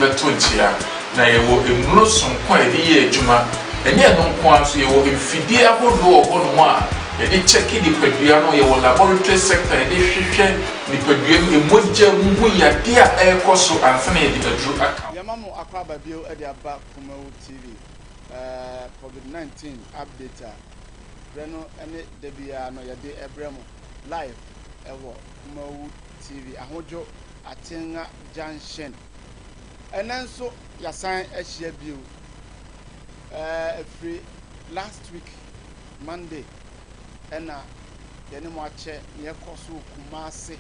bɛto nkyea. Na yɛwɔ nnuro sononko a yɛde yɛ adwuma. Ɛnyɛ ɛno nko ara nso, yɛwɔ mfidie ahodoɔ wɔ hɔnom a yɛde kyɛke nipadua no. Yɛwɔ laboratory sector a yɛde hwehwɛ nipadua mu, mogya mu hu yadeɛ a ɛrekɔ so ansa na yɛde aduro aka ho. Yɛma mo akwaaba bio de aba Kumawu TV Covid 19 update a berɛ no ne da biara no yɛde brɛ mo live wɔ Kumawu TV Ahodwo Atenga Junction. Ɛnɛ nso yɛasan ahyia bio ɛfiri last week Monday ɛna yɛne mo akyɛ nea ɛkɔ so wɔ Kumasi.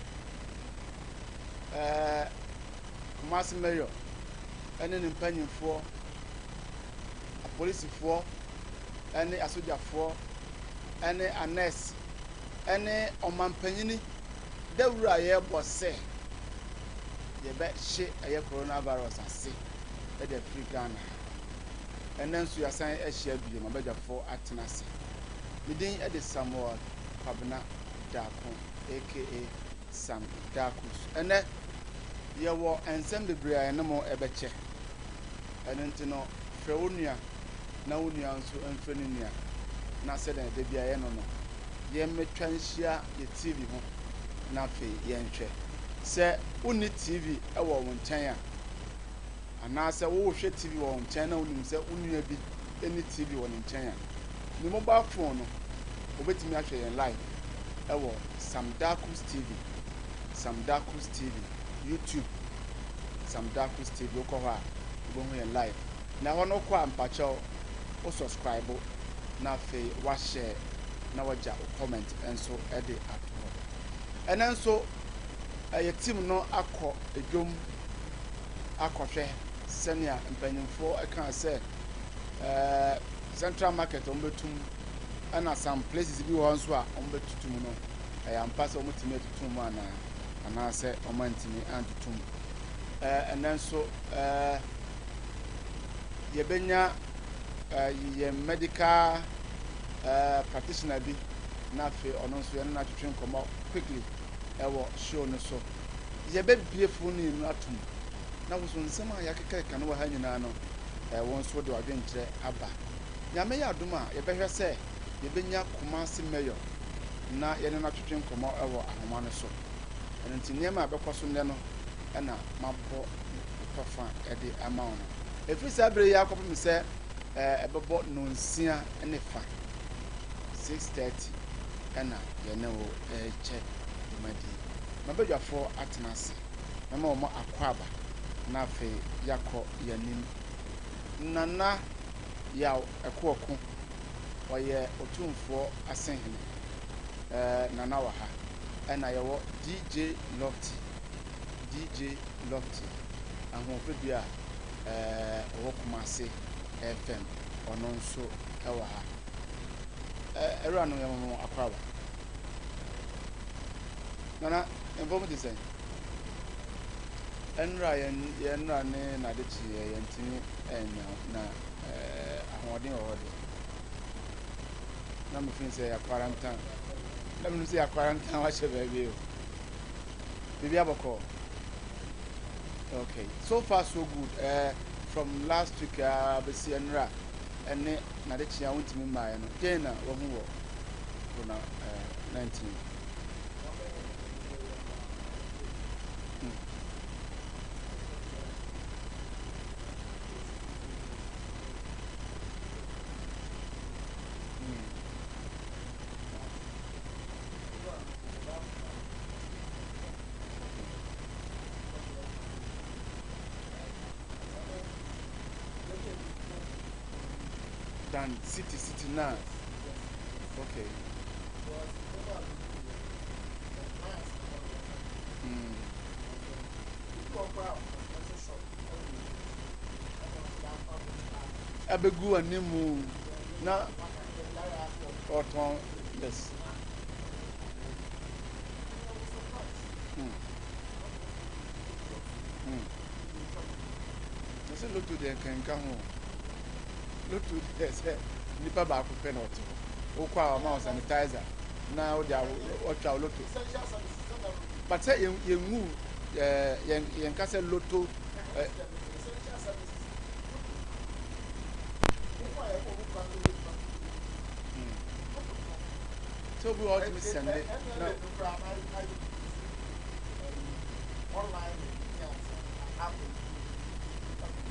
Kumasi Mayor ɛne ne mpanyinfoɔ, apolisifoɔ ɛne asogyafoɔ ɛne anɛɛse ɛne ɔmampanyini dawuro a yɛrebɔ sɛ yɛbɛhye ɛyɛ coronavirus ase ɛde afiri Ghana ha. Ɛnɛ nso yɛasan ahyia bio ma badwafoɔ atena ase. Me din de Samuel Kwabena Darko aka Sam Darkus. Ɛnɛ yɛwɔ nsɛm bebree a yɛne mo ɛbɛkyɛ. Ɛno nti no, frɛ wo nua na wo nua nso mfrɛ ne nua na sɛdeɛ da bi a yɛ no no, yɛmmɛtwa nhyia yɛ TV ho na afei yɛnhwɛ. Sɛ wonni TV wɔ wo nkyɛn a, anaasɛ wohwɛ TV wɔ wo nkyɛn na wonim sɛ wo nua bi nni TV wɔ ne nkyɛn a, ne mobile phone no, obetumi ahwɛ yɛn live ɛwɔ Sam Darkus TV, Sam Darkus TV, YouTube, Sam Darkus TV. Wokɔ hɔ a, wobɛhu yɛn live. Na ɛhɔ no wokɔ a, mpakyɛw, wo subscribe na afei wahyɛ na wagya wo comment nso de ato hɔ. Ɛnɛ nso ɛyɛ team no akɔ edwom akɔhwɛ sɛnea mpanyinfoɔ kaa sɛ Central Market wɔn bɛtum ɛna some places bi wɔ hɔ nso a wɔn bɛtutu mu no, ɛyɛ ampa sɛ wɔn tumi atutu mu anaa anaasɛ wɔn antumi antutu mu. Ɛnɛ nso yɛbɛnya yɛn medical practitioner bi na afei ɔno nso yɛne no atwetwe nkɔmmɔ quickly ɛwɔ show no so. Yɛbɛbie phone yi no atom na woso nsɛm a yɛakekakeka no wɔ ha nyinaa no, wɔn nso de wadwenkyerɛ aba. Nyame yɛ adom a, yɛbɛhwɛ sɛ yɛbɛnya Kumasi Mayor na yɛne no atwetwe nkɔmmɔ wɔ ahoma no so. Ɛno nti nneɛma a ɛbɛkɔ so nnɛ no ɛna mabɔ tɔfa de ama wo no. Ɛfiri saa berɛ yi akɔpem sɛ ɛbɛbɔ 6:30, 6:30, ɛna yɛne wo ɛrekyɛ dwumadie. Mabadwafoɔ atena ase, mɛma wɔn akɔ aba na afei yɛakɔ yɛn. Nana Yaw Ɛkoɔko, ɔyɛ Otumfoɔ Asehene. Nana wɔ ha. Ɛna yɛwɔ DJ Lofty, DJ Lofty, ahoɔfɛdua a ɔwɔ Kumase FM, ɔno nso ɛwɔ ha. Ɛwura no, yɛma mo akɔ aba. Nana, mfom te sɛn? Ɛnura yɛn yɛn nura ne n'ade kyeeɛ yɛntumi ɛnya na ahoɔden wɔ hɔ deɛ. Na mefin sɛ yɛ quarantine. Na menim sɛ yɛ quarantine wahyɛ baabi o. Biribi abɔkɔ. Okay, so far so good. From last week bɛsi ɛnura ɛne n'ade kyeeɛ a wontumi mmaeɛ no, dɛn na wahu wɔ corona 19? Than city city now. Okay. Abɛgu anim na ɔtɔn, yes. Ɛsɛ lotto deɛ nkanka ho. Lotto deɛ, sɛ nipa baako pɛ na ɔte hɔ, wokɔ a ɔma wo sanitizer na wode ɔtwa wo lotto. But sɛ yɛn yɛngu yɛn yɛnka sɛ lotto. obi wɔ hɔ ɔtumi send na.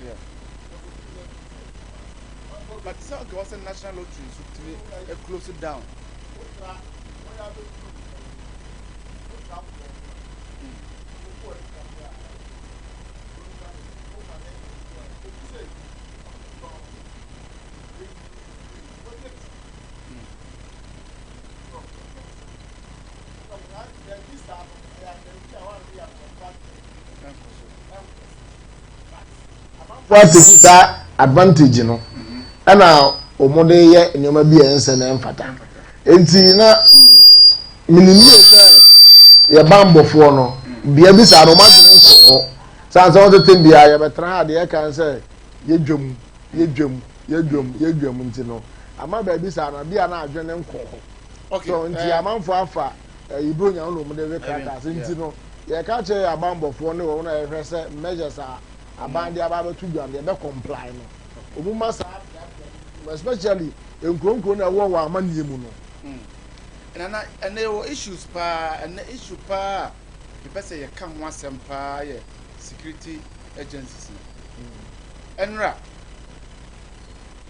Yeah. But sɛ ɔkɛ wɔ sɛ national lottery nso tumi close down. Amanfoɔ atake saa advantage no ɛna wɔn de yɛ nneɛma bi a ɛnsɛ na ɛmfata. Nti na menim yie sɛ yɛ banbɔfoɔ no bea bi saa no wɔn adwene nkɔ hɔ. San sɛ wɔn tete bea yɛbɛtena ha deɛ ɛka sɛ yɛdwam yɛdwam yɛdwam yɛdwam nti no ama baabi saa no bea na adwene nkɔ hɔ. So nti amanfoɔ afa ɛyi bronya no na wɔn de we krataa nti no yɛka kyerɛ yɛ abanbɔfoɔ ne wɔn a yɛhwɛ sɛ measures a aban de aba abɛto dwa no yɛbɛ comply no, wɔn ma saa especially nkuronkuro na ɛwɔ wɔ amanneɛ mu no. Nana, ɛnɛ yɛwɔ issues paa. Ɛnɛ issue paa a mepɛ sɛ yɛka ho asɛm paa yɛ security agencies no. Ɛnora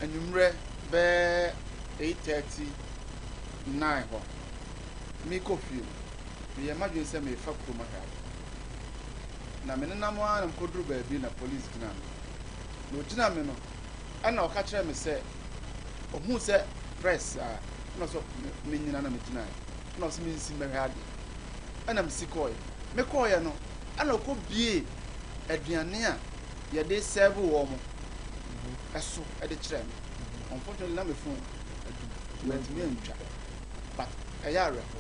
anwummerɛ bɛɛ 8:39 hɔ, mekɔ fie no, meyɛ m'adwene sɛ mefa kurom ahwɛ ade. Na menenam ara na mekɔduru baabi na police gyina me. Na ɔgyina me no, ɛna ɔka kyerɛ me sɛ ohuu sɛ press a, ɛna ɔsɛ menyina na megyinaeɛ. Ɛna ɔsɛ mensi mmɛhwɛ adeɛ. Ɛna mesi kɔɔeɛ. Mekɔɔeɛ no, ɛna ɔkɔ bie aduane a yɛde serve wɔ mo ɛso ɛde kyerɛ me. Unfortunately, na me phone adu, mantumi antwa, but ɛyɛ awerɛho.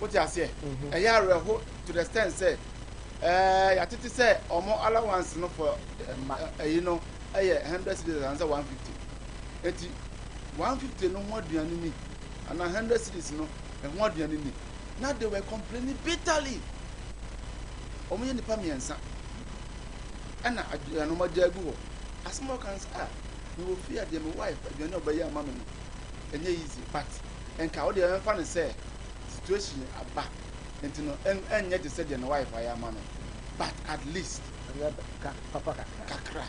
Wote aseɛ? Ɛyɛ awerɛho to the extent sɛ yɛatete sɛ ɔmo allowance no for ɛyi no ɛyɛ 100 cedis ansa 150. Eti 150 no ho aduane ni anaa 100 cedis no ɛho aduane ni. Na they were complaining bitterly. Ɔmo yɛ nipa mmiɛnsa ɛna aduane ɔmo agya agu hɔ. Asɛm a ɔka no sɛ, ah, mewɔ fie a deɛ me wife aduane a ɔbɛyɛ ama me no ɛnyɛ easy, but nka wo deɛ ɛmfa no sɛ situation aba nti no ɛnyɛ te sɛ deɛ ne wife ayɛ ama no, but at least ɛnyɛ ka papa kakra. Kakra,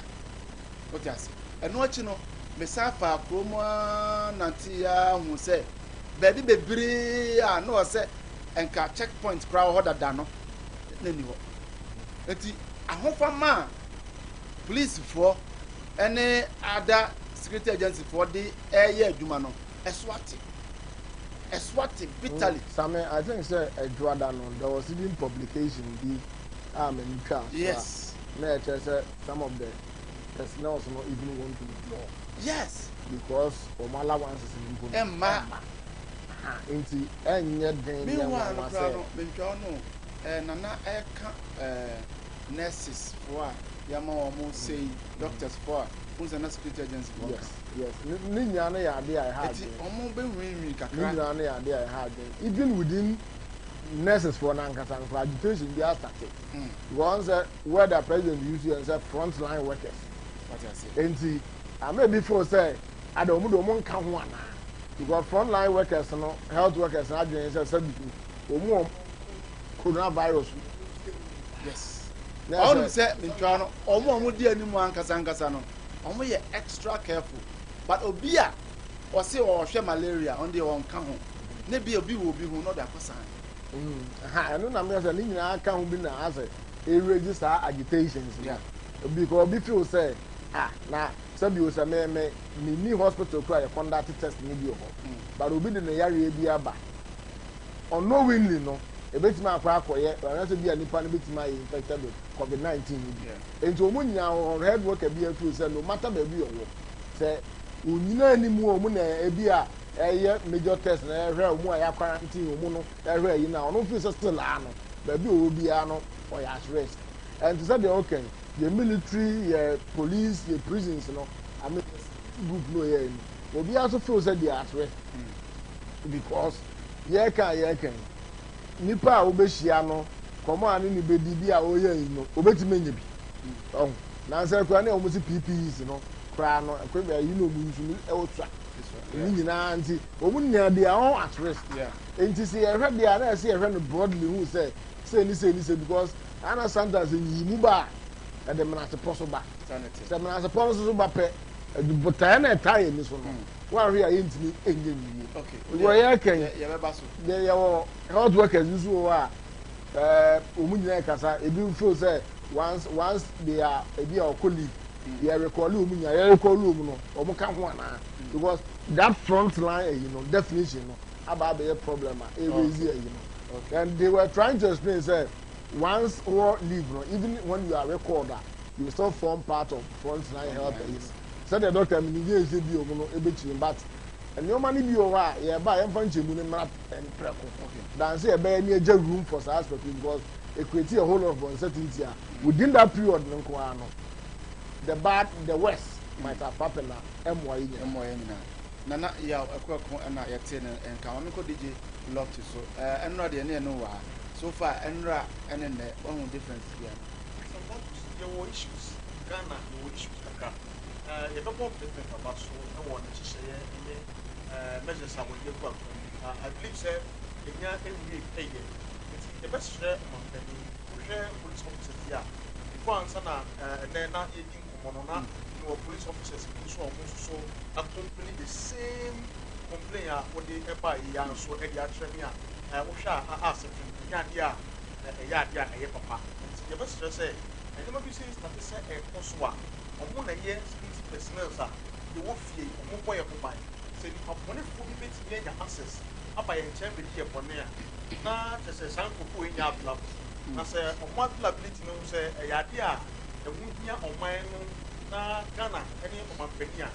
wote ase? Ɛno akyi no, mesan faa kurom a nante a hu sɛ baabi bebree a na ɔsɛ nka check point koraa wɔ hɔ dada no na ni hɔ. Nti ahofama a polisifoɔ ne other security agency foɔ de ɛyɛ adwuma no, ɛso ate, ɛso ate bitterly. Same, I think sɛ Adwada no there was even publication bi a m'ani twa so a na ɛkyerɛ sɛ some of the personnel no even want to withdraw because wɔn allowances no mpo no ɛmma. Ɛmma. Nti ɛnyɛ den nyɛ Meanwhile no nwanwa koraa sɛ no, mentwa no nana ɛka nurses foɔ a yɛama wɔn sei, doctors foɔ a wɔn sɛ na security agency foɔ Yes yes, ne nyinaa no yɛ ade a ɛha eti adwene. Wɔn bɛ nwinwin Ne kakra. Nyinaa no yɛ ade a ɛha adwene. Even within nurses foɔ n'ankasa no for agitation bi astart because sɛ word a president use yɛn sɛ front line workers. Wate ase? Nti ama ebi feel sɛ ada wɔn de wɔn nka ho anaa, because front line workers no, health workers no adwene sɛ sɛbi wɔn wɔn coronavirus. Na Ɔnom sɛ mentwa no, ɔmo a ɔmo di anim ankasa ankasa no, ɔmo yɛ extra careful, but obi a ɔse ɔhwɛ malaria, ɔno deɛ ɔnka ho ne bi obi wɔ obi ho na ɔde akɔ san. Ha ɛno na meyɛ sɛ ne nyinaa ka ho bi na asɛ ɛregi saa agitations no because obi feel sɛ, ah, na sɛbi o sɛ me ni hospital kura yɛ conduct test ne bi wɔ hɔ, but obi de ne yareɛ bi aba unknowingly no, ebetumi akɔ akɔyɛ anaasɛ bi a nipa no betumi ayɛ infected with COVID-19 no bi. Nti wɔn nyinaa wɔ health worker bi afeel sɛ no matter baabi ɔwɔ sɛ onyina anim a wɔn na ebi a ɛyɛ major test na ɛhwɛ wɔn a yɛ quarantine wɔn no, ɛhwɛ ɛyi na ɔno feel sɛ still ano baabi a ɔwɔ biara no ɔyɛ at risk. Ɛnti sɛ deɛ ɔkɛn yɛ military, yɛ police, yɛ prisons no, I mean group no yɛ no, obiara nso feel sɛ they are at risk because yɛreka yi, nipa a wobɛhyia no kɔmɔ a ne ne bɛdi bi a ɔyɛ yi no, obɛtumi anya bi ɔho. Nansa kura ne a wɔn si PPEs no koraa no, ɛkɔ ayi na wɔn use no ɛwɔ sua. Ne nyinaa nti wɔn nyinaa, they are all at risk. Nti sɛ yɛhwɛ deɛ a, na yɛsɛ yɛhwɛ no broadly hu sɛ sɛ ni sɛ ni sɛ, because ana sometimes nyiyimu ba a, ɛde menasepɔ so ba. Sɛ menasepɔ no nso so ba pɛ, ɛde botaeɛ na ɛtaa yɛn ni so no, wɔahwɛ a yɛntumi nyɛ nwie. Wɔ yɛ kɛn deɛ, yɛwɔ health workers nso wɔ hɔ a wɔn nyinaa kasa. Ebi feel sɛ once they are, ebi a ɔkɔ leave, yɛ recall wɔn nyinaa, yɛ recall wɔn no, wɔn ka ho anaa? Because that front line ɛyi no, definition no aba abɛyɛ problem a ɛraise ɛyi no. And they were trying to explain say once wɔ leave no, even when you are recalled ah, you still form part of front line health ɛyi no. Sɛdeɛ doctor mi ni yɛ ɛsɛ bi wɔn no ebekyiri, but nneɛma no bi wɔ hɔ a yɛba a, yɛmfa nkyɛnmu no mmra mprɛko dansi yɛbɛyɛ ne agya room for saa aspect, because it create a whole lot of uncertainty a within that period no nko ara no, the bad, the worst might have happened na ɛmmoa yi nyinaa. Ɛmmoa yɛ nyinaa. Nana Yaw Ɛkɔɛko ɛna yɛte ne nka. Maame kɔ DJ Lofty so. Ɛnora deɛ ne yɛ no wɔ ha. So far ɛnora ɛne nnɛ, wahu difference bia? Sometimes yɛwɔ issues, Ghana yɛwɔ issues kakra. Yɛbɛbɔ president aba so ɛwɔ ne nhyehyɛeɛ ne measures a wɔde agu akwan mu. I believe sɛ ɛnya nwie ɛyɛ, nti yɛbɛsrɛ ɔmampanin. Wohwɛ police officers yi a, before ansa na ɛnɛ na yɛdi nkɔmmɔ no, na mewɔ police officers bi nso a wɔn nso so accompany the same complaint a wɔde ɛbaa yi ya nso ɛde akyerɛ me a wohwɛ a asɛtwɛn ɛnyɛ adeɛ a ɛyɛ adeɛ a ɛyɛ papa. Nti yɛbɛsrɛ sɛ nneɛma bi sɛ start sɛ ɛkɔ so a, ɔmo na ɛyɛ security personnel a yɛwɔ fie, ɔmo bɔ yɛn ho ban. Sɛ nipa bɔnefoɔ bi bɛtumi anya access aba yɛn nkyɛn bɛdi yɛ bɔne a, na kyerɛ sɛ saa nkurɔfoɔ yi nya available, na sɛ ɔmo availability no sɛ ɛyɛ adeɛ a ɛho hia ɔman no na Ghana ne ɔmampanin a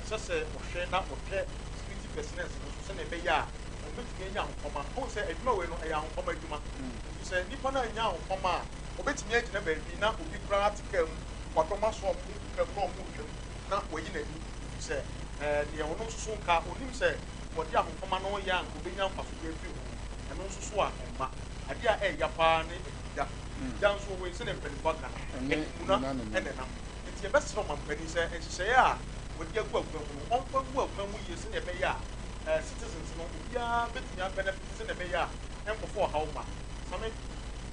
ɛsɛ sɛ ɔhwɛ na ɔhwɛ security personnel no so sɛnea ɛbɛyɛ a wɔn bɛtumi anya ahofama. Ɔhu sɛ adwuma wei no ɛyɛ ahofama adwuma, nti sɛ nipa no anya ahofama a, ɔbɛtumi agyina baabi na obi koraa te kaa mu, wadɔm aso ɔmo gu kaa mu na ɔmo retwam na wayi n'ani, ɛfiri sɛ deɛ ɔno nso so nka onim sɛ wɔde ahofama no yɛ a, nka obɛnya mfasodeɛ afiri ho. Ɛno nso so a ɛmma adeɛ a ɛɛya paa ne gya gya nso wɔ yi sɛdeɛ mpanimfoɔ aka no, ɛde muna ɛna ɛnam. Nti yɛbɛsrɛ ɔmampanin sɛ nhyehyɛeɛ a wɔde agu akwan mu no, ɔmfa ngu akwan mu yie sɛdeɛ ɛbɛyɛ a citizens no obiara bɛtumi abenefit, sɛdeɛ ɛbɛyɛ a ɛnkɔfɔ ɔhaw ma same.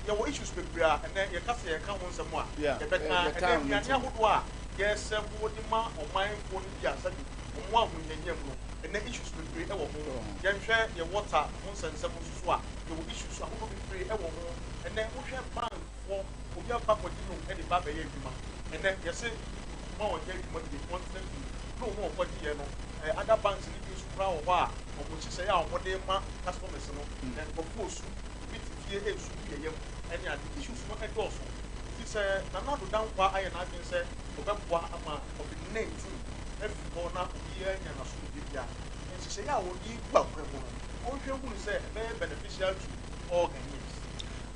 Yɛwɔ issues bebree a ɛnɛ yɛka sɛ yɛka ho nsɛm a yɛbɛka. Ɛnɛ aduane ahodoɔ a yɛsɛbo de ma ɔmanfoɔ no bi a sɛbi ɔmo ahohiahia mu no, ɛnɛ issues bebree ɛwɔ ho. Yɛnhwɛ yɛ water ho nsɛnsɛm nso so a, yɛwɔ issues ahodoɔ bebree ɛwɔ ho. Ɛnɛ wohwɛ bankfoɔ, obi akɔ akɔgye loan ɛde ba abɛyɛ adwuma. Ɛnɛ yɛse ma ɔnyɛ adwuma bi, ɔntena fie. Loan no ɔkɔgye yɛ no, other banks no bi nso koraa wɔ hɔ a ɔmo nhyehyɛeɛ a ɔmo de ma customers no, nkurɔfoɔ osu, obi te fie nsu gu yɛ yam ɛne ade. Issues no ɛdɔɔso. Nti sɛ Nana Addo Dankwa ayɛ n'adwene sɛ ɔbɛboa ama COVID-19 afiri hɔ na obiara anya n'asomdwe bi a, nhyehyɛeɛ a wɔde gu akwan mu no, ɔnhwɛ hunu sɛ ɛbɛyɛ beneficial to all Ghanaians.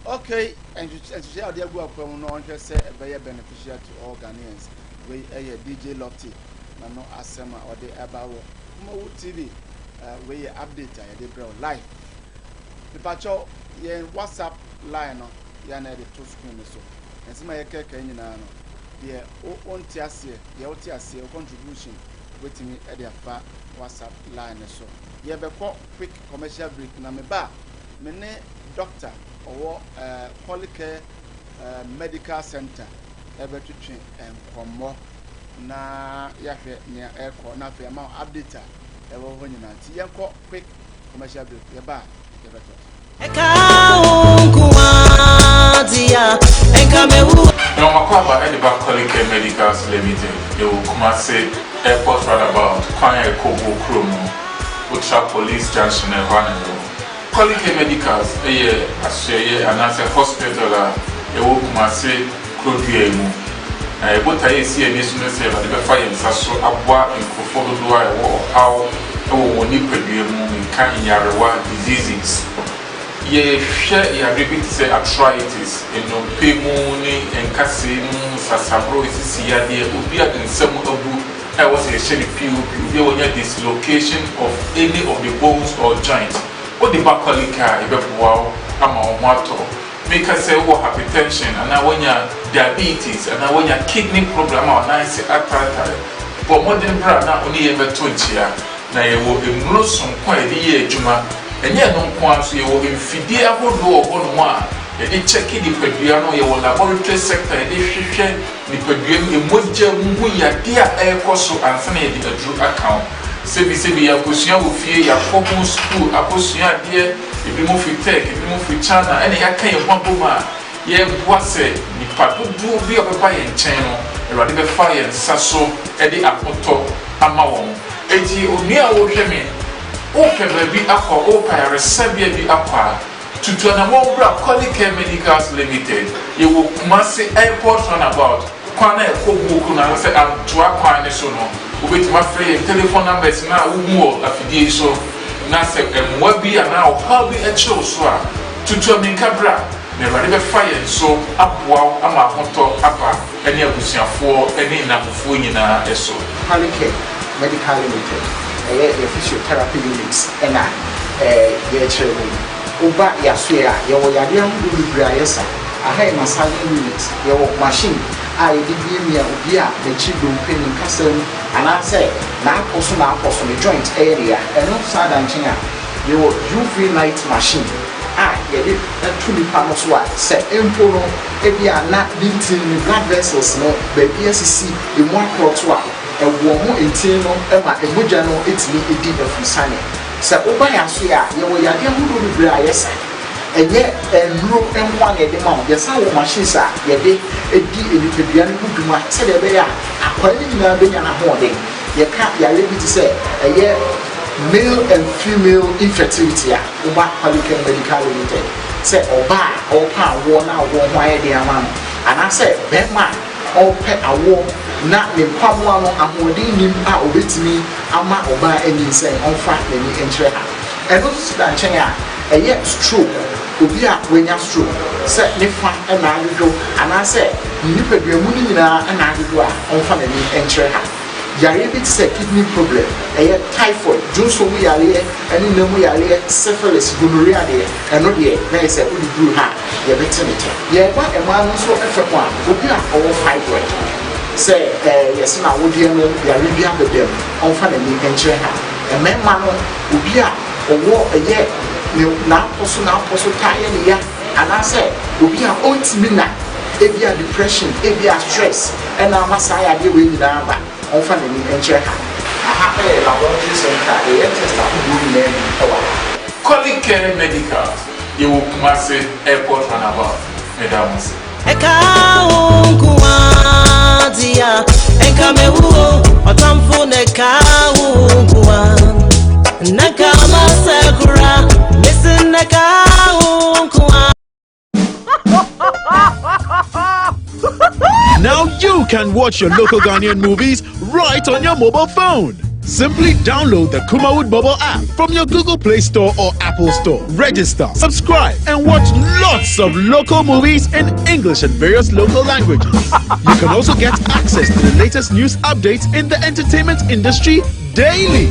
Okay, nhyehyɛeɛ a wɔde agu akwan mu no, ɔnhwɛ sɛ ɛbɛyɛ beneficial to all Ghanaians. Wei ɛyɛ DJ Lofty na no asɛm a ɔde ɛba wɔ Kumawu TV. Wei yɛ update a yɛde brɛ wo live. Mepakyɛw, yɛn WhatsApp line no yɛ na yɛde to screen no so. Nsɛm a yɛkɛkɛ nyinaa no deɛ, wo wonte aseɛ deɛ, wote aseɛ, wo contribution wobɛtumi de afa WhatsApp line no so. Yɛbɛkɔ quick commercial break na meba a, me ne doctor ɔwɔ Qualicare Medical Center ɛbɛtwetwe nkɔmmɔ na yɛahwɛ nea ɛrekɔ na afei ama wo update a ɛwɔ hɔ nyinaa. Nti yɛnkɔ quick commercial break, yɛba a yɛbɛtɔ so. Na ɔmakɔ aba ɛde ba Qualicare Medicals Limited. Yɛwɔ Kumase Airport roundabout, kwan a ɛkɔ Bo kurom no, wotra police junction ɛhɔ ana yɛwɔ. Qualicare Medicals ɛyɛ asoɛyɛ anaasɛ hospital a ɛwɔ Kumase kurodua yi mu, na yɛbotaeɛ esi ani so no sɛ Awurade bɛfa yɛn nsa so aboa nkurɔfoɔ dodoɔ a ɛwɔ ɔhaw ɛwɔ wɔn nipadua mu, nka nyarewa, diseases. Yɛhwɛ yareɛ bi te sɛ arthritis, nnompe mu ne nkasɛɛ mu sasaboro, esisi yadeɛ, obi a ne nsam abu a ɛwɔ sɛ yɛhyɛ no POP, obi a wanya dislocation of any of the bones or joint, wode ba Qualicare a, yɛbɛboa wo ama wo ho atɔ. Meka sɛ wowɔ hypertension anaa woanya diabetes anaa woanya kidney problem ama wo nan ase ataatae, bɔ mmɔden bra na wo ne yɛn bɛto nkyea. Na yɛwɔ nnuro sononko a yɛde yɛ adwuma. Ɛnyɛ ɛno nko ara nso, yɛwɔ mfidie ahodoɔ wɔ hɔnom a yɛde kyɛke nipadua no, yɛwɔ laboratory sector a yɛde hwehwɛ nipadua mu, mogya mu hu yadeɛ a ɛrekɔ so ansa na yɛde aduro aka wo. Sɛbisɛbi yɛakɔsua wɔ fie, yɛakɔ ho sukuu akɔsua adeɛ, ebinom firi Turk, ebinom firi China, ɛna yɛaka yɛn ho abom a Yɛreboa sɛ nnipa dodoɔ bi a wɔbɛba yɛn nkyɛn no, Awurade bɛfa yɛn nsa so de ahotɔ ama wɔn. Enti onua a worehwɛ me, worepɛ baabi akɔ, worepɛ ayaresabea bi akɔ a, tutu anammɔn bra Qualicare Medicals Limited. Yɛwɔ Kumasi Airport Runabout, kwan a ɛkɔ Buokro no anaasɛ Antoa kwan no so no. Wobɛtumi afrɛ yɛn telephone numbers no a wohu wɔ afidie yi so, na sɛ mmoa bi anaa ɔhaw bi kyere wo so a, tutu ammirika bra. Na Awurade bɛfa yɛn so aboa wo ama ahotɔ aba ne abusuafoɔ ne nnamfofoɔ nyinaa so. Qualicare Medical Limited, ɛyɛ yɛn physiotherapy unit na yɛrekyerɛ mu yi. Woba yɛasoɛe a, yɛwɔ yadeɛ ahodoɔ bebree a yɛsa. Aha yɛ massaging unit, yɛwɔ machine a yɛde miamia obi a n'akyiri dompe, ne nkasa mu anaasɛ n'apɔ so n'apɔ so, ne joint yɛ ne ya. Ɛno saa da nkyɛn a, yɛwɔ UV light machine a yɛde to nipa no so a, sɛ mpo no ebia na ne ntini, ne blood vessels no baabi asisi, emu akorɔto a, ɛwɔ ho ntini no ma mogya no tumi di afurusane. Sɛ woba yɛn asoɛ a, yɛwɔ yadeɛ ahodoɔ bebree a yɛsa. Ɛnyɛ nnuro nko ara na yɛde ma wo, yɛsan wɔ machines a yɛde di nipadua no ho dwuma sɛdeɛ ɛbɛyɛ a akwaa no nyinaa bɛnya n'ahoɔden. Yɛka yareɛ bi te sɛ ɛyɛ male and female infertility a, woba Qualichem Medical Limited sɛ ɔbaa a ɔrepɛ awoɔ na awoɔ ho ayɛ den ama no, anaasɛ barima a ɔrepɛ awoɔ na ne nkwamoa no ahoɔden nnim a ɔbɛtumi ama ɔbaa anyinsɛn, ɔmfa n'ani nkyerɛ ha. Ɛno nso si da nkyɛn a, ɛyɛ stroke, obi a wanya stroke, sɛ ne fa na adwodwo anaasɛ ne nipadua mu no nyinaa na adwodwo a, ɔmfa n'ani nkyerɛ ha. Yareɛ bi te sɛ kidney problem, ɛyɛ typhoid, dwonsɔ mu yareɛ ne nna mu yareɛ, syphilis, gonorrhea deɛ, ɛno deɛ na yɛ sɛ wode duru ha a, yɛbɛte ne tɛ. Yɛreba mmaa no nso fam a, obi a ɔwɔ fibroid, sɛ yɛse n'awodeɛ no yareɛ bi abɛda mu, ɔmfa n'ani nkyerɛ ha. Mmarima no, obi a ɔwɔ ɛyɛ ne n'apɔ so n'apɔ so taa yɛ ne ya, anaasɛ obi a ɔntumi nna, ebia depression, ebia stress na ama saa yadeɛ wei nyinaa aba, ɔmfa n'ani nkyerɛ ha. Aha yɛ laboratory center a yɛyɛ test ahodoɔ nyinaa bi wɔ ha. Qualicare Medicals, yɛwɔ Kumasi Airport Runabout. Meda mo ase. Ɛka wo nko ara dea, ɛnka mewu o, ɔtamfo na ɛka wo nko ara. Na nka masɛ kora, mese na ɛka wo nko ara. Now you can watch your local Ghanaian movies right on your mobile phone. Simply download the Kumawood mobile app from your Google Play Store or Apple Store. Register, subscribe, and watch lots of local movies in English and various local languages. You can also get access to the latest news updates in the entertainment industry daily.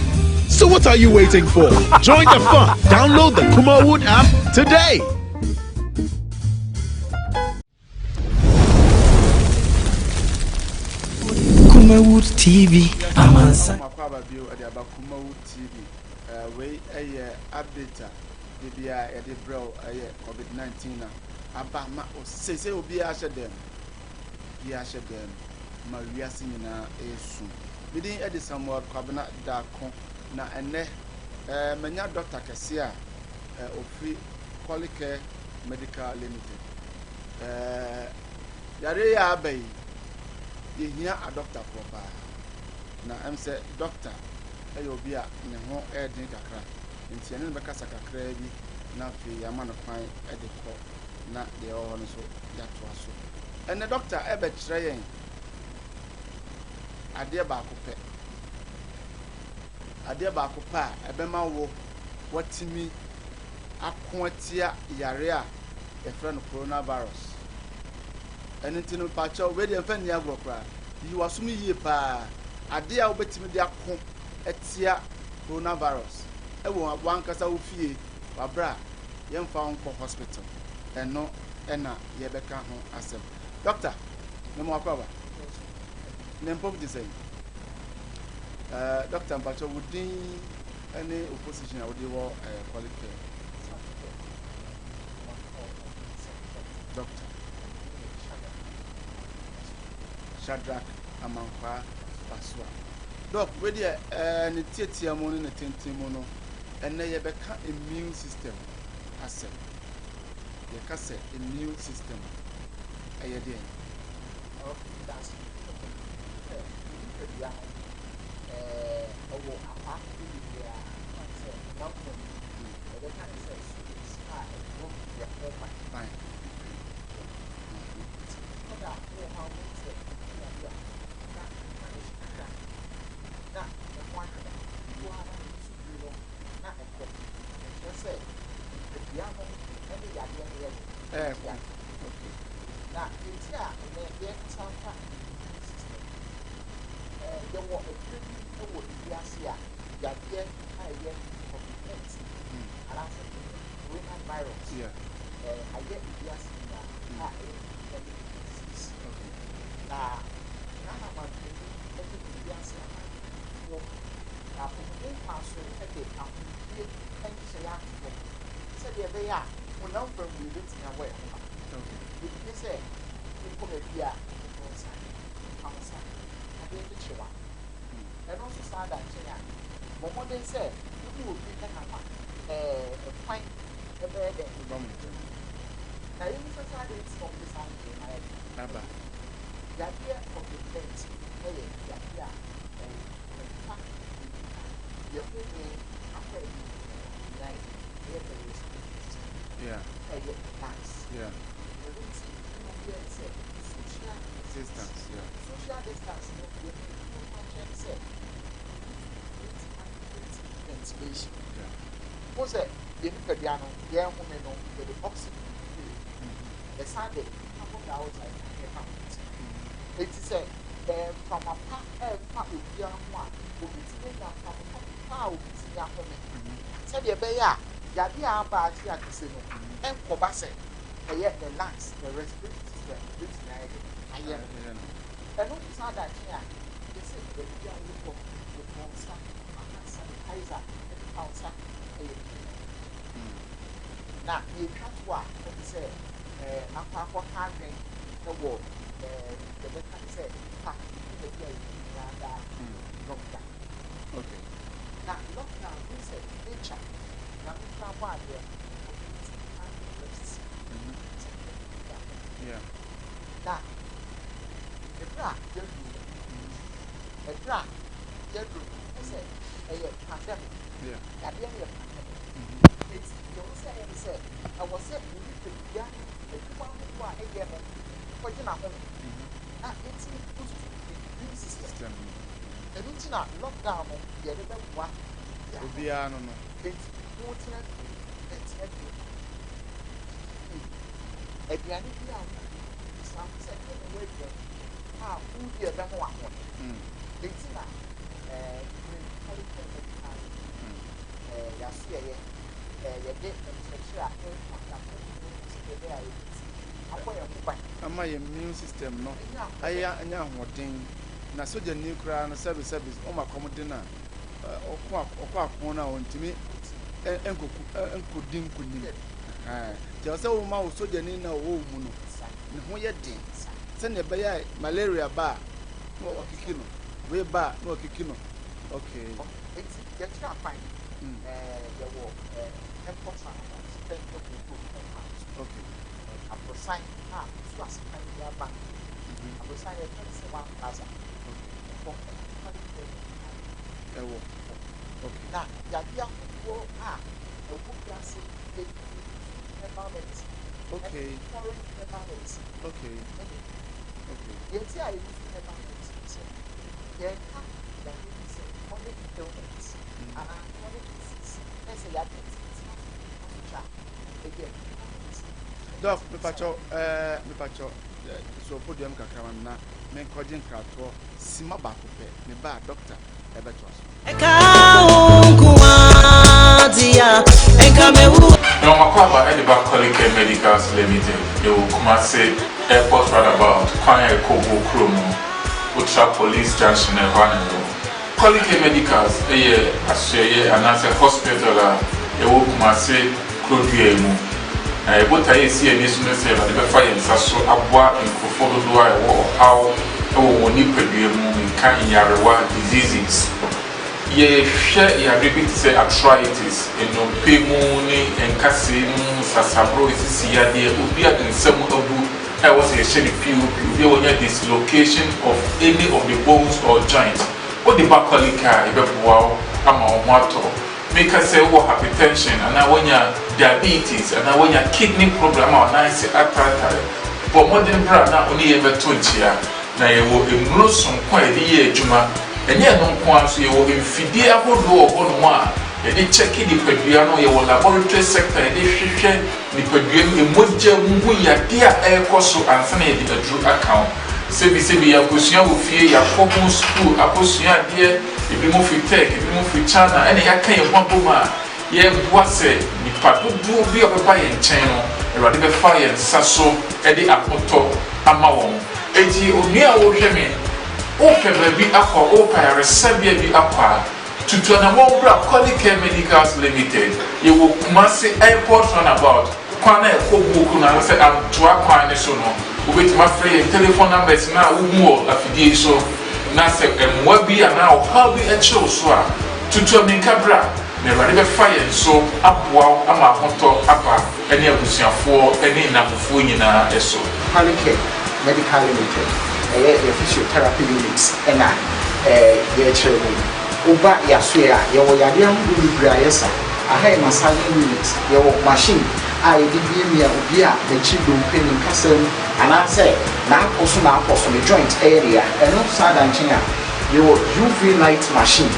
So what are you waiting for? Join the fun. Download the Kumawood app today. Kumawood TV amansa. Makɔ aba bio ɛde aba Kumawood TV. Uh, wei ɛyɛ update a de bia yɛde brɛ wo ɛyɛ COVID-19 na aba ma sese obiara hyɛ dɛm. Obiara hyɛ dɛm ma wiase nyinaa ɛresu. Me din ɛde Samuel Kwabena Darko na ɛnɛ eh, manya dɔkta kɛse a eh, ofiri Qualicare Medical Limited. Ɛɛ, yareɛ yi a aba yi, yɛhia adɔktafoɔ paa. Na ɛm sɛ dɔkta yɛ obi a ne ho yɛ den kakra, nti yɛne no bɛkasa kakraa bi na afei yɛama no kwan de kɔ na deɛ ɛwɔ hɔ no nso yɛatoa so. Ɛnɛ dɔkta ɛbɛkyerɛ yɛn adeɛ baako pɛ. Adeɛ baako pɛ a ɛbɛma wo watumi ako atia yare a yɛfrɛ no coronavirus. Ɛno nti no, mpakyɛw, wei deɛ mfa nni agorɔ koraa. Yi w'asom yie paa. Adeɛ a wobɛtumi de ako atia coronavirus ɛwɔ w'ankasa wo fie w'abrɛ a yɛmfa wo nkɔ hospital. Ɛno ɛna yɛbɛka ho asɛm. Doctor, mema wakɔ aba. Ne mpom te sɛn? Uh, doctor, mpakyɛw, wo din? ne wo position a wode wɔ Qualicare? Doctor Shadrack Amankwaa Basoa. Doc, wei deɛ ɛɛ ne tiatia mu ne ne tenten mu no, ɛnɛ yɛbɛka immune system asɛm. Yɛka sɛ immune system a, ɛyɛ deɛn? Okay, that's sɛ nipadua no ɛɛ ɛwɔ akwaa ahodoɔ bebree a ɛfa sɛ honam fam yɛbɛka ne sɛ soldiers a ɛbɔ yɛn ho ban. Ban. Nti ɛda a wowɔ hɔ a wohu sɛ wonya bi a na ɛma no hye kakra na ne ho ahwɛ no bi wɔ hɔ a na ne ho so biri no na ɛkɔ. Ɛkyerɛ sɛ nipadua no ne yadeɛ no yɛ den. Ɛɛko. Okay. Na deɛ nti a ɛnɛ yɛrekasa afa immune system ɛɛ yɛwɔ ɛberɛ bi wɔ ewiase a yadeɛ a ɛyɛ covid 19 anaasɛ coronavirus ɛɛ ayɛ ewiase nyinaa a ɛyɛ pandemic disease. Na Ghana manpanin de ewiase amanfoɔ na apɔmuden kwan so de ahomdie nhyehyɛeɛ ato hɔ sɛdeɛ ɛbɛyɛ a honam fam no yɛbɛtumi abɔ yɛn ho ban. Ebi ne sɛ wokɔ baabi a wohohoro nsa, wopa wo nsa, adeɛ kyekyere w'ano. Ɛno nso saa da nkyɛn a, bɔ mmɔden sɛ wo ne obi nam a, ɛɛ kwan bɛyɛ dɛn? Bɛba mo ntam. Na yɛmmisa sɛ adɛn nti na wɔde saa nhyehyɛeɛ no ayɛ dɛn? Aba. Yadeɛ covid 19 yɛ yadeɛ a ɛfa nnipa yɛn home akɔ anim nyinaa yɛ ɛyɛ the respiratory system ɛyɛ lungs. Ɛno nti ɛna wɔyɛɛ no sɛ social distance. Social distance no deɛ ɛmu akyerɛ ne sɛ you need to create adequate ventilation. Wohu sɛ yɛn nipadua no yɛn home no yɛde oxygen pue, yɛsan de carbon dioxide ɛka ho nti. Enti sɛ mframa pa ɛmfa obiara ho a, obi tumi anya mframa pa pa a obi tumi ahome sɛdeɛ ɛbɛyɛ a yadeɛ a aba akye akɛse no ɛnkɔba sɛ ɛyɛ the lungs, the respiratory system no bɛtumi ayɛ dɛ ayɛ no. Ɛno nso saa da nkyɛn a yɛsɛ baabi a wokɔ wokɔ nsa aha sanitizer ɛde fa wo nsa ɛyɛ na deɛ ɛtwa to a ɛte sɛ ɛɛ akɔ akɔha adwen ɛwɔ ɛɛ yɛbɛka ne sɛ nipa ne baabi a yɛdi nyinaa daa lockdown. Okay. Na lockdown ne sɛ nature Nyame koraa bɔ adeɛ no ɔde time rest. Sɛ Yeah. Na ɛberɛ a yɛaduru no, ɛberɛ a yɛaduru no, wohu sɛ ɛyɛ pandemic. Yeah. Yadeɛ no yɛ pandemic. Eti deɛ ɛwɔ sɛ ɛyɛ ne sɛ, ɛwɔ sɛ wo nipadua no adwuma ahodoɔ a ɛyɛ no kɔgye n'ahome na ɛtumi boost the immune system. System no. Ɛno nti na lockdown no yɛde bɛboa obiara. Obiara no no. Enti motena fie, bɛtena fie ma fie. Aduane bi a wodi, bisa ho sɛ deɛ na ɛwɔ aduane yi mu a wodi a ɛbɛma wo ahoɔden. Enti na ɛɛ Qualified Medical ɛɛ yɛasoɛyɛ ɛɛ yɛde nkyerɛkyerɛ a ɛfa yɛapɔmuden ho sɛdeɛ ɛbɛyɛ a yɛbɛtumi abɔ yɛn ho ban. Ama yɛn immune system no Anya ahoɔden. ayɛ anya ahoɔden. Na sogyani koraa no sɛbe sɛbe ɔma kɔm de no a, ɔko ɔkɔ ako no a ɔntumi nkɔku nkɔdi nkonim. Nti ɛwɔ sɛ woma wo sogyani no a ɔwɔ wo mu no ne ho yɛ den sɛnea ɛbɛyɛ a malaria ba a na wakiki no, wei ba a na wakiki no. Okay. Nti yɛkyerɛ akwan ɛɛ yɛwɔ ɛɛ airport roundabout pɛn ɛwɔ kurom compound. Okay. Aborosan a nsu ase kwan bi aba. Aborosan yɛfrɛ no sɛ One Plaza. Okay. Ɛhɔ ɛna nipa no bi Ɛwɔ. Okay. Na yadeɛ ahodoɔ a ɛwɔ wiase yɛ herbal medicine. Okay. Ɛne foreign herbal medicine. Okay. Ɛne Okay. deɛ nti a yɛuse herbal medicine sɛ yɛnka yadeɛ bi sɛ chronic illness anaa chronic disease na sɛ yadeɛ tenten aso kyɛ a ɛyɛ herbal medicine. Doc, mepakyɛw, ɛɛ, mepakyɛw, so podium kakra ma me na menkɔgye nkratoɔ sima baako pɛ, meba a doctor ɛbɛtoa so. Ɛka wo nko ara dea, ɛnka me wo. Na wɔn akwaaba de ba Qualicare Medicals Limited, yɛwɔ Kumasi Airport Roundabout, kwan a ɛkɔ Obuo kurom no, wotra Police Junction a ɛhɔ ara na yɛwɔ. Polycare Medicals yɛ asoɛeɛ anaasɛ hospital a ɛwɔ Kumase kurodua yi mu. Na yɛn botaeɛ a ɛsi yɛn ani so ne sɛ Awurade bɛfa yɛn nsa so aboa nkurɔfoɔ dodoɔ a ɛwɔ ɔhaw wɔ wɔn nipadua mu, nka nyarewa, diseases. Yɛhwɛ yareɛ bi te sɛ arthritis, nnompe mu ne nkasɛɛ mu nsasaboro, sisi yadeɛ, obi a ne nsa mu abu a ɛwɔ sɛ yɛhyɛ no POP, obi a wanya dislocation of any of the bones or joint, wode ba Qualicare a yɛbɛboa wo ama wo ho atɔ wo. Meka sɛ wowɔ hypertension anaa woanya diabetes anaa woanya kidney problem ama wo nan ase ataatae, bɔ mmɔden bra na wo ne yɛn mmɛto nkyea. Na yɛwɔ nnuro sononko a yɛde yɛ adwuma. Ɛnyɛ ɛno nko ara nso, yɛwɔ mfidie ahodoɔ wɔ hɔnom a yɛde kyɛke nipadua no, yɛwɔ laboratory sector a yɛde hwehwɛ nipadua mu mogya mu hu yadeɛ a ɛrekɔ so ansa na yɛde aduro aka wo. Sɛbisɛbi yɛakɔsua wɔ fie, yɛakɔ ho sukuu akɔsua adeɛ, ebinom firi Turk, ebinom firi China, ɛna yɛaka yɛn ho abom a yɛreboa sɛ nnipa dodoɔ bi a wɔbɛba yɛn nkyɛn no, Awurade bɛfa yɛn nsa so de ahotɔ ama wɔn. Enti onua a worehwɛ me, worepɛ baabi akɔ, worepɛ ayaresabea bi akɔ a, tutu anammɔn bra Qualicare Medicals Limited. Yɛwɔ Kumasi Airport Runabout, kwan a ɛkɔ Buoku no anaasɛ Antoa kwan no so no. Wobɛtumi afrɛ yɛn telephone numbers no a wohu wɔ afidie yi so, na sɛ mmoa bi anaa ɔhaw bi kyere wo so a, tutu ammirika bra, na Awurade bɛfa yɛn so aboa wo ama ahotɔ aba ne abusuafoɔ ne nnamfofoɔ nyinaa so. Qualicare Medical Limited, ɛyɛ yɛ physiotherapy unit na yɛrekyerɛ mu yi. Woba yɛasoɛ a, yɛwɔ yadeɛ ahodoɔ bebree a yɛsa. Aha yɛ massaging unit, yɛwɔ machine a yɛde miamia obi a n'akyiri dompe, ne nkasa mu anaasɛ n'apɔ so n'apɔ so, ne joint yɛ ne ya. Ɛno saa da nkyɛn a, yɛwɔ UV light machine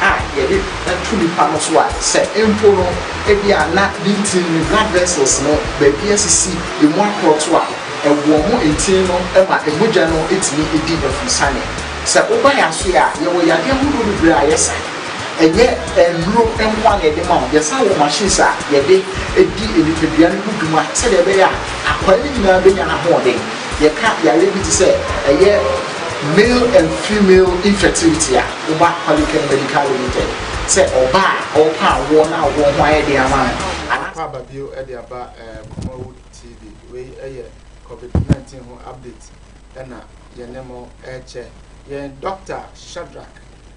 a yɛde to nipa no so a sɛ mpo no ebia na ne ntini, ne blood vessels no baabi asisi, emu akorɔto a, ɛwɔ mo ntini no ma mogya no tumi di afurusane. Sɛ woba yɛn asoɛ a, yɛwɔ yadeɛ ahodoɔ bebree a yɛsa. Ɛnyɛ nnuro nko ara na yɛde ma wo, yɛsan wɔ machines a yɛde di nipadua no ho dwuma sɛdeɛ ɛbɛyɛ a akwaa no nyinaa bɛnya n'ahoɔden. Yɛka yareɛ bi te sɛ ɛyɛ male and female infertility a, woba Qualicare Medical Limited sɛ ɔbaa a ɔrepɛ awoɔ na awoɔ ho ayɛ den ama no anaasɛ. Akɔ aba bio de aba Kumawood TV. Wei yɛ Covid 19 ho update na yɛne mo rekyɛ. Yɛn Doctor Shadrack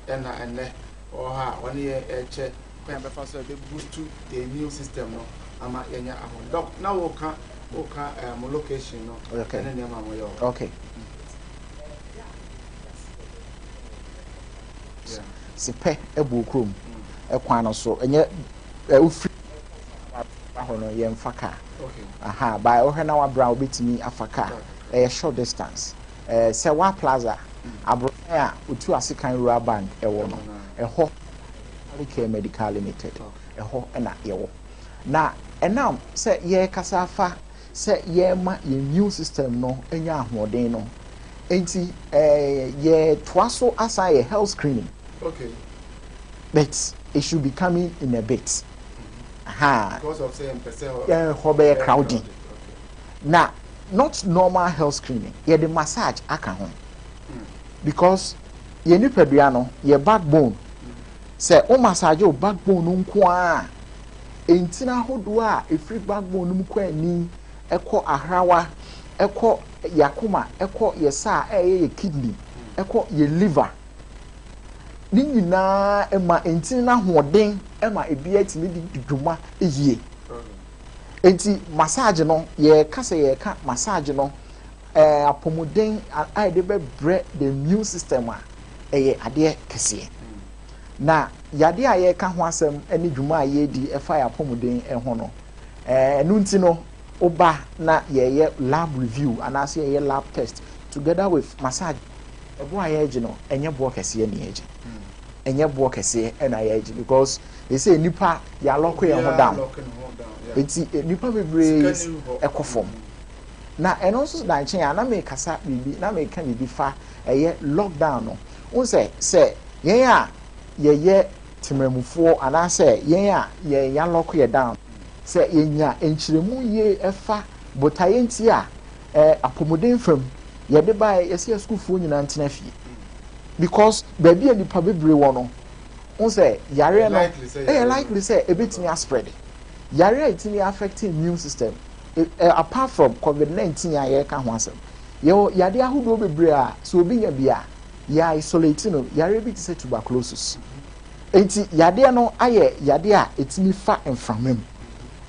na ɛnnɛ ɔwɔ ha a ɔne yɛn rekyɛ kwan a yɛbɛfa so a yɛbɛ boost yɛn immune system no ama yɛanya ahoɔden. Doc, na woka woka eh, mo location no Okay. ɛne nneɛma a moyɛ wɔ hɔ. Okay. Yeah. Sepɛ ɛbɔ kurom ɛkwan no so ɛnyɛ ɛ wofiri ba hɔ no yɛmfa kaa. Okay. Aha, by wohwɛ na wabra a wobɛtumi afa kaa. Ɛyɛ short distance. Ɛɛ Sɛwa Plaza, aborosan a Otu Asekan Rural Bank ɛwɔ no, ɛhɔ Care Medical Limited, ɛhɔ na yɛwɔ. Na ɛnam sɛ yɛrekasa afa sɛ yɛrema yɛn immune system no anya ahoɔden no nti, ɛɛ yɛtoa so asan yɛ health screening. Okay. But it should be coming in a bit. Aha. Because of sɛ yɛmpɛ sɛ hɔ hɔ bɛyɛ crowding. Na not normal health screening, yɛde massage aka ho. Because yɛn nipadua no, yɛ backbone. Sɛ wo massage wo backbone no nko ara a, ntini ahodoɔ a ɛfiri backbone no mu kɔ ani, ɛkɔ ahrawa, ɛkɔ yɛn akoma, ɛkɔ yɛn sa a ɛyɛ yɛ kidney, ɛkɔ yɛ liver. Ne nyinaa ɛma ntini no ahoɔden ɛma ebiara tumi di dwuma yie. Enti massage no, yɛreka sɛ yɛreka massage no, ɛɛ apɔmuden a yɛde bɛbrɛ the immune system a, ɛyɛ adeɛ kɛseɛ. Na yadeɛ a yɛreka ho asɛm ne dwuma a yɛredi ɛfa yɛn apɔmuden ho no, ɛɛ ɛno nti no, woba na yɛyɛ lab review anaasɛ yɛyɛ lab test together with massage. Ɛboɔ a yɛregye no, ɛnyɛ boɔ kɛseɛ na yɛregye. Ɛnyɛ boɔ kɛseɛ na yɛregye because ɛsɛ nipa yɛalɔko yɛn ho down. Nti nipa bebree ɛkɔ fam. Na ɛno nso da nkyɛn a na mekasa biribi na meka biribi fa ɛyɛ lockdown no. Wohu sɛ sɛ yɛn a yɛyɛ temamufoɔ anaasɛ yɛn a yɛn yɛalɔko yɛ down sɛ yɛnya nkyerɛmu yie ɛfa botaeɛ nti a ɛɛ apɔmuden fam yɛde baeɛ yɛsɛ yɛ sukuufoɔ nyinaa ntena fie. Because baabi a nipa bebree wɔ no, n sɛ yareɛ no ɛyɛ likely sɛ ebetumi aspread. Yareɛ a etumi affect immune system, apart from COVID-19 a yɛreka ho asɛm, yɛwɔ yadeɛ ahodoɔ bebree a sɛ obi nya bi a, yɛ isolate no. Yareɛ bi te sɛ tuberculosis. Nti yadeɛ no ayɛ yadeɛ a etumi fa mframa mu,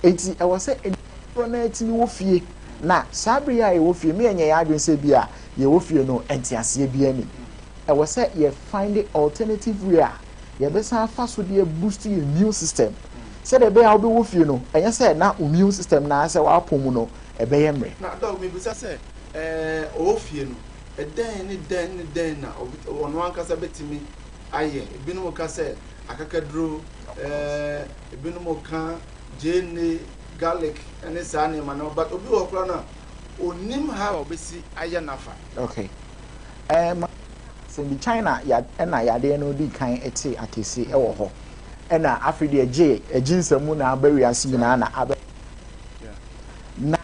nti ɛwɔ sɛ nipa no etumi wɔ fie. Na saa bere a yɛwɔ fie, mi yɛ nyɛ yɛ adwene sɛ bi a yɛwɔ fie no, nteaseɛ bi anim. Ɛwɔ sɛ yɛ find alternative way a yɛbɛsan afa so de boost yɛ immune system, sɛdeɛ ɛbɛyɛ a wobɛwɔ fie no, ɛnyɛ sɛ na immune system na asɛ wapɔ mu no ɛbɛyɛ mmerɛ. Na Doc, mebisa sɛ ɔwɔ fie no, ɛdɛn ne dɛn ne dɛn na ɔno ankasa bɛtumi ayɛ? Ebinom ka sɛ akakaduro, ebinom ka gyeene, garlic ɛne saa nneɛma no, but obi wɔ koraa no a onim how a ɔbɛsi ayɛ nafa. Okay, sɛ bi China ya, ɛna yadeɛ no di kan ɛte atese ɛwɔ hɔ, ɛna afei deɛ gye ɛgye nsɛm na aba wiase nyinaa na aba. Na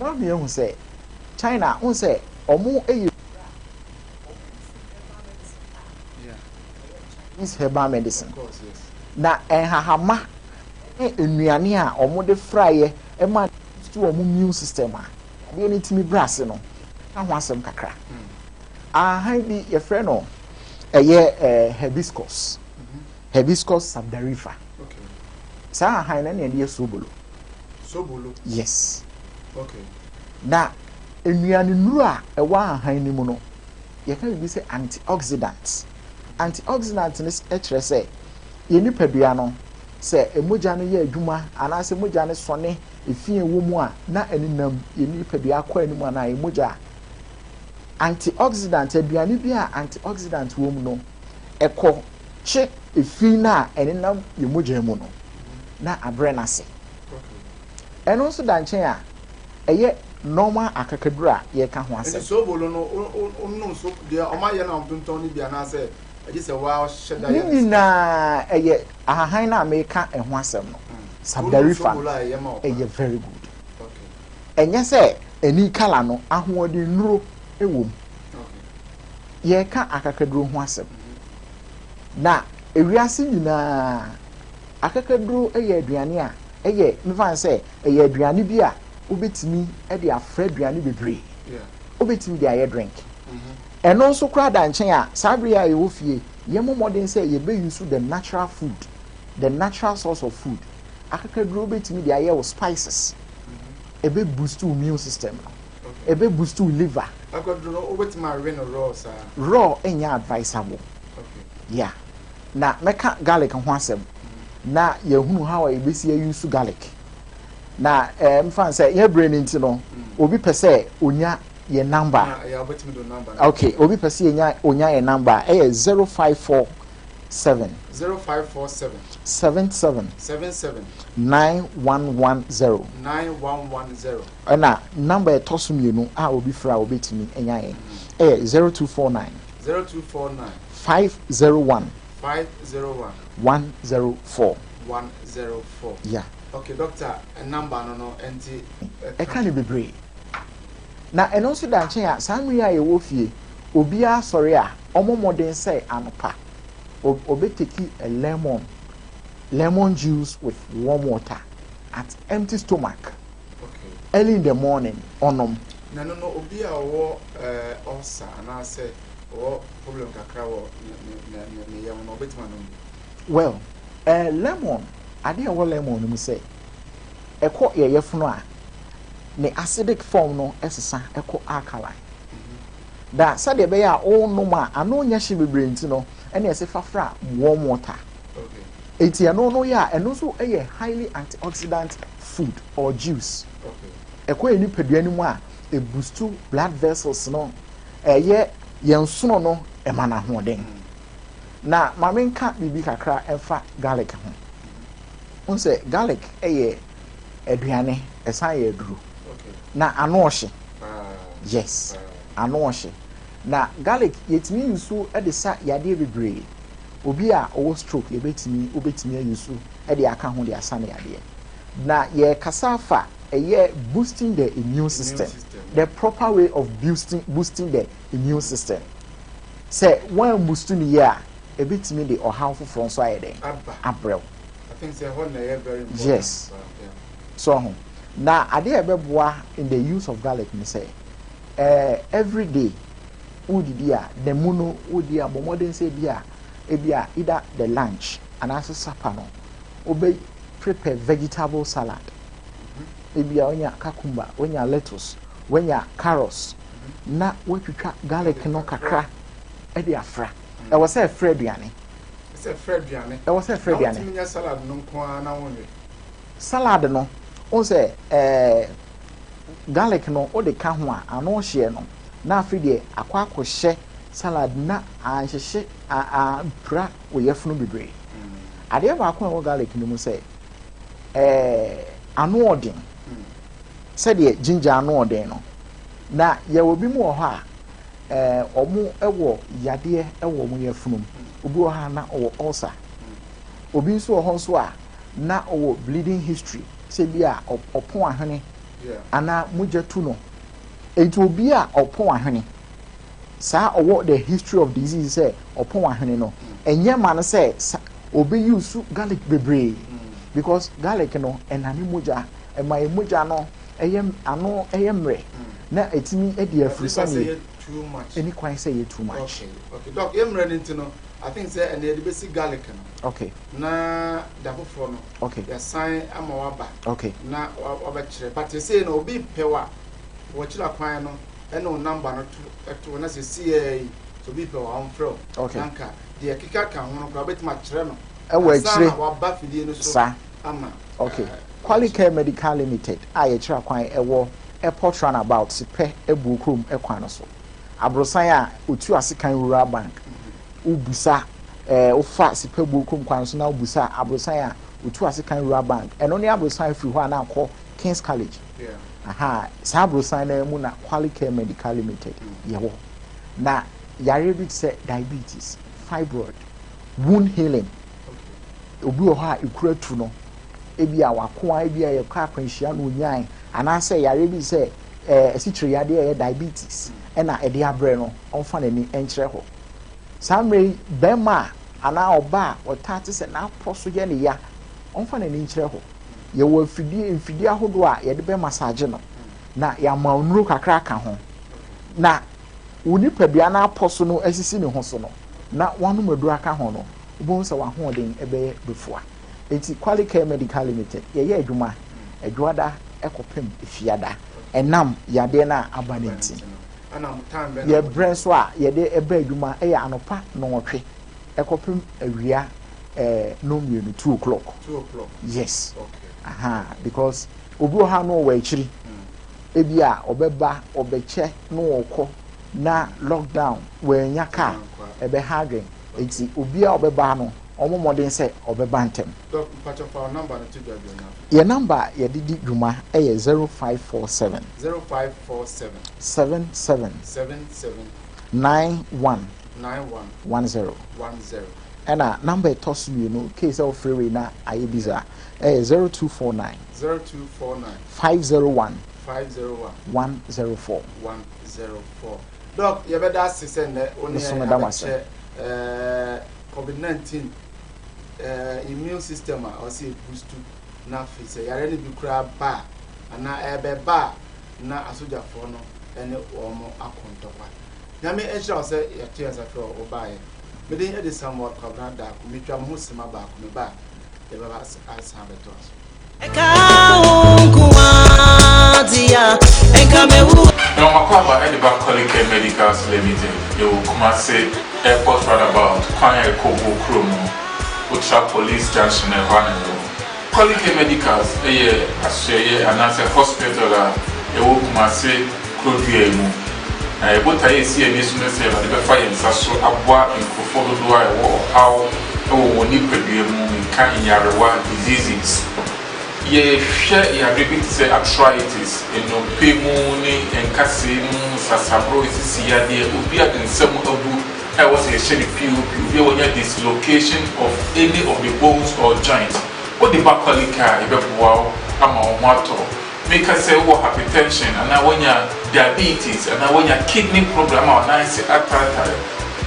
wɔn mi ehu sɛ China n sɛ ɔmo ɛyɛ Chinese herbal medicine. Of course, yes. Na nhahama ne nnuane a wɔde fraeɛ ma to wɔn immune system a adeɛ no tumi brɛ ase no ka ho asɛm kakra. Ahan bi yɛfrɛ no ɛyɛ hibiscus, Hibiscus sabdariffa. Saa ahan no ɛna yɛde yɛ sobolo. Sobolo? Yes. Na nnuane nnuro a ɛwɔ ahan no mu no, yɛka biribi sɛ antioxidant. Antioxidant no kyerɛ sɛ yɛn nipadua no, sɛ mogya no yɛ adwuma anaasɛ mogya no sɔne efi a ɛwɔ mu a na ɛnenam yɛn nipadua akɔ anim anaa yɛn mogya a, antioxidant, aduane bi a antioxidant wɔ mu no, ɛkɔ kye efi no a ɛnenam yɛn mogya mu no na abrɛ n'ase. Ɛno nso da nkyɛn a, ɛyɛ normal akakaduro a yɛka ho Nti asɛm. Sobolo no, wonom so deɛ ɔma yɛ no a ɔtontɔn no bi anaasɛ ɛgye sɛ waa ɔhyɛ da Ne yɛ no? nyinaa ɛyɛ ahahan no a meka ɛho asɛm no, sabdariffa no. Sobolo a ɛyɛ ma wo paa. Ɛyɛ very good. Ɛnyɛ sɛ ani kala no, ahoɔden nnuro wɔ mu. Yɛka akakaduro ho asɛm na ewiase nyinaa, akakaduro yɛ aduane a ɛyɛ, mefa sɛ ɛyɛ aduane bi a wobɛtumi de afra aduane bebree, wobɛtumi de ayɛ drink. Ɛno nso koraa da nkyɛn a, saa bere a yɛwɔ fie, yɛmmɔ mmɔden sɛ yɛbɛuse the natural food, the natural source of food. Akakaduro wobɛtumi de ayɛ wo spices, ɛbɛ boost wo immune system no, ɛbɛ boost wo liver. Akakaduro no, wobɛtumi awe no raw saa? Raw ɛnyɛ advisable. Yeah, na mɛka garlic ho asɛm na yɛhunu how a yɛbɛsi ause garlic. Na mfa sɛ yɛbrɛ no nti no, obi pɛ sɛ onya yɛ number. Na ɛyɛ wobɛtumi de wo number no. Okay, obi pɛ sɛ yɛnya onya yɛ number, ɛyɛ 0547 0547 77 77 9110. 9110. Ɛna number ɛtɔ so mmienu a obi frɛ a obɛtumi anya yɛn ɛyɛ 0249 0249 501 501 104. 104. Yeah. Okay, doctor, number no, ɛnti Ɛka ne bebree. Na ɛno nso da nkyɛn a, saa mmere a yɛwɔ fie, obiara sɔre a, ɔmo mmɔden sɛ anopa obɛtake a lemon juice with warm water at empty stomach early in the morning ɔnom. Na no, obi a ɔwɔ ulcer anaasɛ ɔwɔ problem kakra wɔ ne yam no, ɔbɛtumi anom bi? Well, lemon, adeɛ a ɛwɔ lemon no mu sɛ ɛkɔ yɛ yɛfono a, ne acidic form no ɛsesa ɛkɔ alkaline da, sɛdeɛ ɛbɛyɛ a ɔrenom a ano nyɛ hye bebree. Nti no ɛna ɛsɛ fafra warm water. Eti ɛno no yɛ a, ɛno nso yɛ highly antioxidant food or juice. Ɛkɔ yɛ nipadua no mu a, eboost blood vessels no, ɛyɛ yɛn sono no, ɛma no ahoɔden. Na maame, nka biribi kakra ɛmfa garlic ho. N sɛ garlic ɛyɛ aduane, ɛsan yɛ aduro. Na ano ɔhye. Yes, ano ɔhye. Na garlic yɛtumi use de sa yadeɛ bebree. Obi a ɔwɔ stroke, yɛbɛtumi, wobɛtumi ause de aka ho de asa ne yadeɛ. Na yɛkasa afa ɛyɛ boosting the immune system, the proper way of boosting the immune system. Sɛ wɔn boost no yie a, ebitumi de ɔhaw foforɔ nso ayɛ dɛn? Aba. Abrɛ wo. I think sɛ ɛhɔ na ɛyɛ very important. Yes. So ho na adeɛ a ɛbɛboa in the use of garlic ni sɛ every day wodidi a, da mu no wodi a, bɔ mmɔden sɛ ebi a either the lunch anaasɛ supper no, wobɛ prepare vegetable salad. Ebi a wonya cucumber, wonya lettuce, wonya carrots, na woatwitwa garlic no kakra ɛde afra. Ɛwɔ sɛ ɛfra aduane. Sɛ ɛfra aduane. Ɛwɔ sɛ ɛfra aduane. Na wotumi nya salad no nko ara na wonwe? Salad no o, sɛ garlic no wode ka ho a, ano hyeɛ no na afei deɛ akɔ akɔhyɛ salad na anhyehyɛ ampira wɔ yɛfunu bebree. Adeɛ baako a ɛwɔ garlic no mu sɛ ano ɔden sɛdeɛ ginger ano ɔden no, na yɛwɔ bi mu wɔ hɔ a ɔmo wɔ yadeɛ wɔ ɔmo yɛfunu mu. Obi wɔ hɔ a na ɔwɔ ulcer, obi nso wɔ hɔ nso a na ɔwɔ bleeding history, sɛ bi a ɔpɔn ahwene anaa mogya tu no. Nti obi a ɔpɔn ahwene saa, ɔwɔ the history of disease sɛ ɔpɔn ahwene no, ɛnyɛ ma no sɛ obi use garlic bebree, because garlic no ɛnane mogya, ɛma yɛ mogya no ɛyɛ ano ɛyɛ mmerɛ na ɛtumi ɛde afiri sani. Too much. Ɛni kwan sɛ yɛ too much. Okay, doc, yɛ mmerɛ no nti no, I think sɛ ɛnna yɛde bɛsi garlic no. Na da foforɔ no, yɛsan ama waba. Na wabɛkyerɛ, but sɛ no obi pɛ wa wɔkyerɛ kwan no ɛne wo number no to ɛto na sɛ si yɛ yi sɛ obi pɛ wa ɔmfrɛ wo. Na nka deɛ keka ka ho no koraa wobɛtumi akyerɛ no ɛwɔ ansa akyire na waba fidie no so saa ama. Qualicare Medical Limited a yɛkyerɛ kwan ɛwɔ Airport Roundabout pɛ, ebu kurom ɛkwan no so, aborosan a otu asekan Rural Bank. Wobusa wofa sipɛ buo kurom kwan so na wobusa aborosan a otu asekan Rural Bank, ɛno ne aborosan firi hɔ a na akɔ Kings College. Aha saa aborosan no mu na Qualicare Medical Limited yɛwɔ. Na yare bi te sɛ diabetes, fibroid, wound healing, obi wɔ hɔ a ekura tu no, ebi a wakoa, ebi a yɛkɔ akwanhyia na onyae, anaasɛ yare bi sɛ asikyire yadeɛ a ɛyɛ diabetes ɛna ɛde abrɛ no, ɔmfa n'ani nkyerɛ hɔ. Saa mmerɛ yi, bɛrima a anaa ɔbaa a ɔtaa te sɛ n'apɔ so yɛ ne ya, ɔmfa n'ani nkyerɛ hɔ. Yɛwɔ afidie mfidie ahodoɔ a yɛde bɛ massage no na yɛama nnuro kakra aka ho na wo nipadua no apɔ so no asisi ne ho so no, na wanom aduro aka ho no, wobɛhu sɛ w'ahoɔden ɛbɛyɛ bɛfua. Eti Qualicare Medical Limited, yɛyɛ adwuma adwoada ɛkɔpem efiada. Ɛnam yadeɛ no a aba ne nti, yɛbrɛ nso a yɛde ɛbɛ adwuma ɛyɛ anɔpa 8 ɛkɔpem awia 2:00, 2 o'clock. 2 o'clock. Yes. Aha, because obi wɔ ha no ɔwɔ akyiri, ebi a ɔbɛba ɔbɛkyɛ na ɔkɔ na lockdown wɔanya car, ɛbɛha adwen. Eti obi a ɔbɛba no, ɔmo mmɔden sɛ ɔbɛba ntɛm. Yɛ number a yɛde di dwuma yɛ 0547. 0547. 77. 77. 91. 91. 10. 10. Ɛna number ɛtɔ so mmienu kei sɛ wofrɛ wei na ayɛ busy a, ɛyɛ 0249. 0249. 501. 501. 104. 104. Doc, yɛbɛda ase sɛ nnɛ wo ne Nso yɛn meda mo ase. abɛkyɛ COVID-19 immune system a ɔsɛ boost, na afei sɛ yare no bi koraa ba a anaa ɛbɛba a, na asogyafoɔ no ne wɔn akɔ ntɔkwa. Nyame nhyira wo sɛ yɛto yɛn nsa frɛ wo wobaeɛ. Mede ɛde Samuel Kwabena Daako metwa mo ho sema baako me ba a yɛbɛba asan abɛtoa so. Ɛka wo nko dia, ɛnka mewu. Na ɔmakɔ aba ɛde ba Qualicare Medicals Limited. Yɛwɔ Kumase Airport Roundabout kwan a ɛkɔ Bo kurom no, wotra police junction ɛhɔ ana yɛwɔ. Qualicare Medicals ɛyɛ asoɛyɛ anaasɛ hospital a ɛwɔ Kumase kurodua yi mu, na yɛbɔta yɛ esi ani so no sɛ Awurade bɛfa yɛn nsa so aboa nkurɔfoɔ dodoɔ a ɛwɔ ɔhaw ɛwɔ wɔn nipadua mu, nka nyarewa, diseases. Yɛhwɛ yare bi te sɛ arthritis, nnompe mu ne nkasɛɛ mu sasaboro, esisi yadeɛ, obi a ne nsam abu a ɛwɔ sɛ yɛhyɛ no POP, obi a wɔnya dislocation of any of the bones or joint, wode ba Qualicare a, yɛbɛboa wo ama wo ho atɔ. Meka sɛ wowɔ hypertension anaa woanya diabetes anaa woanya kidney problem a ɔnan se ataatae.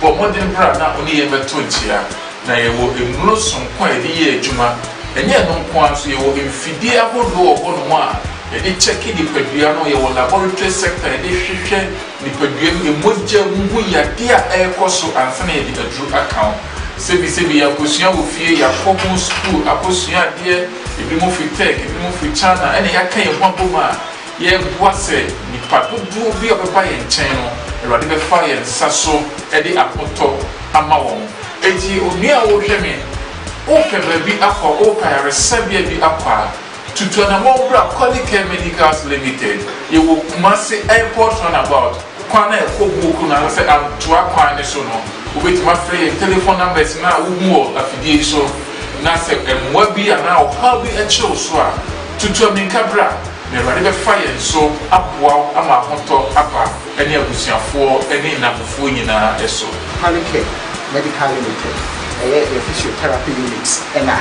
Bɔ mmɔden bra na wo ne yɛn mmɛto nkyea. Na yɛwɔ nnuro sononko a yɛde yɛ adwuma. Ɛnyɛ ɛno nko ara nso, yɛwɔ mfidie ahodoɔ wɔ hɔnom a yɛde kyɛke nipadua no, yɛwɔ laboratory sector a yɛde hwehwɛ nipadua mu, mogya mu hu yadeɛ a ɛrekɔ so ansa na yɛde aduro aka wo. Sɛbisɛbi yɛakɔsua wɔ fie, yɛakɔ ho sukuu akɔsua adeɛ, ebinom firi Turk, ebinom firi China, ɛna yɛaka yɛn ho abom a Yɛreboa sɛ nnipa dodoɔ bi a wɔbɛba yɛn nkyɛn no, Awurade bɛfa yɛn nsa so de ahotɔ ama wɔn. Enti onua a worehwɛ me, worepɛ baabi akɔ, worepɛ ayaresabea bi akɔ a, tutu anammɔn bra Qualicare Medicals Limited. Yɛwɔ Kumasi Airport Runabout, kwan a ɛkɔ Buokro no anaasɛ Antoa kwan no so no. Wobɛtumi afrɛ yɛn telephone numbers no a wohu wɔ afidie yi so, na sɛ mmoa bi anaa ɔhaw bi kyere wo so a, tutu ammirika bra. Na Awurade bɛfa yɛn so aboa wo ama ahotɔ aba ne abusuafoɔ ne nnamfofoɔ nyinaa so. Qualicare Medical Limited, ɛyɛ yɛn physiotherapy unit na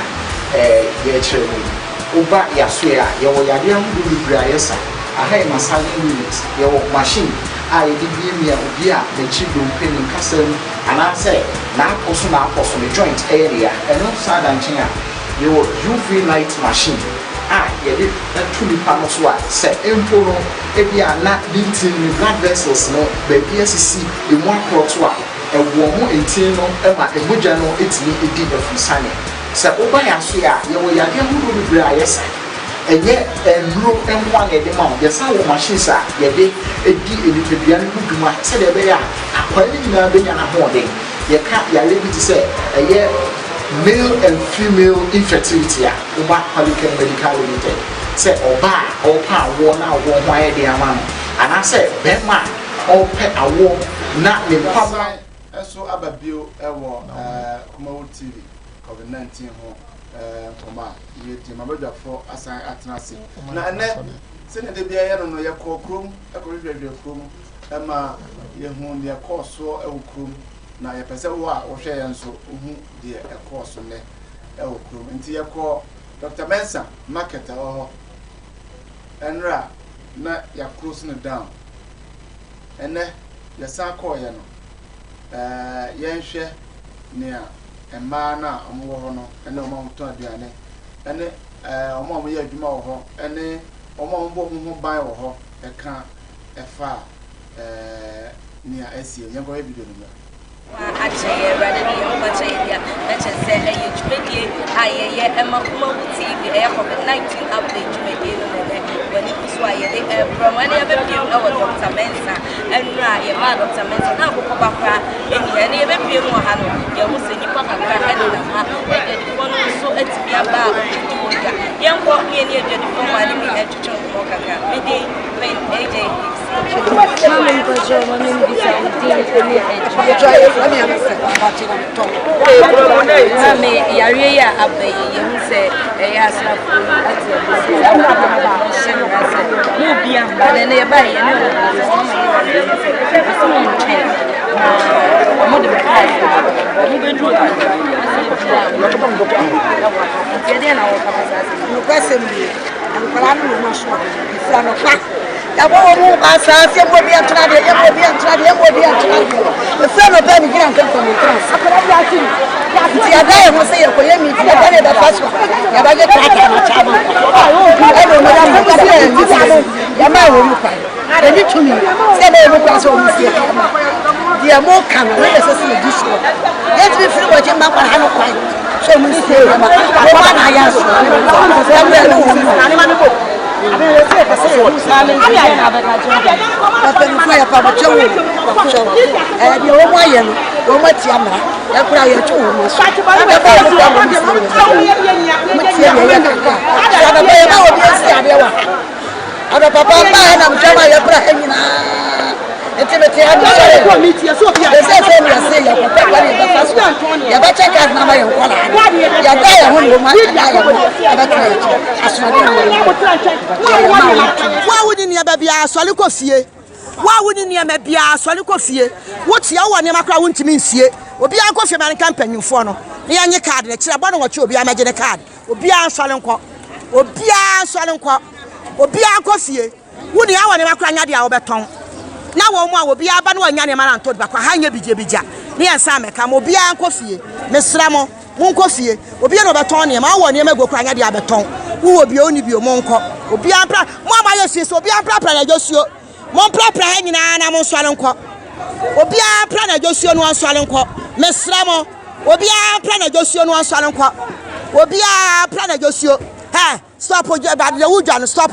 yɛrekyerɛ mu yi. Woba yɛasoɛ a, yɛwɔ yadeɛ ahodoɔ bebree a yɛsa. Aha yɛ massaging unit, yɛwɔ machine a yɛde miamia obi a n'akyiri dompe, ne nkasa mu anaasɛ n'apɔ so n'apɔ so, ne joint yɛ ne ya. Ɛno saa da nkyɛn a, yɛwɔ UV light machine a yɛde to nipa no so a, sɛ mpo no ebia na ne ntini, ne blood vessels no baabi asisi, emu akorɔto a, ɛwɔ ho ntini no ma mogya no tumi di afurusane. Sɛ woba yɛn asoɛ a, yɛwɔ yadeɛ ahodoɔ bebree a yɛsa. Ɛnyɛ nnuro nko ara na yɛde ma wo, yɛsan wɔ machines a yɛde di nipadua no ho dwuma sɛdeɛ ɛbɛyɛ a akwaa no nyinaa bɛnya n'ahoɔden. Yɛka yareɛ bi te sɛ ɛyɛ male and female infertility a, woba Qualichem Medical Limited sɛ ɔbaa a ɔrepɛ awoɔ na awoɔ ho ayɛ den ama no anaasɛ barima a ɔrepɛ awoɔ na ne mpaboa. Yɛasan nso aba bio wɔ Kumawu TV Covid 19 ho nkɔmmɔ a yɛredi. M'abadwafoɔ asan atena ase. Na ɛnnɛ, sɛnea da biara yɛ no no, yɛkɔɔ kurom kɔhwehwɛhwɛɛ kurom ma yɛhuu deɛ ɛkɔɔ soɔ wɔ kurom. Na yɛpɛ sɛ wo a wohwɛ yɛn nso wohu deɛ ɛkɔɔ so nnɛ wɔ kurom. Nti yɛkɔɔ Dr. Mensah market a ɛwɔ hɔ ɛnora na yɛaclose no down. Ɛnnɛ yɛsan kɔɔeɛ no, ɛɛ yɛnhwɛ nea mmaa no a wɔwɔ hɔ no ne wɔn a wɔtɔn aduane ne ɛɛ wɔn a wɔyɛ adwuma wɔ hɔ ne wɔn a wɔbɔ wɔn ho ban wɔ hɔ ɛka ɛfa ɛɛ nea asie. Yɛnkɔhwɛ video no mmra. Akyɛ yɛ Awurade de yɛn ho akyɛ yɛ dea na kyerɛ sɛ ɛyɛ dwumadie a yɛyɛ ɛma Kumawu TV ɛyɛ COVID-19 update dwumadie no na ɛnɛ w'ani gu so a yɛde ɛrebrɛ mo ɛne yɛbɛpiem ɛwɔ Dr. Mensah ɛnura yɛbaa Dr. Mensah na akokɔ ba koraa ɛni ha ɛne yɛbɛpiem wɔ ha no yɛho sɛ nnipa kakra ɛnenam ha adwadifoɔ no nso atumi aba a wɔdi wɔn dwa yɛnkɔ ne yɛne adwadifoɔ maa no bi ɛntwetwe nkɔmmɔ kakra mede Queen AJ Hicks Maame mpakyɛ ma me mbisa wo din ne adwuma. Maame yareɛ yi a aba yi yɛhu sɛ ɛyɛ asraafoɔ yi ate ɛho sɛ wɔhyɛ mmara sɛ mo obi amba na ɛnɛ yɛbaeɛ yɛne wɔn kasa wɔn ama yɛ wɔn sɛ wɔsi wɔn ntwɛn na wɔn de mo kaa sɛ wɔn bɛduru anadwo asɛ obi a ɛwɔ ha nti ɛdeɛ na wɔka fa saa asɛm. Nokwasɛm nie, nkwadaa no na wɔn aso ɛfiri anɔpa. Yɛabɔ wɔn ho ban saa sɛ yɛmma obi ntra adeɛ, yɛmma obi ntra adeɛ, yɛmma obi ntra adeɛ. Ɛfiri anɔpa yi megyina mfɛmfɛm me tena ase. Nti yɛada yɛn ho sɛ yɛkɔyɛ meeting, ɛkwan a yɛbɛfa so a yɛbɛgye krataa no akyɛ ama nkwadaa. Ɛna wɔn de ama sɛ yɛn no, yɛmaa wɔn mu kwan. Yɛnni tumi sɛ yɛbɛyɛ wɔn kwan sɛ wɔn nsie deɛ ma. Deɛ moka no, ɛno na ɛsɛ sɛ yɛdi soɔ. Yɛntumi mfiri wɔgye mma nkwadaa no kwan sɛ wɔn nsie deɛ ma. Wɔn a na ayɛ asoɔ. Yɛbrɛ ne wɔn mu. Mpanyinfoɔ yɛ pamokyɛ wo pamokyɛ wo ɛɛ deɛ wɔn ayɛ no wɔn atia mmara yɛkura yɛtwe wɔn aso ɛbɛ wɔn kura wɔn si wɔn wɔn tie deɛ yɛ kaka so anapa yɛ ba obi esi adeɛ wɔ ha anapa papa ha nam twɛm a yɛkura ha nyinaa nti mi te ha mi sɔre ɛsɛ sɛ mi ase yɛ kɔ pɛpɛ ne bɛfa so yɛbɛkyɛ kaad na ama yɛn nkɔla yɛda yɛn ho na wɔn ada yɛn ho ɛbɛtena yɛn kyɛ asoɔden na wɔn yɛ ma wɔn tu. Wo a wonni nneɛma biara, sɔre kɔ fie. Wo a wonni nneɛma biara, sɔre kɔ fie. Wotua wowɔ nneɛma koraa a wontumi nsie. Obiara nkɔ fie ma no nka mpanyimfoɔ no na yɛnnye kaad no. Kyerɛ bɔ no nwɔtwe obiara mmɛgye ne kaad. Obiara nsɔre nkɔ. Obiara nsɔre nkɔ. Obiara nkɔ fie. Wo nua wɔ nneɛma koraa nya deɛ a wobɛtɔn. Na wɔn a obiara ba na wɔanya nneɛma no antɔ de bakɔ ha nyɛ bigyabigya ne yɛn nsa mmɛka mo. Obiara nkɔ fie. Mesrɛ mo, monkɔ fie. Obiara na ɔbɛtɔn nneɛma. Wowɔ nneɛma agu koraa nyɛ deɛ abɛtɔn. Wowɔ bio, wonni bio, monkɔ. Obiara mpra. Mo a moayɛ fie so, obiara mprapra n'adwosuo. Momprapra ha nyinaa na monsɔre nkɔ. Obiara mpra n'adwosuo na ɔnsɔre nkɔ. Mesrɛ mo, obiara mpra n'adwosuo na ɔnsɔre nkɔ. Obiara mpra n'adwosuo. Hɛ! Stop deɛ wodwa no stop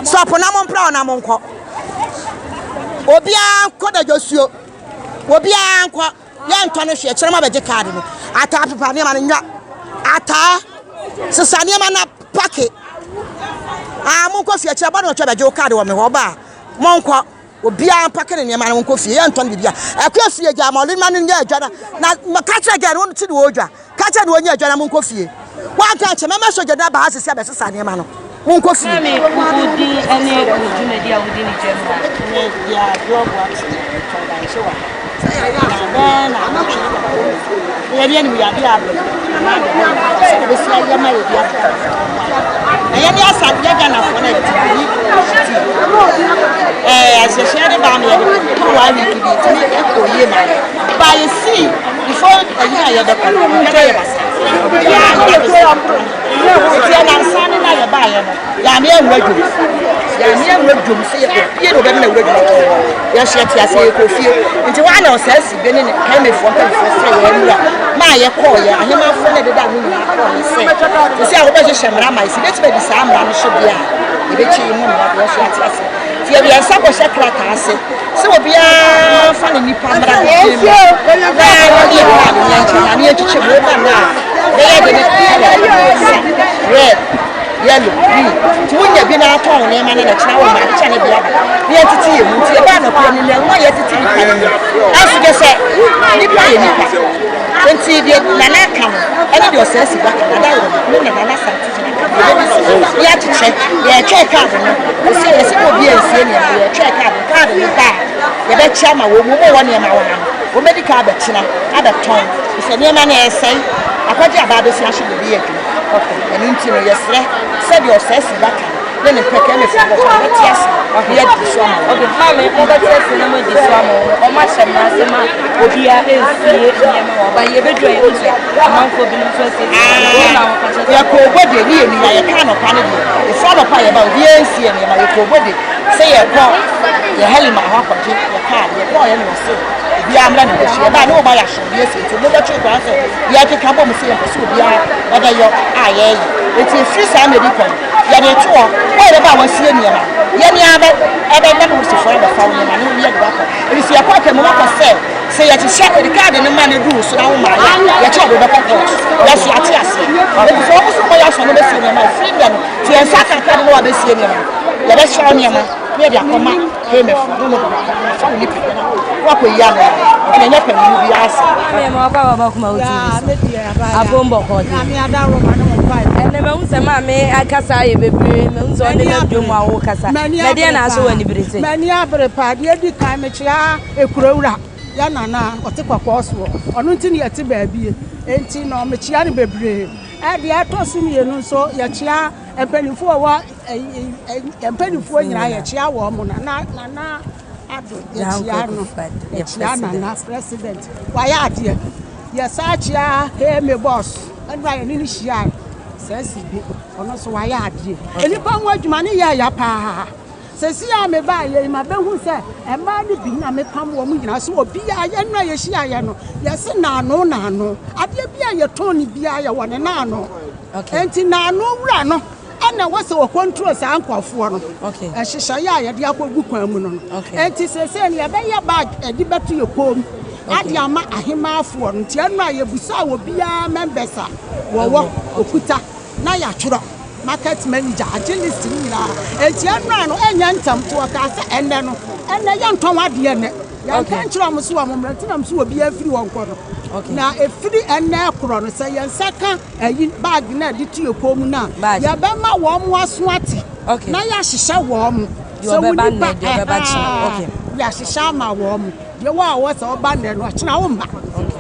stop na mompra hɔ na monkɔ. Obiara nkɔ n'adwosuo. Obiara nkɔ. Yɛntɔ no hwee kyerɛ ma bɛgye kaade no. Ataa pepa nneɛma no nwa. Ataa sesa nneɛma na pake. Ah, monkɔ fie kyerɛ bɔ no ɔtwa bɛgye wo kaade wɔ me hɔ ba. Monkɔ. Obiara mpake ne nneɛma no nkɔ fie. Yɛntɔ no biribi a. Ɛkɔ fie gya ma ɔde ma no nyɛ adwa na na ka kyerɛ gɛ no ti de wɔdwa. Ka kyerɛ no wɔnyɛ adwa na monkɔ fie. Wanka nkyɛ mɛma sogya no aba ha sisi abɛsesa nneɛma no. Monkɔ fie. Maame, wo din ne wo dwumadi a wodi ne dwam ha? Me deɛ Adwoa Boakye na metɔn bankye wɔ ha. Na bɛɛ na awɔtwe na yɛde anim yɛade abrɛ na ade hɔ na sɛ yɛbɛsi ayɛ ma yɛde aba na yɛde asa yɛ Ghanafoɔ na yɛde yi ti ɛɛ ahyehyɛ de baa no yɛde toro wa week bi tumi ɛkɔ yie ma yɛ ba yɛsi before ɛyi a yɛbɛkɔ no yɛbɛyɛ yɛ basa nti ɛnansa ne na yɛbaeɛ no yɛame awura dwom yɛame awura dwom sɛ yɛkɔpie na ɔbɛma awura dwom atɔ yɛnso yɛte ase yɛkɔ fie nti wɔn na ɔsaa si bɛ ne ne kaimefoɔ mpanimfoɔ frɛ yɛn nwura ma a yɛkɔɔ yɛ ahemafoɔ na ɛdeda ano nyinaa kɔɔ yɛ sɛ sɛ a wobɛhyehyɛ mmara ma yɛsi bɛtumi adi saa mmara no so deɛ a yɛbɛkyɛ yi mu mmara deɛ nso yɛate ase nti yɛde yɛn nsa kɔhyɛ krataa ase sɛ obiara mfa ne nipa mmra ne fie mu na wɔde yɛ kaade ne nkyɛn na ne yɛkyekyɛ mu woba no a bɛyɛ de ne kala mmiɛnsa red yellow green nti wonya bi na atɔn wo nneɛma no na kyerɛ wo ma adekyɛ ne de aba ne yɛtete yɛ mu nti yɛbaa nɔpɛ no nnuamu a yɛtete nipa no mu ɛnso kyɛ sɛ nipa yɛ nipa nti deɛ nana aka no ɛne deɛ ɔsɛ si ba ka nana wɔ ne na nana sante gyina ka deɛ yɛde si ne yɛakyekyɛ yɛtwɛn kaade no ɛsɛ yɛsɛ obi ansie nneɛma yɛtwɛn kaade no kaade no ba a yɛbɛkyɛ ama wɔn mu wɔ nneɛma wɔ ha no wɔn bɛdi ka abɛkyena abɛtɔn sɛ nneɛma no ɛsɛe akɔgye aba abɛsi ahye de bi yɛ adwuma ɛno nti no yɛsrɛ sɛdeɛ ɔsɛe si ba ka ne ne mpɛkɛ ne fo wɔ bɛte ase na yɛadi so ama wɔn. Okay, maame, mobɛte ase na moadi so ama wɔn. Wɔn ahyɛ mmara sɛ ma obiara nsie nneɛma wɔ ɔba yɛbɛduru a yɛhu sɛ amanfoɔ binom nso asiesie nneɛma. Wɔn na wɔka kyerɛ sɛ. Yɛkɔ Obode ne yɛ nua yɛka anɔpa no deɛ ɛfiri anɔpa a yɛba obiara nsie nneɛma yɛkɔ Obode sɛ yɛkɔ yɛ Helima hɔ akɔgye yɛ kaade yɛkɔɔ yɛ na wɔse obiara mmra ne bɛhyia yɛbaa ne wɔma yɛ asoɔdeɛ sie nti mobɛtwe kwan sɛ yɛkeka bɔ mu sɛ yɛmpɛ sɛ obiara ɛbɛyɔ a yɛyɛ nti ɛfiri saa mmerɛ bi kɔ no yɛde reto hɔ wo a yɛbɛba a wasie nneɛma no yɛne ara bɛ ɛbɛnam wusifoɔ abɛfa wo nneɛma no yɛde wakɔ ɛfiri sɛ yɛkɔ atwa mu wakɔ sɛ sɛ yɛhyehyɛ yɛde kaade no ma no du wo so na wo ma yɛ yɛkyɛ ɔde bɛkɔ court yɛso ate aseɛ ɛfiri sɛ wɔn so wɔyɛ asɔ no bɛsie nneɛma ɛfiri nnɛ no nti yɛn nsa aka kaade no wabɛsie nneɛma no yɛbɛhyɛ wo nneɛma na yɛde akɔma Hemefo no na wɔde akɔ afa wo nipadua no wakɔ yi ano ɛna ɛnyɛ panyin bi ase. Maame ma wakɔ aba kuma wo TV so. Abom bɔkɔ de. Ɛnɛ mahu sɛ maame akasa ayɛ bebree mahu sɛ ɔne nam dwom a wokasa. Na deɛ na ahyɛ wɔ anibere sɛ. M'ani abere paa deɛ di kan mekyea ekurawura yɛ nana ɔte kɔkɔɔ soɔ ɔno nti ne yɛte baabie enti na mekyea no bebree. Ɛdeɛ ɛtɔ so mmienu nso yɛkyea mpanimfoɔ wɔ mpanimfoɔ nyinaa yɛkyea wɔn mo nana nana ado yɛkyea no yɛkyea nana president wayɛ adeɛ yɛsa kyea heme boss ɛno a yɛne no hyia sɛ si bi ɔno nso wayɛ adeɛ nnipa ho adwuma ne yɛ ya paa sɛsi a mebaa yɛ yi ma bɛhu sɛ mmaa no bi na mepam wɔn nyinaa so obiara yɛn no a yɛhyia yɛ no yɛse naano naano adeɛ bi a yɛtɔn no biara yɛwɔ ne naano enti naano wura no ɛna ɛwɔ sɛ wɔkɔntro saa nkurɔfoɔ no nhyehyɛeɛ a yɛde akɔgu kwan mu no no enti seesei no yɛbɛyɛ bag ɛde bɛto yɛ kɔn mu ade ama ahemaafoɔ no nti ɛno a yɛbusaa obiara members a wɔwɔ okuta na yɛatwerɛ market manager agye list no nyinaa enti ɛno a no ɛnyɛ ntɛm nti wɔkaa sɛ ɛnɛ no ɛnɛ yɛntɔn adeɛ nnɛ yɛnka nkyerɛ wɔn so wɔn mmerɛ nti nam so obiara firi wɔn kɔ no na ɛfiri ɛnɛ korɔ no sɛ yɛn nsa ka ayi bag no a ɛde to yɛ kɔn mu no a, yɛbɛma wɔn aso ate na yɛahyehyɛ wɔn. Sɛ wo nipa ɛhaa. Yɛahyehyɛ ama wɔn. Deɛ wɔ a ɔwɔ sɛ ɔba nnɛ no, ɔkyena womma.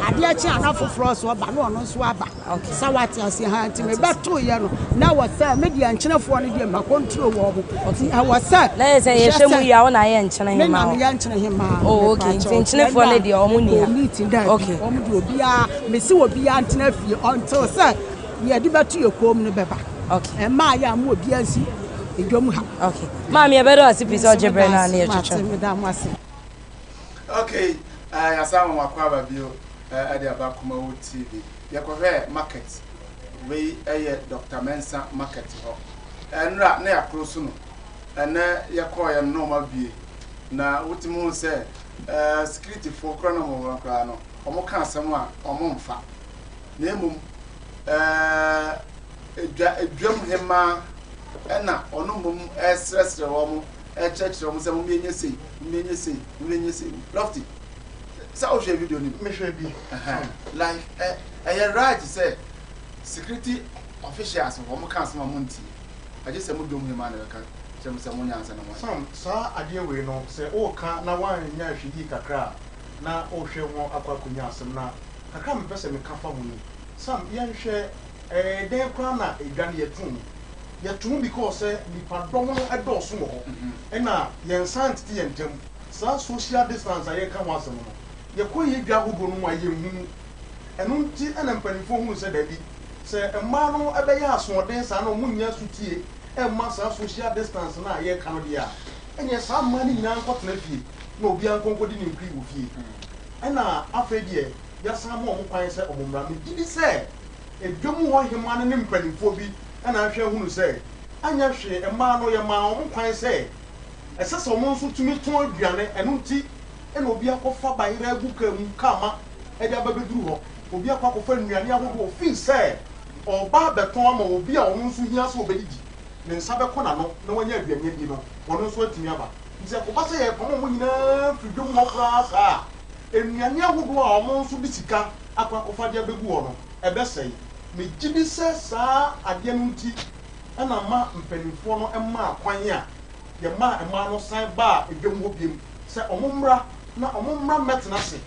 Adeɛ kye a na foforɔ nso ɔba na ɔno nso aba. Sɛ wate aseɛ ha nti mebɛtoeɛ no na ɛwɔ sɛ me deɛ nkyenefoɔ no deɛ ma control wɔn. Nti ɛwɔ sɛ Na yɛ sɛ yɛhwɛ mu yie a wo na ayɛ nkyene me hemaa na hɔ. meyɛ nkyene hemaa. Oh okay, nti nkyenefoɔ no deɛ wɔn nni ha. Meeting daabi. Okay. Wɔn deɛ obiara, mese obiara ntena fie until sɛ deɛ yɛde bɛto yɛ kɔn mu no bɛba. Okay. Ɛmaa yɛ a mo obiara nsi dwam ha. Okay. Maame yɛbɛda wo ase pii sɛ ɔgye berɛ no a ne yɛtwetwe. Mate, meda mo ase. Okay, uh, yɛasan ma wakɔ aba bio uh, de aba Kumawu TV. Yɛkɔhwɛɛ market, wei ɛyɛ Dr. Mensah market hɔ. Ɛnora na yɛakoro so no, ɛnɛ yɛkɔɔyɛ no na wɔn abue. Na wotumi hu sɛ uh, securityfoɔ koraa na wɔn wɔ koraa no, wɔn ka asɛm a wɔn mfa. Na mmom uh, edwa edwam hemaa ɛna ɔno mmom ɛresrɛsrɛ wɔn ɛkyerɛkyerɛ wɔn sɛ mo nyɛ sei, mo nyɛ sei, mo nyɛ sei. Lofty, sɛ wohwɛ video no bi? Mehwɛ bi. Like ɛ ɛyɛ right sɛ security officials wɔn ka asɛm a mo ntie, agye sɛ mo dwom hemaa na ɛbɛka kyerɛ mo sɛ mo nyɛ ansa na mo ayɛ. Sam, saa adeɛ wei no, sɛ woreka na woanyɛ ahwɛyie kakra a, na wohwɛ ho akɔ akɔnya asɛm. Na kakra a mepɛ sɛ meka fa ho ni, Sam, yɛnhwɛ, ɛyɛ dɛn koraa na edwa no yɛtoo mu? Yɛto mu because sɛ nnipa dɔm no dɔɔso wɔ hɔ, ɛna yɛnsan ntete yɛn ntam. Saa social distance a yɛreka ho asɛm no, yɛkɔ yɛn dwa ahodoɔ no mu a, yɛnhu mu. Ɛno nti na mpanimfoɔ hunu sɛ dabi, sɛ mmaa no bɛyɛ asoɔden saa na wɔnnyɛ asotie mma saa social distance no a yɛreka no deɛ a, ɛnneɛ saa mmaa no nyinaa nkɔtena fie na obiara nkɔ nkɔdi ne nkui wɔ fie. Ɛna afei deɛ yɛasan ama wɔn kwan sɛ wɔmmra. Megye di sɛ dwam hɔ hemmaa no ne mpanimfoɔ bi na ahwɛ ahunu sɛ anyɛ hwee mmaa no yɛmaa wɔn kwan sɛ ɛsɛ sɛ wɔn nso tumi tɔn aduane, ɛno nti na obi akɔfa bayerɛ agu kaa mu, kaa ma de aba bɛduru hɔ, obi akɔ akɔfa nnuane ahodoɔ firi sɛ ɔreba abɛtɔn ama obi a ɔno nso hia sɛ ɔbɛdidi, ne nsa bɛkɔ n'ano na wanya aduane adi no, ɔno nso atumi aba. Nti ɛkɔba sɛ yɛrepam wɔn nyinaa firi dwam hɔ koraa saa a, nnuane ahodoɔ a wɔn nso de sika akɔ akɔfa de abɛgu hɔ no, ɛbɛsɛe. Megye di sɛ saa adeɛ no nti na ama mpanimfoɔ no maa kwan a yɛmaa mmaa no san baa dwam hɔ bio sɛ wɔmmra na wɔmmra mmɛtena ase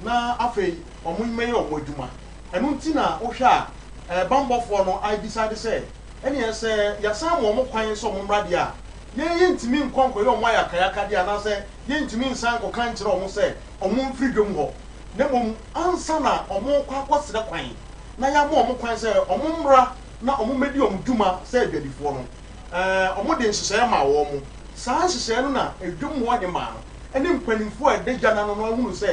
na afei wɔmmɛyɛ wɔn adwuma. Ɛno nti na wohwɛ a bammɔfoɔ no a decide sɛ ɛneɛ sɛ yɛasan ama wɔn kwan sɛ wɔmmra deɛ a, yɛn yɛntumi nkɔ nkɔyɛ wɔn ayakayakadeɛ anaasɛ yɛntumi nsan nkɔka nkyerɛ wɔn sɛ wɔmfiri dwam hɔ na mmom ansa na wɔrekɔ akɔsrɛ kwan na yɛama wɔn kwan sɛ wɔmmra na wɔmmɛdi wɔn dwuma sɛ adwadifoɔ no, wɔde nhyehyɛeɛ maa wɔn. Saa nhyehyɛeɛ no na dwam hɔ hemaa no ne mpanimfoɔ a ɛda dwa no ano no ahunu sɛ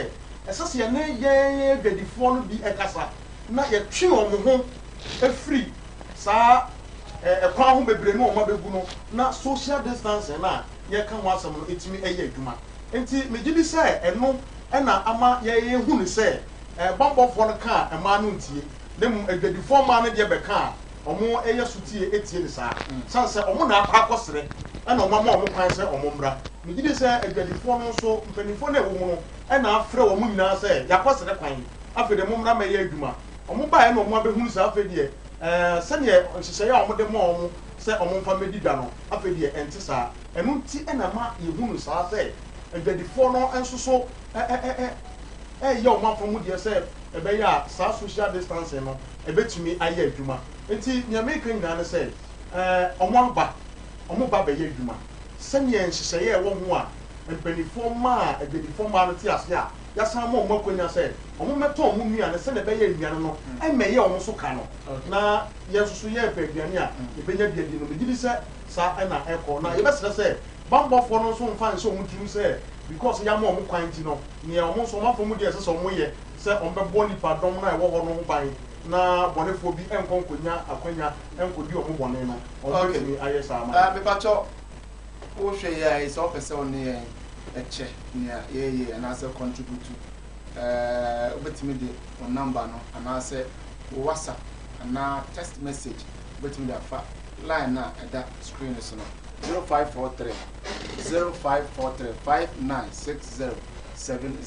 ɛsɛ sɛ yɛne yɛn adwadifoɔ no bi kasa na yɛtwe wɔn ho firi saa ɛkwan ho bebree no a wɔabɛgu no na social distancing no a yɛreka ho asɛm no tumi yɛ adwuma. Enti megye di sɛ ɛno na ama yɛahu no sɛ bammɔfoɔ no ka a mmaa no ntie, na mmom adwadifoɔ mmaa no deɛ bɛka a wɔyɛ sotie tie no saa. Sane sɛ wɔn na akɔ akɔsrɛ na wɔama wɔn kwan sɛ wɔmmra. Megye di sɛ adwadifoɔ no nso, mpanimfoɔ no a ɛwɔ mu no na afrɛ wɔn nyinaa sɛ yɛakɔsrɛ kwan, afei deɛ mommra mmɛyɛ adwuma. Wɔbaeɛ na wɔabɛhunu sɛ afei deɛ sɛdeɛ nhyehyɛeɛ a wɔde maa wɔn sɛ wɔmfa mmɛdi dwa no, afei deɛ ɛnte saa. Ɛno nti na ɛma yɛhu no saa sɛ adwadifoɔ no nso so reyɛ wɔn afa mu deɛ sɛ ɛbɛyɛ a saa social distancing no ɛbɛtumi ayɛ adwuma. Nti nea mereka nyinaa ne sɛ wɔn aba, wɔn ba bɛyɛ adwuma sɛdeɛ nhyehyɛeɛ a ɛwɔ ho a mpanimfoɔ maa adwadifoɔ mmaa no te aseɛ a yɛasan ama wɔn akwanya sɛ wɔn mmɛtɔn wɔn nnuane sɛdeɛ ɛbɛyɛ a nnuane no mmɛyɛ wɔn so ka no na yɛn nso so yɛrepɛ aduane a yɛbɛnya bi adi no. Megye di sɛ saa na ɛkɔ na yɛbɛsrɛ sɛ bammɔfoɔ no nso mfa nhyɛ wɔn tirim sɛ because yɛama wɔn kwan nti no, nea wɔn nso wɔn afa mu deɛ ɛsɛ sɛ wɔyɛ sɛ wɔbɛbɔ nnipa dɔm no a ɛwɔ hɔ no ho ban na bɔnefoɔ bi nkɔ nkɔnya akwanya nkɔdi wɔn bɔne no, wɔbɛtumi ayɛ saa ama yɛn. Mepakyɛ wohwɛ yɛ a sɛ wopɛ sɛ wo ne yɛn kyɛ nea yɛyɛ anaasɛ contribute wobɛtumi de wo number no anaasɛ wo WhatsApp anaa text message wobɛtumi de afa line no a ɛda screen no so no 0543 0543 5960 70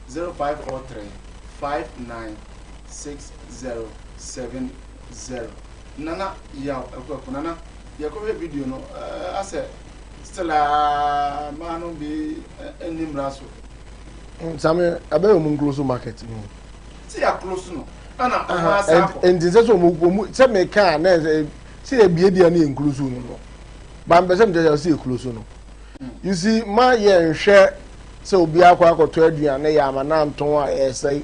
0543 596070 Nana Yaw Akuaku Nana yɛkɔhwɛ video no eh, asɛ Still a mmaa no bi nni mmara so. Sami ɛbɛyɛ ɔmo nkuro market mu. Sɛ yɛ akuro so no ɛna ɔmo asa akɔ. Nti sɛ sɛ ɔmo ɔmo sɛ mi ka na ɛsɛ sɛ yɛ bie deɛ ne yɛ nkuro so no no ba mpɛ sɛ mi kyerɛ sɛ yɛ kuro so no. You see ma yɛ nhwɛ sɛ obi akɔ akɔtɔ aduane yɛ ama na ntɔn a ɛsɛe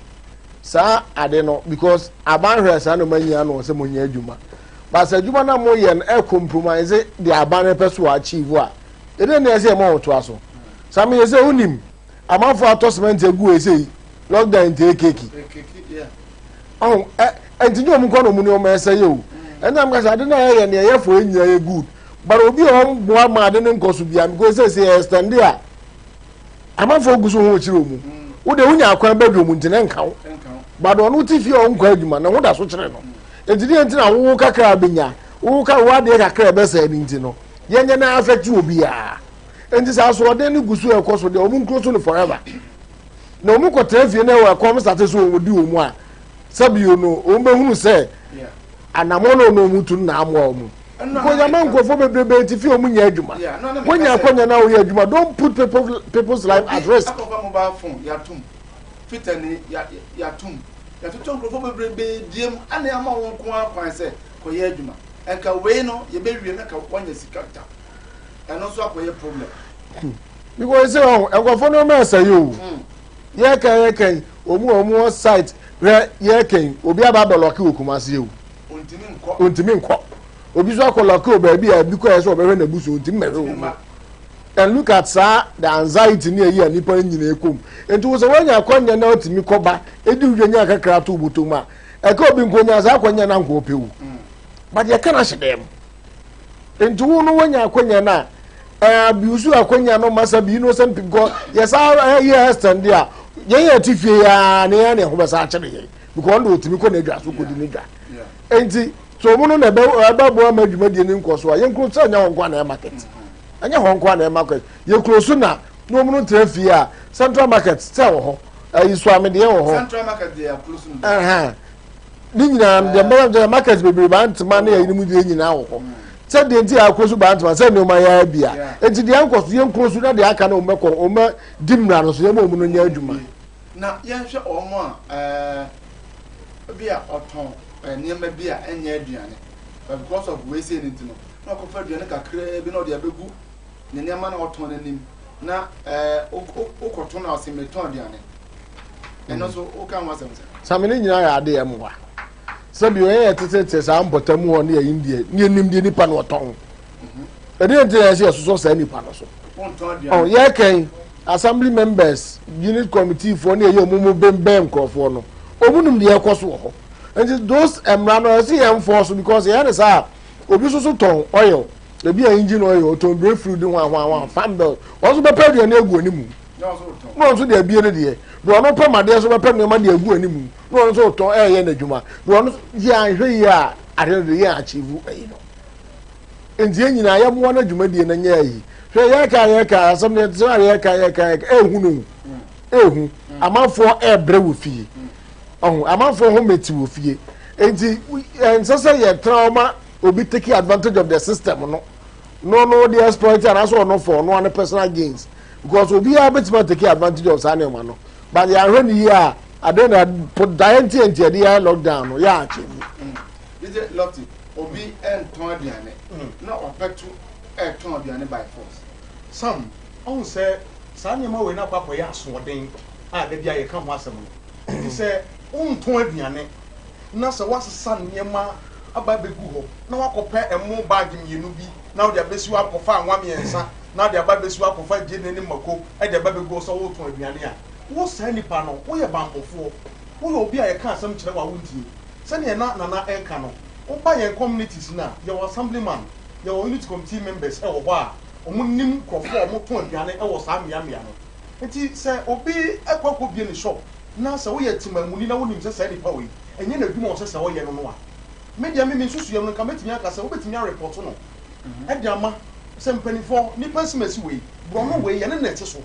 saa ade no because aban hwɛ saa na ɔmo anyia no sɛ mo nyɛ adwuma. But sɛ adwuma na mo yɛ no ɛ compromise deɛ aban no pɛ so achieve a ɛdɛ ne ɛsɛ ɛma wɔtoa so. Saa mi yɛ sɛ wonim amanfo atɔ cement agu ese yi lockdown nti ekeki ɔn ɛ nti nye ɔmo nkɔ na ɔmo nneɛma ɛsɛ yɛ o. Ɛnna mo kasa ade na ɛyɛ nea ɛyɛ fo nyinaa yɛ good, but obi a ɔmo boa ma ade ne nkɔ so bia because sɛ sɛ extend a amanfo gu so ho kyerɛ ɔmo wo de wonya akwan bɛdu ɔmo nti ne nka wo, but ɔno ti fie a ɔnkɔ adwuma ne ho da so kyerɛ no. Nti deɛ nti na wowo kakra benya wowo ka wo adeɛ kakra ɛbɛsɛɛ ne nti no yɛnyɛ na affect obiara. Nti sɛ asoɔden no gu so ɛkɔ so deɛ, ɔmo nkuro so no forever na ɔmo kɔtena fie na ɛwɔ ɛkɔm sate so ɔmo di wɔn a sɛbio no ɔmo bɛhunu sɛ anamɔ na ɔno ɔmo tu no na amoa ɔmo nkonyama. Nkurɔfoɔ bebrebe ti fie ɔmo nyɛ adwuma, wonya akɔnya na woyɛ adwuma. Don't put people's life at risk. Akɔfa mobile phone yatum fitani yatum yɛtotɔ nkurɔfoɔ bebrebe diem ana ama wɔn nko ara kwan sɛ kɔyɛ adwuma. Nka wei no yɛbɛwie na ka wɔanya sika ta ɛno nso akɔyɛ problem. Because sɛ ɔho nkurɔfoɔ no ɔmo ɛsɛ yi o, yɛka yɛka yi ɔmo a ɔmo wɔ site hwɛ yɛka yi obi aba abɛ lock wɔ Kumasi o. Ontumi nkɔ. Ontumi nkɔ. Obi nso akɔ lock wɔ baabi a ebi kɔ yɛ sɛ ɔbɛhwɛ n'abusu, ontumi mɛhwɛ wɔn mu. And look at saa the anxiety ne ɛyi a nipa no nyinaa kɔ mu. Nti wo sɛ woanya akɔnya na ɔtumi kɔba edi wudwa nya kakra to bɔtɔ mu a ɛka obi nkonya saa akɔnya na nkɔ ɔpɛ wo, but yɛka no ahyɛ dɛm. Nti wo no woanya akɔnya no a ɛɛ abuse akɔnya no masa bi innocent people because yɛsa ɛyɛ extend a yɛn yɛ ti fie yaa ne yɛn na ɛho bɛsa akyerɛ yɛn because ɔno de otumi kɔ n'adwa so kɔdi n'adwa. Nti so ɔmo no na ɛbɛ ɛbɛboa ama dwumadie ne nkɔ so a yɛn kuro sɛ ɛnyɛ wɔn nko a na ɛyɛ market, ɛnyɛ hɔ nko a na ɛyɛ market. Yɛ kuro so na ɔmo no tena fie a central market sɛ wɔ hɔ ɛyi so amedeɛ wɔ hɔ. Central market deɛ akuro so no. Ɛhɛn ne nyinaa deɛ mbɛyɛ deɛ market bebree ba ntoma ne ɛyi mu deɛ nyinaa wɔ hɔ sɛ deɛ nti akuro so ba ntoma sɛ nneɛma yɛ abia. Nti deɛ nkɔ so yɛn kuro so na deɛ aka no wɔn bɛkɔ wɔn bɛ di mmira no so yɛn mo wɔn no nyɛ adwuma. Na yɛnhwɛ wɔn a bi a ɔtɔn nneɛma bi a ɛnyɛ aduane, but because of wei sei ne nti no na ɔkɔfa aduane kakraa bi na ɔde abɛgu ne nneɛma na ɔtɔn n'anim na wokɔtɔn na ɔsɛ metɔn aduane. Ɛno nso woka ho asɛm sɛ? Sami ne nyinaa yɛ adeɛ mmoa sɛbi ɔyɛ yɛ tetete saa mpɔtam hɔ ne yɛyi deɛ ne yɛnim deɛ nipa no ɔtɔn ɛdeɛ nti yɛ sɛ yɛsosɔ saa nipa no so. Wontɔn aduane. Ɔ yɛkɛn assembly members, unit committee foɔ ne yɛyɛ ɔmo mu bɛnbɛn nkurɔfoɔ no ɔmo nim deɛ ɛkɔ so wɔ hɔ. Nti those mmara no ɛsɛ yɛn fɔ so because yɛn ne saa obi nso so tɔn oil, ebi yɛ engine oil, ɔtɔn brake fluid ho ahoa fan belt, wɔn nso bɛpɛ aduane agu anim na ɔnso wotɔn. Na ɔno nso de abie no deɛ deɛ ɔno pɛ madeɛ nso bɛpɛ nneɛma de agu anim na ɔno nso tɔn ɛyɛ n'adwuma deɛ ɔno yɛ ahwɛ yie a ade no de yɛ achieve ɛyi no. Nti yɛn nyinaa yɛmmoa no adwumadie no nyɛ ayi. Hwɛ yɛka yɛka asɛm no yɛte sɛ yɛka yɛka yɛka ehu no ehu amanfoɔ ɛɛbrɛ wɔ fie ɔho amanfoɔ ho mɛti wɔ fie. Nti ɛnsɛ sɛ yɛtena ɔma obi take advantage of the system no de exploit anaasɛ ɔno for ɔno ano personal gains because obiara bɛtumi take advantage of saa nneɛma no, but yɛahwɛ no yie a ade na po daeɛ nti nti yɛde yɛ lockdown no yɛ akyɛ mu. Dj Lofty, obi ɛntɔn aduane na ɔpɛto ɛtɔn aduane by force. Sam ɔhu sɛ saa nneɛma wei no akɔ akɔyɛ asoɔden a da bi a yɛka ho asɛm no. Nti sɛ wontɔn aduane na sɛ woasesa nneɛma aba abɛgu hɔ na woakɔpɛ ɛmo baage mmienu bi na wode abɛsi hɔ, akɔfa anwa mmiɛnsa na wode aba abɛsi hɔ, akɔfa gyeene ne mako de aba abɛgu hɔ sɛ woretɔn aduane a, wo saa nipa no woyɛ bammɔfoɔ, woyɛ obi a yɛka asɛm kyerɛ wo a wontie. Sɛdeɛ na Nana ɛreka no, woba yɛn communities no a, yɛwɔ assemblyman, yɛwɔ unit committee members wɔ hɔ a wɔnim nkurɔfoɔ a wɔtɔn aduane wɔ saa mmeammea no. Nti sɛ obi kɔ akɔbue ne shop na sɛ woyɛ temammuni na wonim sɛ saa nipa wei, ɛnyɛ n'adwuma a ɔsɛ sɛ ɔyɛ no no a, me deɛ me me nsusuiɛ no nka mɛtumi aka sɛ wobɛtumi arepɔto no de ama sɛ mpanimfoɔ, nipa asimasi wei, borɔno wei, yɛne no na ɛte so,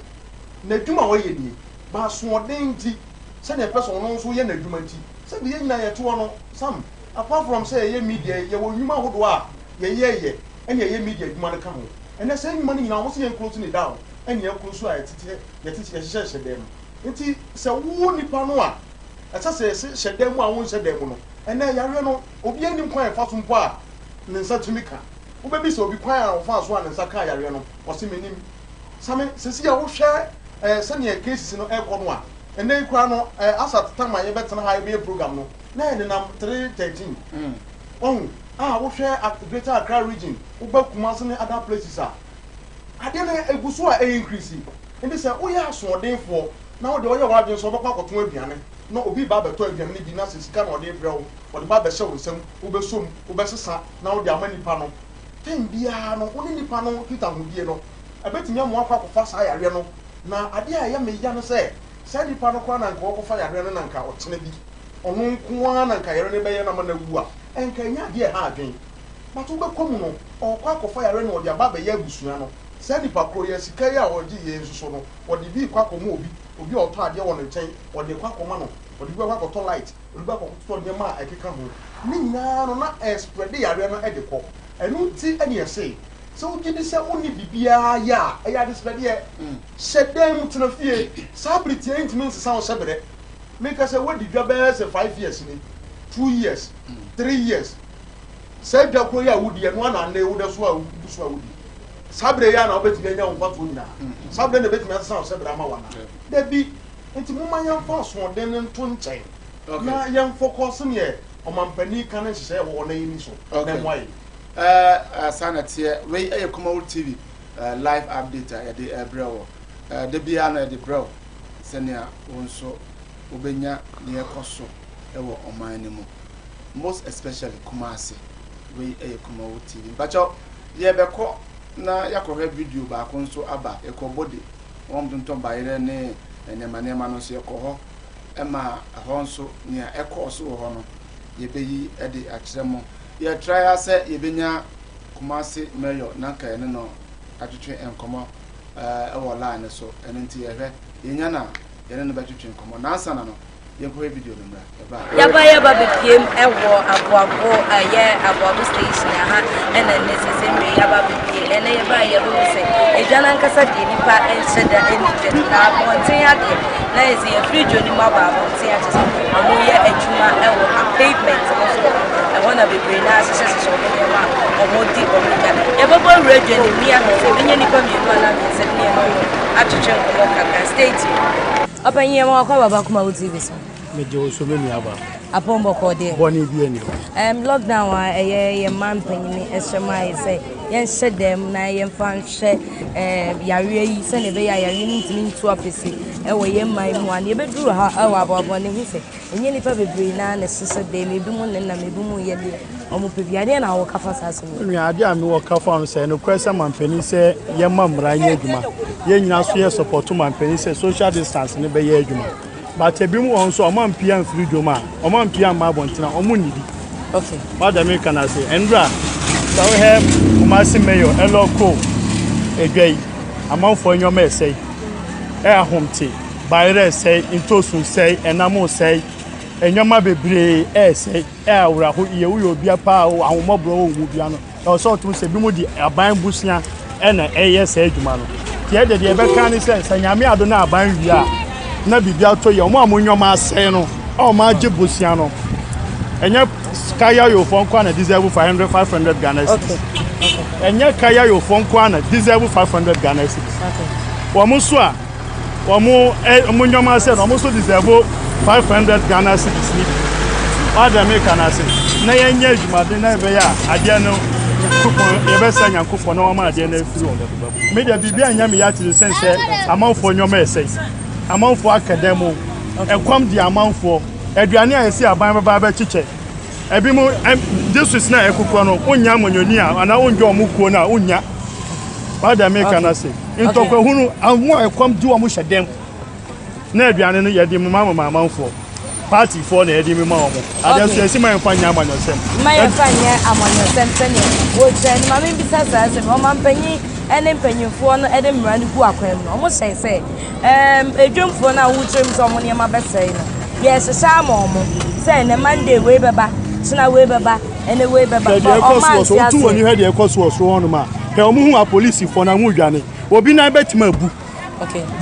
n'adwuma a ɔyɛ nie, but asoɔden nti, sɛdeɛ ɛpɛ sɛ ɔno nso yɛ n'adwuma nti, sɛdeɛ yɛn nyinaa yɛte hɔ no, Sam, apart from sɛ yɛyɛ media yi, yɛwɔ nnwuma ahodoɔ a yɛyɛyɛ ɛne yɛyɛ media adwuma no ka ho. Ɛnɛ saa nnwuma no nyinaa wɔn se yɛn close ne down ɛne yɛ close a yɛtete yɛte yɛhyehyɛ hyɛ dan mu. Nti sɛ wo nipa no a ɛsɛ sɛ yɛse hyɛ dan mu a wonhyɛ dan mu no, ɛnɛ yareɛ no obiara nnim kwan a ɛfa so mpo a ne nsa tumi ka. Wobɛbisa obi kwan a ɔfaa so a ne nsa kaa yareɛ no, ɔse mennim. Same, sɛsi a wohwɛ eh, sɛdeɛ cases no ɛrekɔ no a, ɛnɛ yi koraa no eh, as at time a yɛbɛtena ha yɛbɛyɛ program no, na ɛnenam 313. Wahu? A wohwɛ Greater Accra region, woba Kumasi ne other places a, adeɛ no ɛgu so a ɛyɛ increase. Nti sɛ woyɛ asoɔdenfoɔ na wo deɛ woyɛ w'adwene sɛ wobɛkɔ akɔtɔn aduane na obi reba abɛtɔ aduane no bi na sɛ sika na ɔde rebrɛ wo, ɔde ba abɛhyɛ wo nsam, wobɛsɔ mu, wobɛsesa na wode ama nipa no, time biara no wo ne nipa no nkitahodie no, ɛbɛtumi ama woakɔ akɔfa saa yareɛ no. Na adeɛ a ɛyɛ me ya ne sɛ, saa nipa no koraa na anka ɔrekɔfa yareɛ no na anka ɔkyena bi ɔno nko ara na anka yareɛ no bɛyɛ no ama no awu a, ɛnka ɛnyɛ adeɛ a ɛha adwene. But wobɛkɔ mu no, ɔrekɔ akɔfa yareɛ no na ɔde aba abɛyɛ abusua no. Saa nipa korɔ yi a sika yi a ɔgye yei nso so no, ɔde bi rekɔ akɔma obi, obi a ɔtɔ adeɛ wɔ ne nkyɛn, ɔde rekɔ akɔma no, ɔde bi akɔ akɔtɔ light, ɔde bi akɔtotɔ nneɛma a ɛkeka ho. Ne nyinaa no na ɛrespreade yareɛ no de kɔ. Ɛno nti na yɛse, sɛ wogye di sɛ wonni biribiara yɛ a, ɛyɛ adesrɛdeɛ. Hyɛ dan mu, tena fie. Saa bere tiaa yi ntumi nsesa wo hyɛberɛ. Meka sɛ woadi dwa bɛyɛ sɛ five years ni, two years, three years. Saa dwa korɔ yi a wodi, ɛno ara na nnɛ woda so a wogu so a wodi. Saa berɛ yi ara na wobɛtumi anya wo mfatoɔ nyinaa? Saa berɛ na ɛbɛtumi asesa wo hyɛberɛ ama wo anaa? Dabi. Nti momma yɛmfa asoɔden no nto nkyɛn na yɛmfɔkɔse neɛ ɔmampanin ka ne nhyehyɛeɛ a ɛwɔ hɔ na yɛnni so na ɛmmoa yɛn. Ɛɛ saa na ɛteɛ. Wei yɛ Kumawood TV live update a yɛde rebrɛ wo. Da biara no yɛde brɛ wo sɛnea wo nso wobɛnya nea ɛkɔ so wɔ ɔman no mu. Most especially Kumasi. Wei yɛ Kumawood TV. Mpakyɛw yɛbɛkɔ na yɛakɔhwɛ video baako nso aba. Yɛkɔ Bode, wɔn tontɔn bayerɛ ne nneɛma nneɛma no nso yɛkɔ hɔ ma ɛhɔ nso nea ɛkɔɔ so wɔ hɔ no yɛbɛyi de akyerɛ mo. Yɛ try ara sɛ yɛbɛnya Kumasi Mayor na nka yɛne no atwetwe nkɔmmɔ wɔ line no so. Ɛno nti yɛhwɛ, yɛnya no a yɛne no bɛtwetwe nkɔmmɔ. Nansa na no, yɛnkɔhwɛ video no mmra. Yɛba a. Yaba yaba bepiem ɛwɔ aboabo ɛyɛ aboabo station aha ɛna ɛnɛ sese mmiri yaba bepie ɛnɛ yɛba yɛbɛhu sɛ edwa nankasa deɛ nipa nhyɛ da ɛni dwa no na abɔnten adeɛ na yɛ sɛ yɛfiri dwa no mu aba abɔnten akyɛ sɛ wɔn yɛ adwuma ɛwɔ pavement no so ɛhɔ na bebree na ahyehyɛhyehyɛ wɔn nneɛma a wɔn di wɔn dwa yɛbɛbɔ awura dwa no mu ahwɛ sɛ ebɛnya nipa mmienu anaa mmiɛnsa bi ne ɛne wɔn atwetwe nkɔmmɔ kakra stay tuned. Ɔpanyin yɛma wakɔ aba ba Kumawu TV so. Megye wo so me nua ba. Apɔn bɔkɔɔ deɛ. Bɔne bi ani hɔ. Um, lockdown a ɛyɛ yɛn man mpanyin ɛhyɛ ma yɛ sɛ yɛnhyɛ dɛm na yɛmfa nhwɛ um, yareɛ yi sɛnea ɛbɛyɛ a yareɛ no ntumi ntu apese ɛwɔ yɛn man mu a na yɛbɛduru ha ɛwɔ aboaboa ne ho sɛ ɛnyɛ nnipa bebree naa na ɛhyehyɛ dɛm ebi mu nenam ebi mu yɛ deɛ wɔn pɛ bi adeɛ na awɔ kafa saa asɛm yi. Nua adeɛ a mewɔ ka fa no sɛ nokorɛ sɛ mampanin sɛ yɛma mmara nyɛ adwuma yɛn nyinaa so yɛ sɔpɔto mampanin sɛ social distance no bɛyɛ adwuma but ebi mu wɔn nso wɔn ampia mfiri dwom a wɔn ampia mma abɔnten a wɔn nnidi. Okay. Wada mi ka na se ɛnura sɛ wohɛ Kumasi mayor ɛlɔ ko edwa yi amanfoɔ nneɛma ɛsɛe ɛyɛ ahomte bayerɛ ɛsɛe ntoosu sɛe ɛnam sɛe nneɛma bebree ɛsɛe. Ɛyɛ awerɛho yie, woyɛ obia paa a ahommɔborɔ wɔ wo mu bia no, ɛwɔ sɛ ɔtom sɛ binom de aban bosea ɛna ɛyɛ saa adwuma no. Nti ɛde deɛ ɛbɛka ne sɛ, sɛ Nyame ado na aban wie a, na biribi atɔ yie, wɔn a wɔn nneɛma asɛe no, a wɔn agye bosea no, ɛnyɛ kayayofoɔ nko na deserve 500 500 Ghana cedis. Ɛnyɛ kayayofoɔ nko na deserve 500 Ghana cedis. Wɔn nso a wɔn ɛ wɔn nneɛma sɛ na wɔn nso deserve 500 Ghana cedis ni bi. Wada mi ka na ase na yɛnyɛ adwumaden na ɛbɛyɛ a adeɛ no Nyankopɔn yɛbɛsɛ Nyankopɔn na wɔama adeɛ no afiri wɔn. Me deɛ biribi anyɛ me yɛ akyere sɛn sɛ amanfoɔ nneɛma ɛsɛe. Amanfoɔ aka dan mu. Ɛkɔm di amanfoɔ. Aduane a yɛsi aban bɛba abɛkyekyɛ. Ebi mo districts na ɛkokorɔ no wonya amanyɔni a anaa wongye wɔn kuo no a wonya. Wada mi ka na ase. Ntɔkwahunu, wɔn a ɛkɔm di wɔn hyɛ dɛm. Na aduane no yɛde mema mema amanfoɔ. Partyfoɔ na yɛde mema wɔn. Adeɛ nso yɛsi ma yɛmfa nyɛ amanyɔsɛm. Ma yɛmfa nyɛ amanyɔsɛm sɛdeɛ wɔkyerɛ no. Ma membisa saa asɛm yi. Ɔmampanyin ne mpanyinfoɔ no de mmara no gu akwan mu no, wɔhyɛe sɛ ɛɛm edwamfoɔ no a wokyerɛ mu sɛ wɔn nneɛma bɛsɛe no, yɛrehyehyɛ ama wɔn sɛ ɛnɛ Monday wei bɛba, kyena wei bɛba, ɛnɛ wei bɛba. Hwɛ deɛ ɛkɔ so wɔ so, wotu w'ani hwɛ deɛ ɛkɔ so wɔ soro hɔnom a. Hwɛ wɔn hu apolisifoɔ na wɔn redwane. Obi nan bɛtumi abu.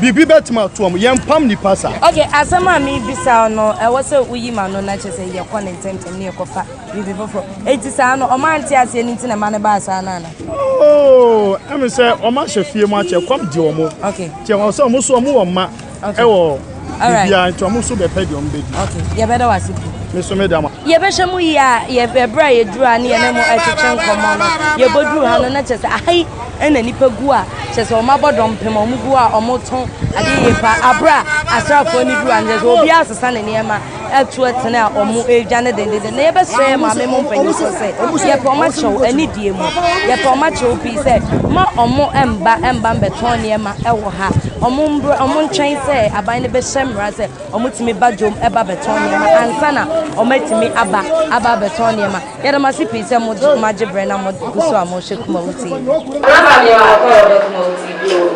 Biribi bɛtumi ato wɔn. Yɛmpam nipa saa. Okay, asɛm a mebisa wo no, ɛwɔ sɛ woyi ma no na kyerɛ sɛ yɛkɔ ne ntɛmntɛm ne yɛkɔfa biribi foforɔ. Enti saa no, ɔma ante aseɛ no nti na ɛma no baa saa no ana? Oh, ɛmi sɛ wɔn ahyɛ fie mu akyɛ, kɔm di wɔn. Okay. Nti ɛwɔ sɛ wɔn nso wɔn wɔ mma ɛwɔ biribiara nti wɔn nso bɛpɛ deɛ wɔn bɛdi. Okay, yɛbɛda wo ase pii. Me nso meda mo. Yɛbɛhwɛ mu yie a, yɛ ɛberɛ a yɛduru ha ne yɛne mo ɛtwetwe nkɔmmɔ no, yɛbɛduru ha no na kyerɛ sɛ aha yi ɛna nnipa gu a kyerɛ sɛ wɔn abɔ dɔmpem a wɔn gu a wɔtɔn adeɛ yie paa. Aberɛ a asraafoɔ no duru ha no kyerɛ sɛ obiara asesa ne nneɛma atu atene a wɔn redwane dendenden. Na yɛbɛsrɛ yɛn maame mo mpanyinfoɔ sɛ yɛpɛ wɔn akyɛw anidie mu, yɛpɛ wɔn akyɛw pii sɛ ma wɔn mba mba mbɛtɔn nneɛma ɛwɔ ha. Wɔn mbrɛ wɔn ntwɛn sɛ aban no bɛhyɛ mmara sɛ Wɔtumi ba dwom ba bɛtɔn nneɛma ansa na wɔatumi aba aba abɛtɔn nneɛma. Yɛda mo ase pii sɛ mo moagye berɛ na mogu so a mohwɛ Kumawu TV. Nana deɛ wakɔ a ɔbɛ Kumawu TV. Yoo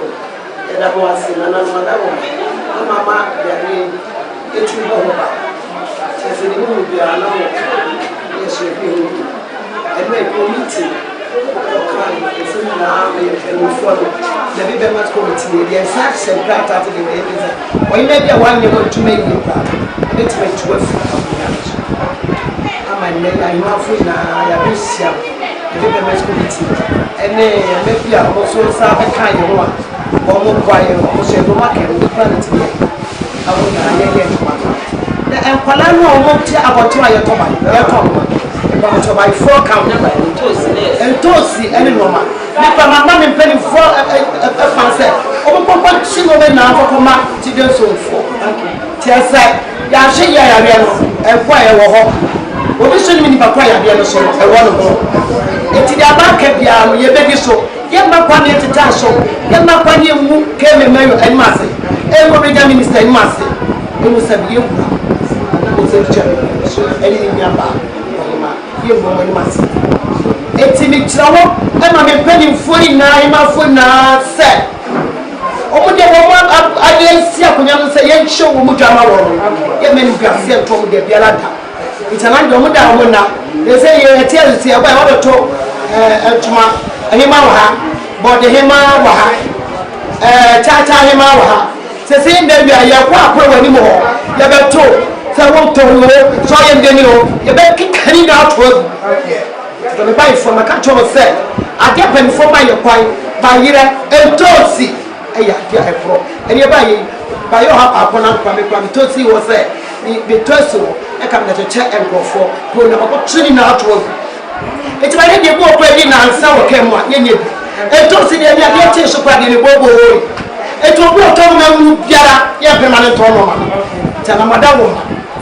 yɛda mo ase nananom adawoma na mama yareɛ yi ɛtumi bɔ ho ban kyerɛ sɛ deɛ mohu biara na moka na yɛso yɛhwɛ ho yie ɛno ɛkɔ meeting Wɔkaa nsɛm nyinaa ma yɛn mpanimfoɔ no, na bi bɛma committee no, yɛde yɛn nsa ahyɛ nkrataa ase de wɔyɛ ne sɛ ɔhema bi a wanyɛ wɔn adwuma yie koraa no, ɛbɛtumi atu afiri akonnwa no so. Ama nnɛ yɛn ahemafo nyinaa yɛabɛhyia no, yɛde bɛma committee ɛne ɛma bi a wɔn nso nsa bɛka yɛn ho a wɔn boa yɛn, wɔn nso yɛde wɔn aka yɛn ho, nnipa na tumi yɛ na wɔn nyinaa yɛyɛ adwuma no. Na nkwadaa no a wɔte abɔnten a yɛtɔ ba yɛtɔ no mpabokyɛ bayifoɔ ka ho ntoosi ne nneɛma nipa ma ma me mpanimfoɔ ɛkwan sɛ wɔn kɔkɔ kyi nneɛma nyinaa kɔkɔ ma children home foɔ tiɛ sɛ yɛahwɛ yie ayareɛ no ɛkɔ a ɛwɔ hɔ obi so ne nipa kɔ ayareɛ no so no ɛwɔ ne ho eti deɛ aba aka biara no yɛbɛdi so. Yɛmma kwan na yɛntete aso, yɛmma kwan na yɛngu KMA Mayor anim ase, ɛngu Regional Minister anim ase, ɛngu sɛbe yɛn wura Nana Osei Kyerɛ so ɛne ne nua baa Ɔhema, yɛngu wɔn anim ase. Enti mekyerɛ hɔ ma me mpanimfoɔ nyinaa, ahemmafoɔ nyinaa sɛ wɔn deɛ wɔn adeɛ nsi akonnwa no sɛ yɛnhyɛ wɔn dwa ma wɔn no, yɛmma animguaseɛ nto wɔn da biara da. Nti anadwo deɛ wɔn da wɔn nna. Na sɛ yɛ ɛte ase sɛ ɛba yɛ wɔbɛto ɛɛ ntoma hema wɔ ha, bɔde hema wɔ ha, ɛɛ kyaakyaa hema wɔ ha. Sɛ sɛ yɛn da wia yɛkɔ akoro wɔ anim hɔ yɛbɛto sɛ wotɔn o sɛ ɔyɛ ndani o yɛbɛkeka ne nyinaa ato agu. Nti me baefoɔ maka kyerɛ wɔn sɛ adeɛ mpanimfoɔ ma yɛ kwan bayerɛ ntoosi ɛyɛ adeɛ a ɛporɔ ɛne ɛbaeɛ yi bayɛ ɔha baako na nkwa me kura me toosi wɔ sɛ Me metɔ asi hɔ ɛka me kyekyɛ nkurɔfoɔ kuro na makɔ to ne nyinaa ato agu nti ma yɛ deɛ bi wɔ kora di nansa wɔ kaa mu a yɛnyɛ bi ɛtɔ si deɛ ne adeɛ kyee so kora deɛ ne booboo yi nti obi ɔtɔ no ma mu biara yɛ mpɛ ma ne ntɔn nɔɔma no nti anamada wɔ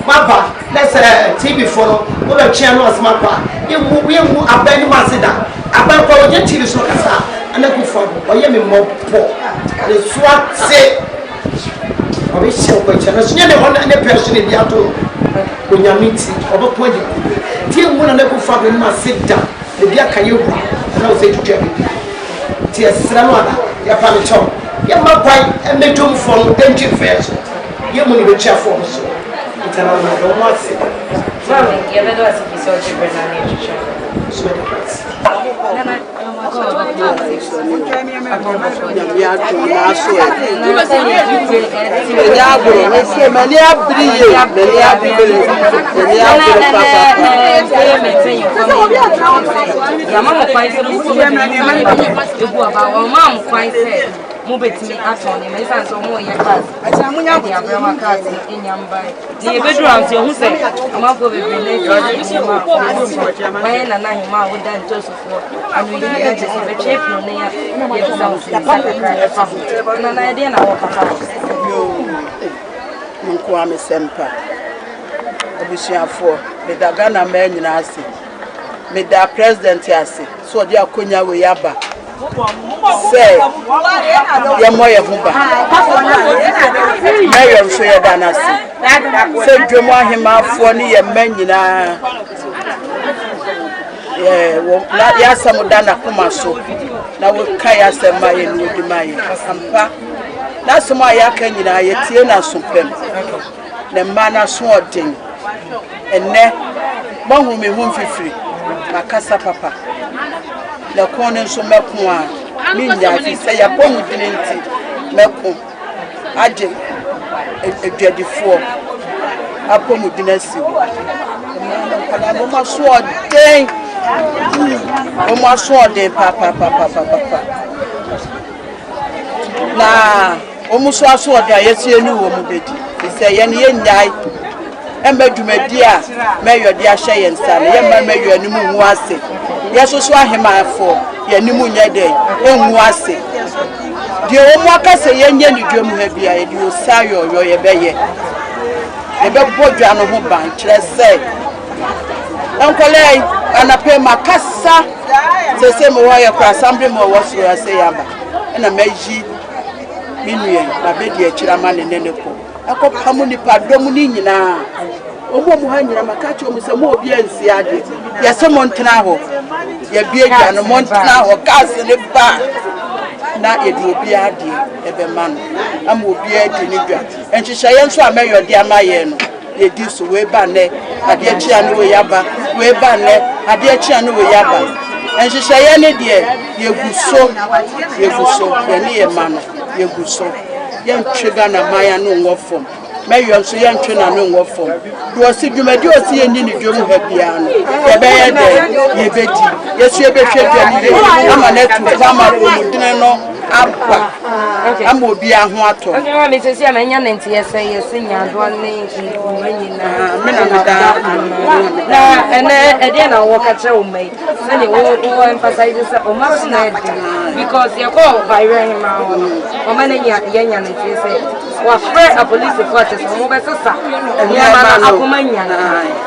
ma maba na sɛ tv foɔ no wobɛtwea no ɔsoma kɔ a yɛmu yɛmu abɛn no mu ase da abɛn kɔ wɔgyɛ tv so kasa ɛna kufoɔ ɔyɛ me mmɔbɔ ne so ate Ɔrehyɛ nkwankyerɛ no so nyɛ ne hɔ ne pɛ so na ebi ato no. Onyame nti ɔbɛko adi nkonim. Nti emu na n'akufo ado anim ase da na ebi aka yɛ wura ɛna ɔsɛ twitwa bibi. Nti yɛsrɛ no ada yɛpa no kyɛw yɛmma kwan ɛmɛ dwomfoɔ no ɛntwi mfɛɛ so yɛ mu ne bɛtua fɔm so. Nti ana no yɛda wɔn ase. Maame yɛbɛda wo ase pii sɛ wogye berɛ na ne yɛtwitwa. So mɛda mo ase. Nana. M'ani abere yie, m'ani abere, m'ani abere papaapa. Yàmà mo kwan sɛ mo ti egu aba wɔn maa mo kwan sɛ mo betumi atɔn nneɛma esan sɛ wɔn yɛ cars ɛde abrɛ wɔn cars no enya mba na yɛbɛduru a nso ehu sɛ amanfoɔ bebree na esi nneɛma a wɔn tɔn wɔn yɛ nana ahema a wɔda ntɔso Ano yi na kyerɛ sɛ bɛtwe pono no a yɛbisa wo sɛ nsa kakra ɛfa ho. Nana ɛdeɛ na wɔka fa ho? Yoo, me nkoa me sɛmpa. Abusuafoɔ, meda Ghana mmaa nyinaa ase. Meda President ase sɛ ɔde akonya wei aba sɛ yɛmmɔ yɛn ho ban. Mayor nso yɛda no ase sɛ dwom ahemaafoɔ ne yɛn mma nyinaa Na yɛn asɛm da n'akoma so, na wɔka yɛn asɛm ma yɛn na wɔdi ma yɛn. Ampa, n'asɛm a yɛaka nyinaa yɛtie n'aso pam, na mma n'aso ɔden. Ɛnnɛ, moahunu me ho mfifiri, makasa papa. Na ko no nso mɛko a mennyae, ɛfiri sɛ y'apɔmuden nti mɛko agye adwadifoɔ apɔmuden asi hɔ. Mmaa no nkwadaa no wɔn asoɔden, wɔn asoɔden papaapapapapa. Na wɔn nso asoɔden a yɛsi yɛne wɔn bɛdi, ɛfiri sɛ yɛn yɛnnyae mma dwumadi a Mayor de ahyɛ yɛn nsa no, yɛmma Mayor anim ngu ase. Yɛsoso ahemmanfoɔ, yɛn anim nyɛ dɛn? Ɛngu ase. Deɛ wɔn aka sɛ yɛnyɛ ne dwam ha biara, yɛde osa yɔyɔ yɛbɛyɛ. Yɛbɛbɔ dwa no ho ban, kyerɛ sɛ nkwadaa yi, anapa yi makasa sese mewɔ yɛ kora assembly mu ɔwɔ soro ase yɛ aba, ɛna mayi me nua yi, mabɛdi akyire ama ne ne ne kɔ. Ɛkɔpam nnipadɔm no nyinaa. Wɔn a wɔwɔ ha nyinaa, maka akyerɛ wɔn sɛ, mo obiara nsi adeɛ. Yɛse montena hɔ. Yɛabue dwa no, montena hɔ. Cars no ba a, na yɛde obiara adeɛ ɛbɛma no ama obiara adi ne dwa. Nhyehyɛeɛ nso a mɛyɔ de ama yɛn no, yɛdi so. Wei ba nnɛ, adeɛ kye a ne wei aba. Wei ba nnɛ, adeɛ kye a ne wei aba. Nhyehyɛeɛ no deɛ, yɛgu so, yɛgu so, yɛne yɛn mma no, yɛgu so. Yɛntwe Ghana man ano nwɔ fam. Mɛyɔ nso yɛntwe n'ano nwɔ fam. Deɛ ɔse dwumadi a ɔse yɛnni ne dwam ha biara no, yɛbɛyɛ dɛn? Yɛbɛdi. Yɛso yɛbɛhwɛ dwa no yie ama no atu kwan ama apɔmudene no aba ama obiara ho atɔ no. Okay, maame sisi a manya ne nteɛ sɛ yɛse nyaadoa ne nkuruma nyinaa. Me na meda ano. Na ɛnɛ ɛdeɛ na wɔka kyerɛ wo mma yi? Sɛdeɛ wo wo emphasize sɛ ɔma so na ɛden because yɛkɔ bayerɛ hemaa hɔ no ɔma no nya yɛnya no nteɛ sɛ wafrɛ apolisifoɔ akyɛ sɛ ɔmo bɛsesa nneɛma no akoma nya no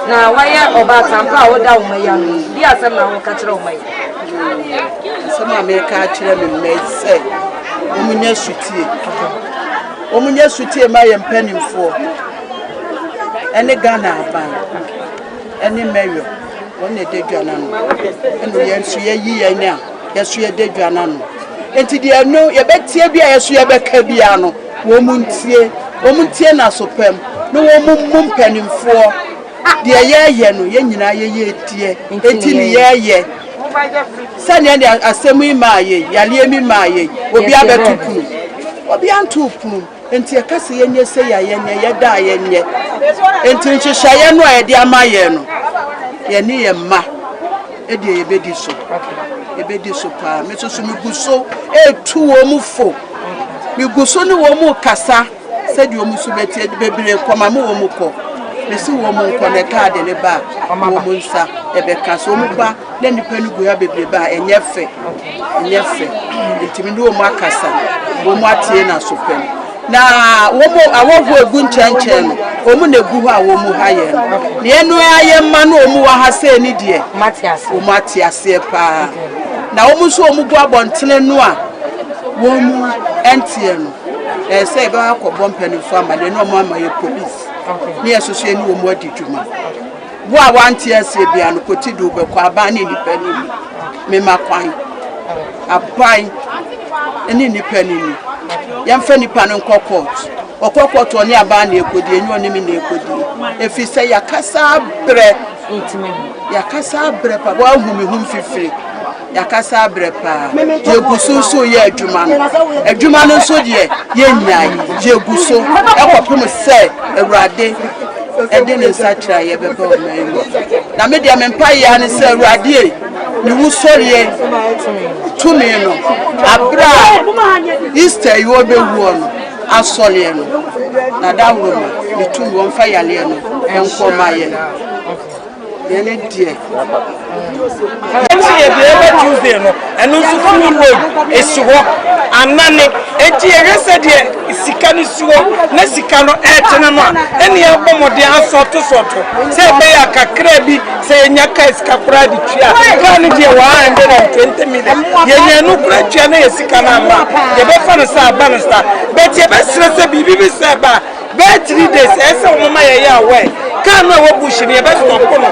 na wayɛ ɔbaatampa a woda wo mma yi ano di asɛm na woka kyerɛ wo mma yi. Asɛm a meka akyerɛ me mma yi sɛ wɔn nyɛ sotie wɔn nyɛ sotie ma yɛn mpanimfoɔ ɛne Ghana aban ɛne Mayor. Wɔn na ɛda dwa no ano. Ɛna yɛn nso yɛyi yɛn a yɛso yɛda dwa no ano. Nti deɛ ɛno yɛbɛtie bi a yɛso yɛbɛka biara no, wɔn ntie. Wɔn ntie n'asopam na wɔn mmu mpanimfoɔ. Deɛ yɛyɛ no, yɛn nyinaa yɛyɛ deɛ. Enti ne yɛyɛ. Sɛdeɛ deɛ asɛm yi maa yɛn, yareɛ mi maa yɛn, obi abɛto pono. Obi anto pono. Enti ɛka sɛ yɛnyɛ sei a, yɛnyɛ, yɛda a, yɛnyɛ. Enti nhyehyɛeɛ no a yɛde ama yɛn no, yɛne yɛn mma deɛ yɛbɛdi so. Yɛbɛdi so paa. Me nso so megu so retu wɔn fo. Megu so ne wɔn rekasa sɛdeɛ wɔn nso bɛtie. Bebree kɔ, ma me wɔn kɔ. Mesi wɔn nkɔ na kaade ne ba a, wɔn nsa ɛbɛka. So wɔn ba na nnipa no gu ha bebrebe a, ɛnyɛ fɛ. Ɛnyɛ fɛ. Enti me ne wɔn akasa, wɔn atie no aso pɛn. Na wɔn ahɔhoɔ a ɛgu nkyɛnkyɛn no, wɔn na ɛgu hɔ a wɔn ha yɛn no. Na yɛn ara yɛn mma no wɔn wɔ ha sei no deɛ, wɔn ate aseɛ paa. Na wɔn nso wɔn gu abɔntene no a wɔn nteɛ no, ɛyɛ sɛ yɛbɛkɔ akɔbɔ mpanimfoɔ amaneɛ na wɔn ama yɛ polisi ne yɛn nso so yɛne wɔn adi dwuma. Wo a wante aseɛ biara no, kɔti de wobɛkɔ aban ne nnipa no ni. Mema kwan. Aban ne nnipa no ni. Yɛmfa nnipa no nkɔ court. Ɔkɔ court ɔne aban na ɛkɔdi, ɛnyɛ ɔne me na ɛkɔdi. Ɛfiri sɛ yɛakasa abrɛ. Yɛakasa abrɛ pa. Woahu me ho mfifire. Yɛakasa abrɛ paa. Yɛgu so nso reyɛ adwuma no. Adwuma no nso deɛ, yɛnnyae. Yɛgu so kɔpem sɛ Awurade de ne nsa kyerɛ a yɛbɛba ɔman yi mu. Na me deɛ me mpaeɛ ara ne sɛ Awurade ei, ne wusɔreɛ tumi no, aberɛ a Easter yi ɔbɛwuo no, asɔreɛ no, na dawuroma ne tumi ɔmfa yareɛ no nkɔ ma yɛn. Yɛne deɛ. Nso yɛ deɛ ɛbɛ Tuesday no, ɛno nso full load esi hɔ anane. Eti yɛhwɛ sɛ deɛ sika no si hɔ na sika no ɛretene no a, ɛne yɛabɔ mmɔden asɔɔto sɔɔto sɛ ɛbɛyɛ a kakra bi sɛ yɛnya kaa sika koraa de tua a, kaa no deɛ 120 million yɛnya ɛno koraa tua na yɛ sika no amma a, yɛbɛfa no sɛ aba no saa. But yɛbɛsrɛ sɛ biribi bi sɛ ɛba a, Bɛyɛ three days ɛyɛ sɛ wɔn ma yɛyɛ aware car no a ɛwɔ bush no yɛbɛ stop no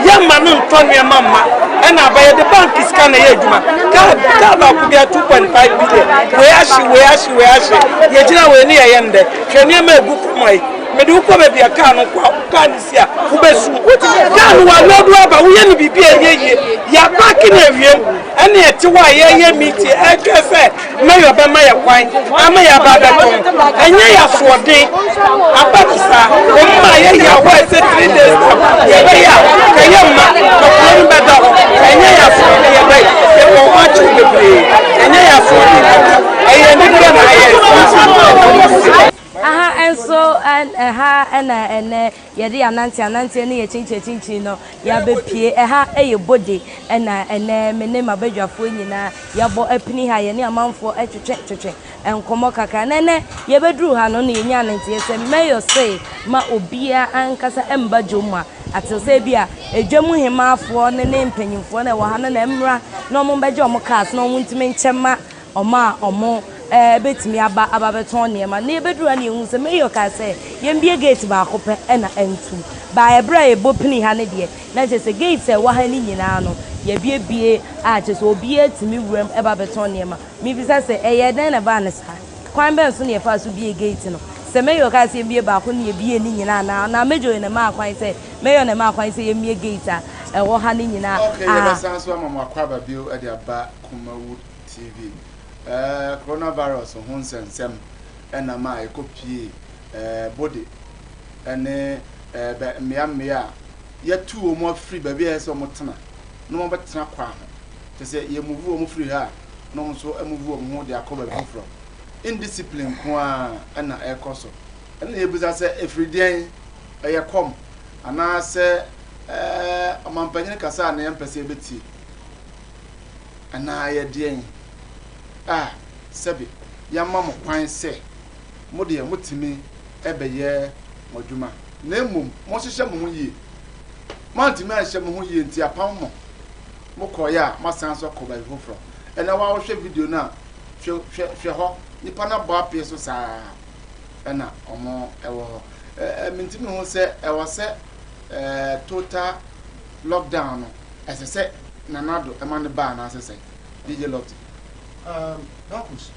yɛmma no ntɔ nneɛma mma ɛna aba yɛde bank sika na ɛyɛ adwuma car car baako bia 2.5 billion wei ahye wei ahye wei ahye yɛgyina wei ne yɛyɛ ndɛ hwɛ nneɛma egu fam ayi mede wokɔ baabi a car no kɔ car no si a Wobɛsu. Kaa no wɔaloodu aba, woyɛ no biribi a ɛnyɛ yie. Yɛapaake no awiem ɛne ɛte hɔ a yɛyɛ meeting ɛtwɛn sɛ mayor bɛma yɛ kwan ama yɛaba abɛtɔn. Ɛnyɛ yɛ asoɔden. Aba no saa. Wɔn ma yɛyɛ hɔ a ɛsɛ 3 days time yɛbɛyɛ a ka yɛmma ka kuro no bɛda hɔ. Ɛnyɛ yɛ asoɔden yɛbɛyɛ. Yɛbɔ ho akyɛw bebree. Ɛnyɛ yɛ asoɔden kɛkɛ. Ɛyɛ anibere na ayɛ nsi. Aha nso ɛha na ɛnɛ yɛde yɛn anante ananteɛ ne yɛn kyinkyin akyinkyin no yɛabɛpue. Ɛha yɛ Bode na ɛnɛ me ne m'abadwafoɔ nyinaa yɛabɔ apini ha, yɛne amanfoɔ retwetwe twetwe nkɔmmɔ kakra. Na ɛnɛ yɛbɛduru ha no na yɛnyaa no nteɛ sɛ Mayor se ma obiara ankasa mma dwom mu a atew sɛ ebi a edwa mu hemaafoɔ no ne mpanyinfoɔ no a ɛwɔ ha no na ɛmmra na wɔn bɛgye wɔn cars na wɔn ntumi nkyɛ ma wɔn a wɔbɛtumi aba aba abɛtɔn nneɛma. Na yɛbɛduru ha na yɛhuu sɛ Mayor kaa sɛ yɛmbue gate baako pɛ na ɛntom. By ɛberɛ a yɛbɔ pini ha no deɛ, na kyerɛ sɛ gate a ɛwɔ ha no nyinaa no, yɛabuebue a kyerɛ sɛ obiara tumi wuram ba bɛtɔn nneɛma. Mebisa sɛ, ɛyɛɛ dɛn na ɛbaa no saa? Kwan bɛn so na yɛfaa so buee gate no? Sɛ Mayor kaa sɛ yɛmmue baako na yɛbuee ne nyinaa anaa? Anaa Major na ɛmaa kwan sɛ, Mayor na ɛmaa kwan sɛ yɛmmue gate a ɛwɔ ha no nyinaa? Okay, yɛbɛsan so ama mo akwaaba bio de aba Kumawood TV. Eh, coronavirus ho nsɛnsɛm na ma ɛkɔpie eh, Bode ne eh, bɛ mmea mmea a yɛatu wɔn afiri baabi a ɛsɛ sɛ wɔtena na wɔabɛtena kwa ho. Kyerɛ sɛ yɛmuvu wɔn firi ha a, na wɔn nso amuvu wɔn ho de akɔ baabi foforɔ. Indiscipline nko ara na ɛrekɔ so. Ɛno na yɛbisa sɛ ɛfiri deɛn? Ɛyɛ kɔm anaasɛ eh, ɔmampanyin kasa a na yɛmpɛ sɛ yɛbɛtie? Anaa ɛyɛ deɛn a sɛbe yɛama mo kwan sɛ mo deɛ motumi bɛyɛ mo adwuma, na mmom monhyehyɛ mo ho yie? Moantumi anhyɛ mo ho yie nti apam mo, mokɔeɛ a moasan nso akɔ baabi foforɔ. Ɛnɛ wo a wohwɛ video no a, hwɛ, hwɛ, hwɛ hɔ, nnipa no abɔ apee so saa ɛna wɔn ɛwɔ hɔ. Ɛɛ, mentumi hu sɛ ɛwɔ sɛ ɛɛ total lockdown no ɛsɛ sɛ Nana Addo ɛma no ba anaasɛ sɛn? DJ Lofty. Um, Darkus,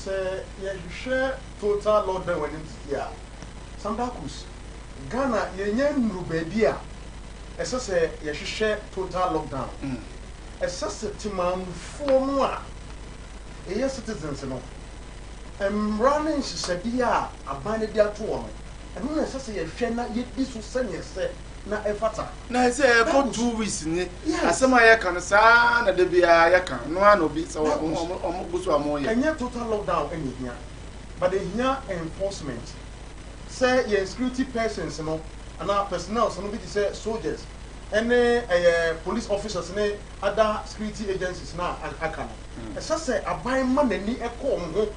sɛ yɛhwehwɛ total lockdown wɔ anim tete a, Sam Darkus, Ghana yɛnya nnuru baabi a ɛsɛ sɛ yɛhwehwɛ total lockdown. Ɛsɛ sɛ temanmufoɔ no a yɛyɛ citizens no, mmara ne nhyehyɛdeɛ a aban no de ato hɔ no, ɛno na ɛsɛ sɛ yɛhwɛ na yɛdi so sɛdeɛ ɛsɛ na ɛfata. Na ɛsɛ ɛkɔ 2 weeks ni. Asɛm a yɛka no saa na da biara yɛka no ara na obi sɛ ɔmo gu so a ɔmo yɛ. Ɛnyɛ total lockdown ɛna ehia, but ehia enforcement sɛ yɛn security persons no anaa personnels no bi te sɛ soldiers ɛne ɛyɛ police officers ne other security agencies no a aka no. Ɛsɛ sɛ aban ma n'ani kɔ wɔn ho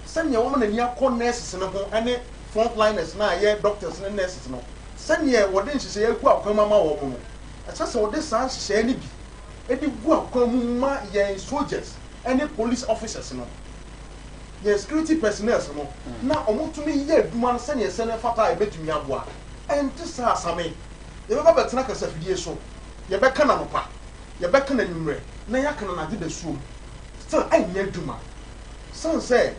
sɛnea wɔma n'ani akɔ nurses no ho ɛne frontliners no a ɛyɛ doctors ne nurses no. Sɛdeɛ wɔde nhyehyɛeɛ agu akwan mu ama wɔn no, ɛsɛ sɛ wɔde saa nhyehyɛeɛ no bi de gu akwan mu ma yɛn soldiers ne police officers no, yɛn security personnels no, na wɔtumi yɛ adwuma no sɛdeɛ ɛsɛ na ɛfata a ɛbɛtumi aboa. Ɛnte saa a, Same, yɛbɛba abɛtena kasafidie so, yɛbɛka no anɔpa, yɛbɛka no anwummerɛ, na yɛaka no anadwo dasuom. Still ɛnyɛ adwuma. Sane sɛ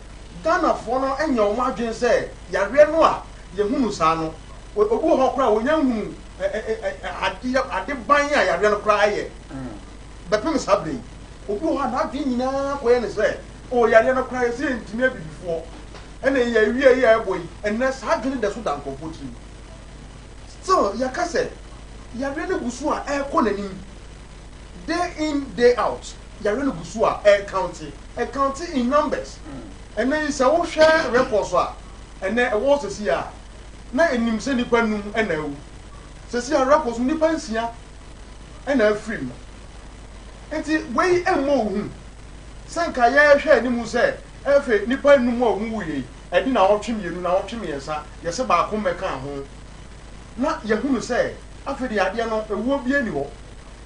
Ghanafoɔ no nyɛ wɔn adwene sɛ yareɛ no a yɛhunu saa no, obi wɔ hɔ koraa a wɔnya nhunu adeɛ ade ban a yareɛ no koraa yɛ bɛpem saa berɛ yi. Obi wɔ hɔ a n'adwene nyinaa kɔyɛ ne sɛ o yareɛ no koraa yɛsɛ yɛntumi abibifoɔ ɛna yɛ awia yi a ɛbɔ yi ɛnɛ saa adwene da so da nkurɔfoɔ tirim. Still yɛka sɛ yareɛ no gu so a ɛrekɔ n'anim day in day out yareɛ no gu so a ɛrecounte ɛcounte in numbers. Ɛnɛ yi sɛ wohwɛ records a ɛnɛ ɛwɔ hɔ sɛsi a na ɛnim sɛ nnipa num na awu. Sɛsi a records no nnipa nsia na afiri mu. Nti wei mmɔ wo hu sɛ nka yɛrehwɛ anim sɛ ɛfɛ nnipa num a wɔn wuiɛ yi ɛdi naawɔtwe mmienu naawɔtwe mmiɛnsa yɛsɛ baako mmɛka ho na yɛhunu sɛ afei deɛ adeɛ no ewuo biara nni hɔ.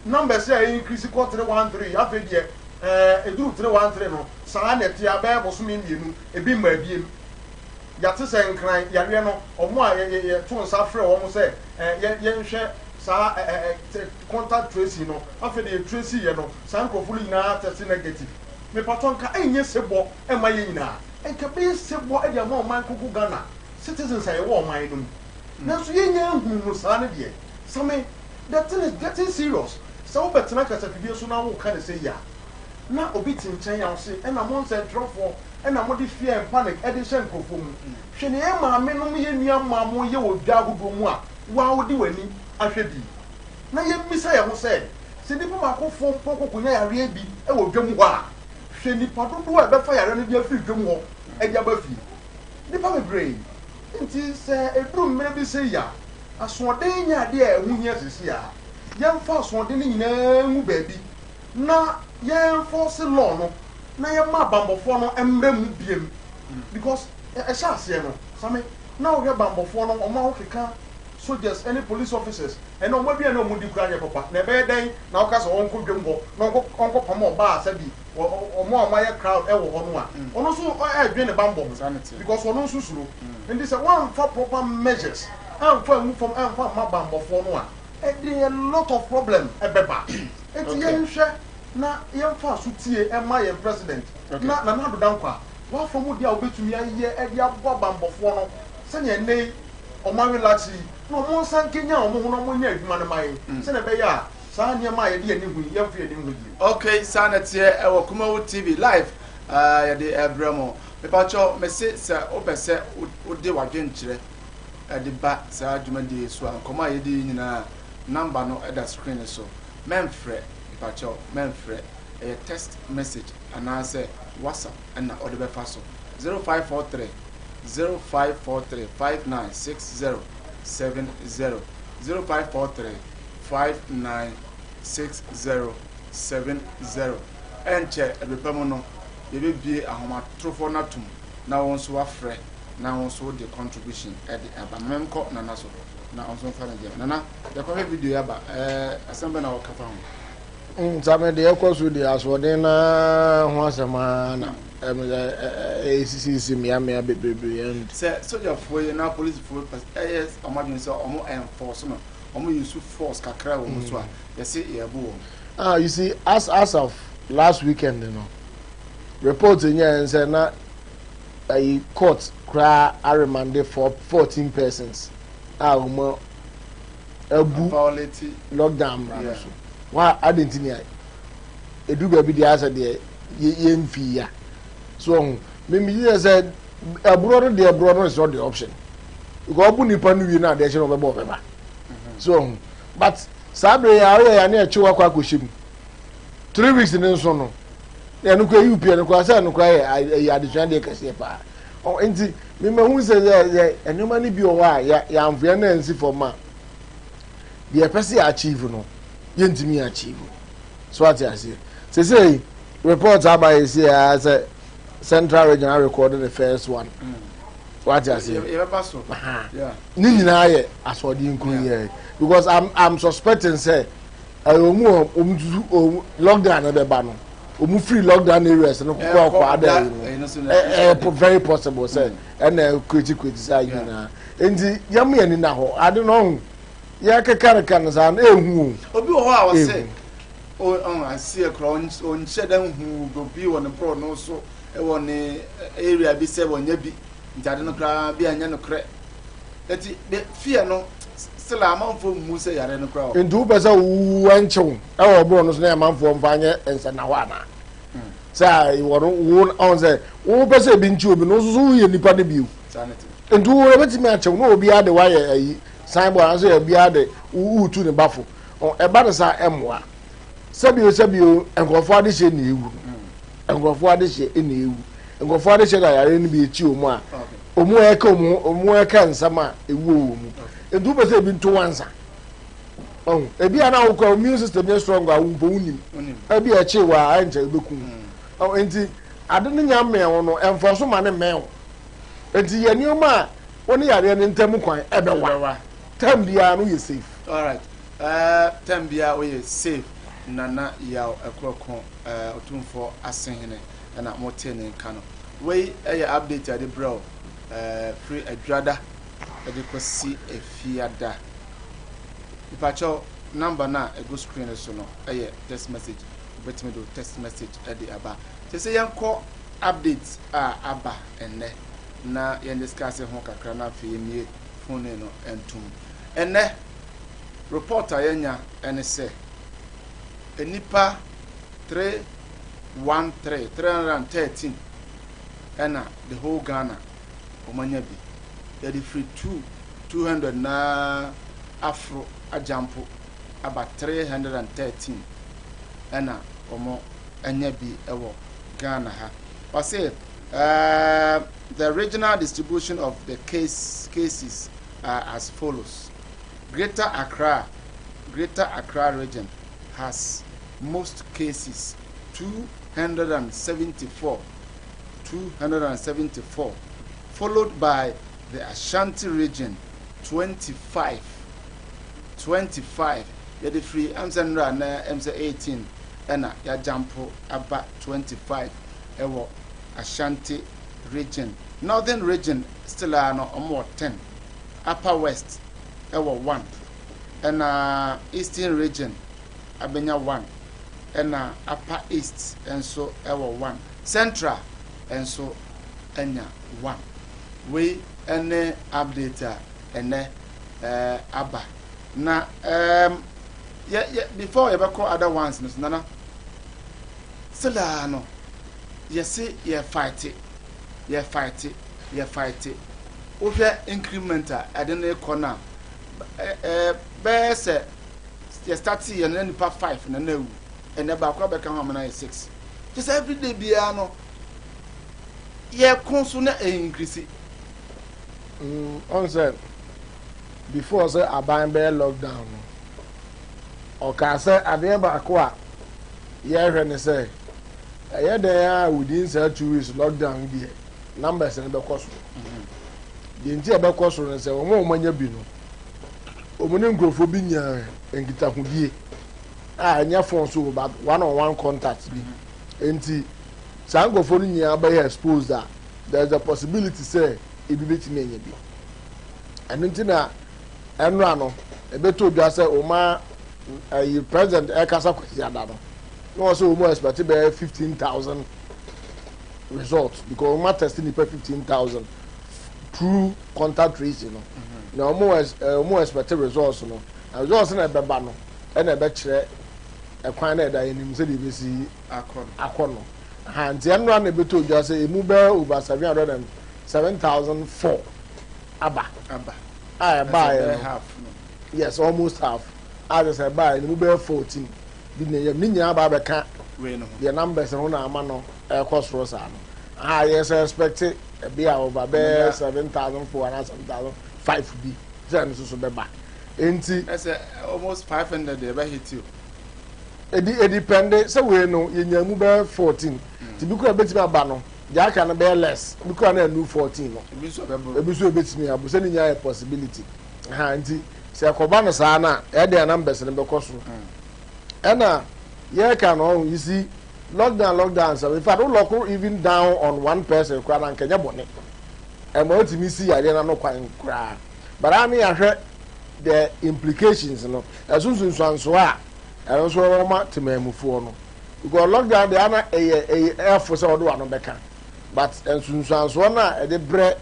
Numbers a increase kɔ 313 afei deɛ ɛɛ ɛduru 313 no saa na ɛte abɛyɛ bosome mmienu ebi mmaa biem. Yɛate sɛ nkran yareɛ no, wɔn a yɛ, yɛ, yɛto nsa frɛ wɔn sɛ ɛ, yɛ, yɛnhwɛ saa ɛ, ɛ, ɛ, contact tracing no, afei deɛ yɛ trace yɛ no, saa nkurɔfoɔ no nyinaa test negative. Mepatɔ nka ɛnyɛ sebɔ mma yɛn nyinaa, nka ɛbɛyɛ sebɔ de ama ɔman koko Ghana, citizens a yɛwɔ ɔman no mu. Nanso yɛnnya nhunu no saa no deɛ, Same, the thing is getting serious. Sɛ wobɛtena kasafidie so na woka no sei a, na obi te nkyɛn a ɔse ɛna mo nsɛntwerɛfoɔ ɛna mode fear and panic ɛde hyɛ nkurɔfoɔ mu. Hwɛ nea yɛn maame nom yɛn nua mmaa mo yɛ wɔ dwa ahodoɔ mu a wo ara wode w'ani ahwɛ bi. Na yɛmmisa yɛn ho sɛ, sɛ nnipa baakofoɔ mpo kɔkɔnya yareɛ bi wɔ dwa mu hɔ a, hwɛ nnipa dodoɔ a ɛbɛfa yareɛ no de afiri dwam hɔ de aba fie. Nnipa bebree. Nti sɛ ɛduru mmerɛ bi sei a, asoɔden nyɛ adeɛ a ɛho hia seesei ara. Yɛmfa asoɔden no nyinaa ngu baabi na yɛn enforce law no na yɛmma abanbɔfoɔ no mmra mu biam because ɛhyɛ aseɛ no Same na wohwɛ banbɔfoɔ no wɔn ahokeka soldiers ne police officers ɛnɛ wɔn aduane a wɔn di koraa nyɛ papa na ɛbɛyɛ dɛn na woka sɛ ɔnkɔ dwam hɔ na ɔnkɔ ɔnkɔ pam ɔbaa sɛbi wɔn a wɔayɛ crowd ɛwɔ hɔ no a ɔno nso ɛredwen ne banbɔ ho because ɔno nso suro nti sɛ wɔamfa proper measures amfa angu fam amfa amma banbɔfoɔ no a ɛde a lot of problem ɛbɛba. Enti yɛnhwɛ na yɛmfa asotie mma yɛn president na Nana Addo Dankwa w'afa mu deɛ a wobɛtumi ayɛ de aboa banbɔfoɔ no sɛdeɛ ɛnnɛ yi wɔn arelax yi na wɔn nsa nkanyan wɔn ho na wɔn nyɛ adwuma no ma yɛn sɛdeɛ ɛbɛyɛ a saa nneɛma a yɛde yɛn ani hu yi yɛmfa yɛn ani nhu bio. Ok saa na ɛteɛ ɛwɔ Kumawu TV live yɛde ɛbrɛ mo. Mepakyɛw mese sɛ wopɛ sɛ wode w'adwenkyerɛ de ba saa dwumadie yi so a nkɔmmɔ a yɛdi yi nyinaa number no da screen no so. Mɛnfrɛ, mepakyɛw mɛnfrɛ, ɛyɛ text message anaasɛ WhatsApp na wode bɛfa so. 0543 0543 5960 70 0543 5960 70. Ɛnkyɛ ɛbere pa mu no yɛbɛbue ahomatorofoɔ no atom na wo nso woafrɛ na wo nso wode contribution de aba. Ma menkɔ Nana so na ɔnso mfa ne deɛ. Nana, yɛkɔhwɛ video yi aba, ɛɛ asɛm bɛ na wɔka fa ho? Nsame deɛ ɛkɔ so deɛ asoɔden naa ho asɛm ara na ɛsisisi mmeammea bebrebe and. Sɛ sogyafoɔ yi anaa polisifoɔ yi pɛ ɛyɛ wɔn adwene sɛ wɔn enforce no, wɔn use force kakra wɔ wɔn so a, yɛse yɛrebo wɔn. Ah, you see, as as of last weekend no, report nyaeɛ sɛ na ayi court koraa aremande for 14 persons a wɔn abu lockdown mmara no so. Wa adi nti nea edu baabi deɛ asɛ deɛ yɛmfi ya so ɔho mimi yɛ sɛ ɛborɔ no deɛ ɛborɔ no is not the option because ɔbu nipa no wie na adeɛ kyɛ no ɔbɛbɔ ɔbɛba so ɔho but saa bere yɛ a ɔyɛ yɛ ne ɛkyew akɔ akɔhyɛ mu 3 weeks ne nso no ɛno kora yi pia no kora sɛ ɛno kora yɛ ɛyɛ adesua deɛ kɛseɛ paa ɔ nti memahu sɛ yɛ yɛ nneɛma no bi wɔ hɔ a yɛ yɛamfoɛ no ansi fam a deɛ ɛpɛ sɛ yɛ achieve no yɛntumi achieve so ate aseɛ sesei report aba yɛ si a sɛ Central Region record the first one wate aseɛ ne nyinaa yɛ asoɔden nkuru yɛ because i'm i'm suspecting sɛ ɛyɛ ɔmu a ɔmu tutu ɔmu lockdown no bɛba no ɔmu free lockdown areas no kɔkɔ akɔ ada yi no ɛyɛ very possible sɛ ɛna create create saa yi nyinaa nti yɛn mu yɛn ni na hɔ ade no ɔho yɛ keka keka no saa no ehu o. Obi wɔ hɔ a ɔsɛ ɔn aseɛ kora ɔnhyɛ da nhu obi wɔ ne borɔ no so wɔ ne area bi sɛ wɔnyɛ bi nti ade no koraa bi anyɛ nokorɛ nti fear no still amanfoɔ mmu sɛ yare no koraa. Nti wopɛ sɛ wowu ɛnkyew ɛwɔ borɔ no so na amanfoɔ mfa nyɛ nsɛnahɔ anaa sɛ wɔn wo ɔn sɛ wopɛ sɛ ebi nkye obi no nso so woyɛ nipa no bio nti wo ebetumi akyew na obiara de wayɛ ayi signboard anaasɛ obiara de wotu ne bafo ɛba no saa ɛmmoa sɛbio sɛbio nkurɔfoɔ adehyeɛ na ewu no nkurɔfoɔ adehyeɛ na ewu nkurɔfoɔ adehyeɛ na yare no bi ekyi wɔn a wɔn ɛka wɔn wɔn ɛka nsɛm a ewu wɔ mu nti wopɛ sɛ ebi nto wansa ɔho ebi a na wokɔ immune system yɛ strong a wo mpo wonim ebi a ɛkye wɔ a ɛnkyɛ ebekum ɔho nti ade no nya mmɛn wo no ɛnfɔ so ma ne mmɛn wo nti yɛ nneɛma a wɔne yareɛ no ntam kwan ɛbɛwa tam biara no yɛ safe. Alright. Eh, time biara woyɛ safe. Nana Yaw Ɛkorɔko, eh, Otumfoɔ Asehene ɛna motee ne nka no. Wei ɛyɛ update a yɛde brɛ wo eh, firi Adwuada ɛde kɔsi Efiada. Mepakyɛw, number no a ɛgu screen no so no ɛyɛ text message. Wobɛtumi de wo text message ɛde aba. Kyɛ sɛ yɛnkɔ update a aba ɛnnɛ na yɛn discuss ho kakra na afei yɛmmie phone no ntom. Ɛnnɛ. Report a yɛanya ne sɛ nnipa 313, 313 ɛna the whole Ghana wɔn anya bi. Yɛde firi 2, 200 na aforo agyampo aba 313 ɛna wɔn anya bi wɔ Ghana ha. Ɔse uh, the regional distribution of the case, cases are as follows. Greater Accra, Greater Accra region has most cases, 274, 274, followed by the Ashanti region, 25, 25. Yɛde firi ɛm sɛ nnora na ɛm sɛ 18 ɛna yɛagyampo aba 25 ɛwɔ Ashanti region. Northern region still a no ɔmo wɔ 10. Upper West wɔ one, ɛna Eastern Region abɛnya one, ɛna Upper East nso wɔ one, Central nso anya one. Wei ne update a ɛnɛ ɛɛ aba. Na ɛɛm yɛ yɛ before yɛbɛkɔ other ones no so nana still a no yɛse yɛ fight yɛ fight yɛ fight. Wohwɛ increment a ɛde no rekɔ no a, ɛɛ bɛyɛ sɛ yɛ start yɛ no na nipa five na na ewu, ɛnɛ baako abɛka ho ama no ayɛ six. Kyɛ sɛ everyday biara no yɛko so na ɛyɛ increase. Ɔn sɛ before sɛ aban bɛyɛ lockdown no, ɔkaa sɛ adeɛ baako a yɛrehwɛ ne sɛ ɛyɛ dɛn a within saa 2 weeks lockdown deɛ, numbers no bɛkɔ soro. Deɛ nti a ɛbɛkɔ soro no sɛ wɔn a wɔn anya bi no, wɔn ne nkurɔfoɔ bi nya nkitahodie a ɛnyɛ phone so but one on one contact bi, nti saa nkurɔfoɔ no nyinaa bɛyɛ exposed a, there is a possibility sɛ ebi bɛtumi anya bi. Ɛno nti na ɛnora no ɛbɛtɔ dwa sɛ ɔma ɛyi president ɛkasa Kwasi Ada no na wɔn sɛ wɔn expect bɛyɛ 15,000 result because wɔn test nipa 15,000 through contact tracing no, na wɔn expect results no, na results na ɛbɛba no ɛna ɛbɛkyerɛ ɛkwan na ɛda anim sɛdeɛ ebesi akɔ no ha. Nti ɛnora na ɛbɛtɔ dwa sɛ emu bɛyɛ over 707,004 aba. Aba. A ɛbaayɛ no, yes, almost half a kyerɛ sɛ ɛbaayɛ no mu bɛyɛ 14 bi na ɛyɛ ne nyinaa ba abɛka deɛ numbers no na ama no ɛkɔ soro saa no. A yɛ sɛ expect ɛbi a over bɛyɛ 7,004 anaa 7,005 bi sɛ ɛno nso so bɛba nti. Ɛsɛ almost 500 ɛbɛ hit you. Edi depend sɛ wei no yɛnya mu bɛyɛ 14 ti bi kura bɛtumi aba no, deɛ aka no bɛyɛ less, bi kura no ɛnu 14 no. Ebi nso bɛboro. Ebi nso ebɛtumi abo sɛ ne nyinaa yɛ possibility ha. Nti sɛ ɛkɔba no saa na ɛde numbers no bɛkɔ soro. Ɛna yɛreka no ɔho, you see, lockdown lockdown sɛ in fact wo lock even down on one person koraa na nkɛnyɛ bɔne, ɛma otumi si yadeɛ n'ano kwan koraa, but a ne yɛahwɛ the implications no, ɛso nsunsuansoɔ a ɛno nso wɔma temamufoɔ no, because lockdown deɛ ana ɛyɛ ɛfo sɛ ɔde wano bɛka, but nsunsuansoɔ no a ɛde brɛ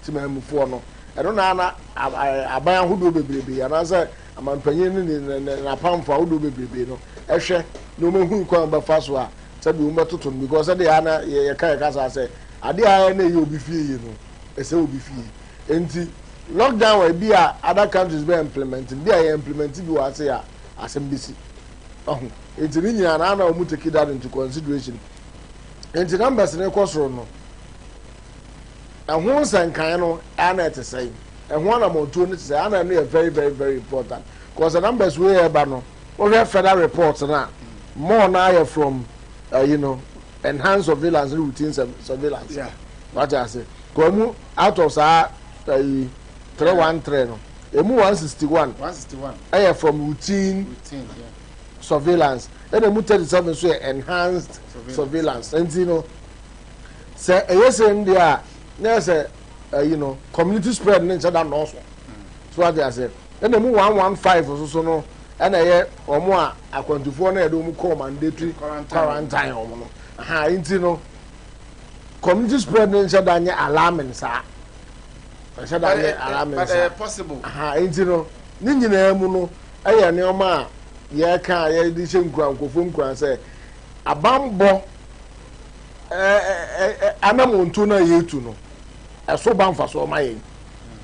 temamufoɔ no, ɛno na ana aban ahodoɔ bebrebe anaasɛ amampanyin ne ne ne n'apamfo ahodoɔ bebrebe no ɛhwɛ na wɔn ehu kwan bɛfa so a sɛbi wɔn bɛtoto no, because sɛdeɛ ana yɛka saa sɛ adeɛ a ɛna ɛyɛ obi fie yie no, ɛsɛ obi fie. Nti lockdown wɔ ebi a other countries bɛ implement bi a yɛ implement bi wɔ ase a asɛm bi si ɔho. Nti ne nyinaa na ana wɔn take that into consideration. Nti numbers ne kɔ soro no, ɛho nsɛnkan no ana ɛte sɛn, ɛho anamɔntuo no te sɛ ana, ɛno yɛ very very very important, because the numbers wey ɛba no, wohwɛ further report na more na ayɛ from enhanced surveillance ne routine surveillance. Wate ase kò emu out of saa ɛyi 313 no, emu 161 161 ɛyɛ from routine routine, yeah. surveillance, ɛna emu 37 nso yɛ enhanced surveillance. Nti no sɛ ɛyɛ sɛ n deɛ a na yɛ sɛ ɛyi no community spread ne nkyɛn da nɔɔso so, wate ase. Ɛna emu 115 nso so no, ɛna ɛyɛ wɔn a akwantufoɔ no yɛde wɔn kɔɔ mandatory quarantine wɔn no aha. Nti no community spread ne nkyɛn da nyɛ alarming saa, nkyɛn da nyɛ alarming but saa. Ɛyɛ possible. Aha, nti no ne nyinaa mu no yɛ nneɛma a yɛreka a yɛde hyɛ nkuran nkurɔfoɔ nkuran sɛ abanbɔ anamontuo no a yɛretu no ɛso ba mfasoɔ ma yɛn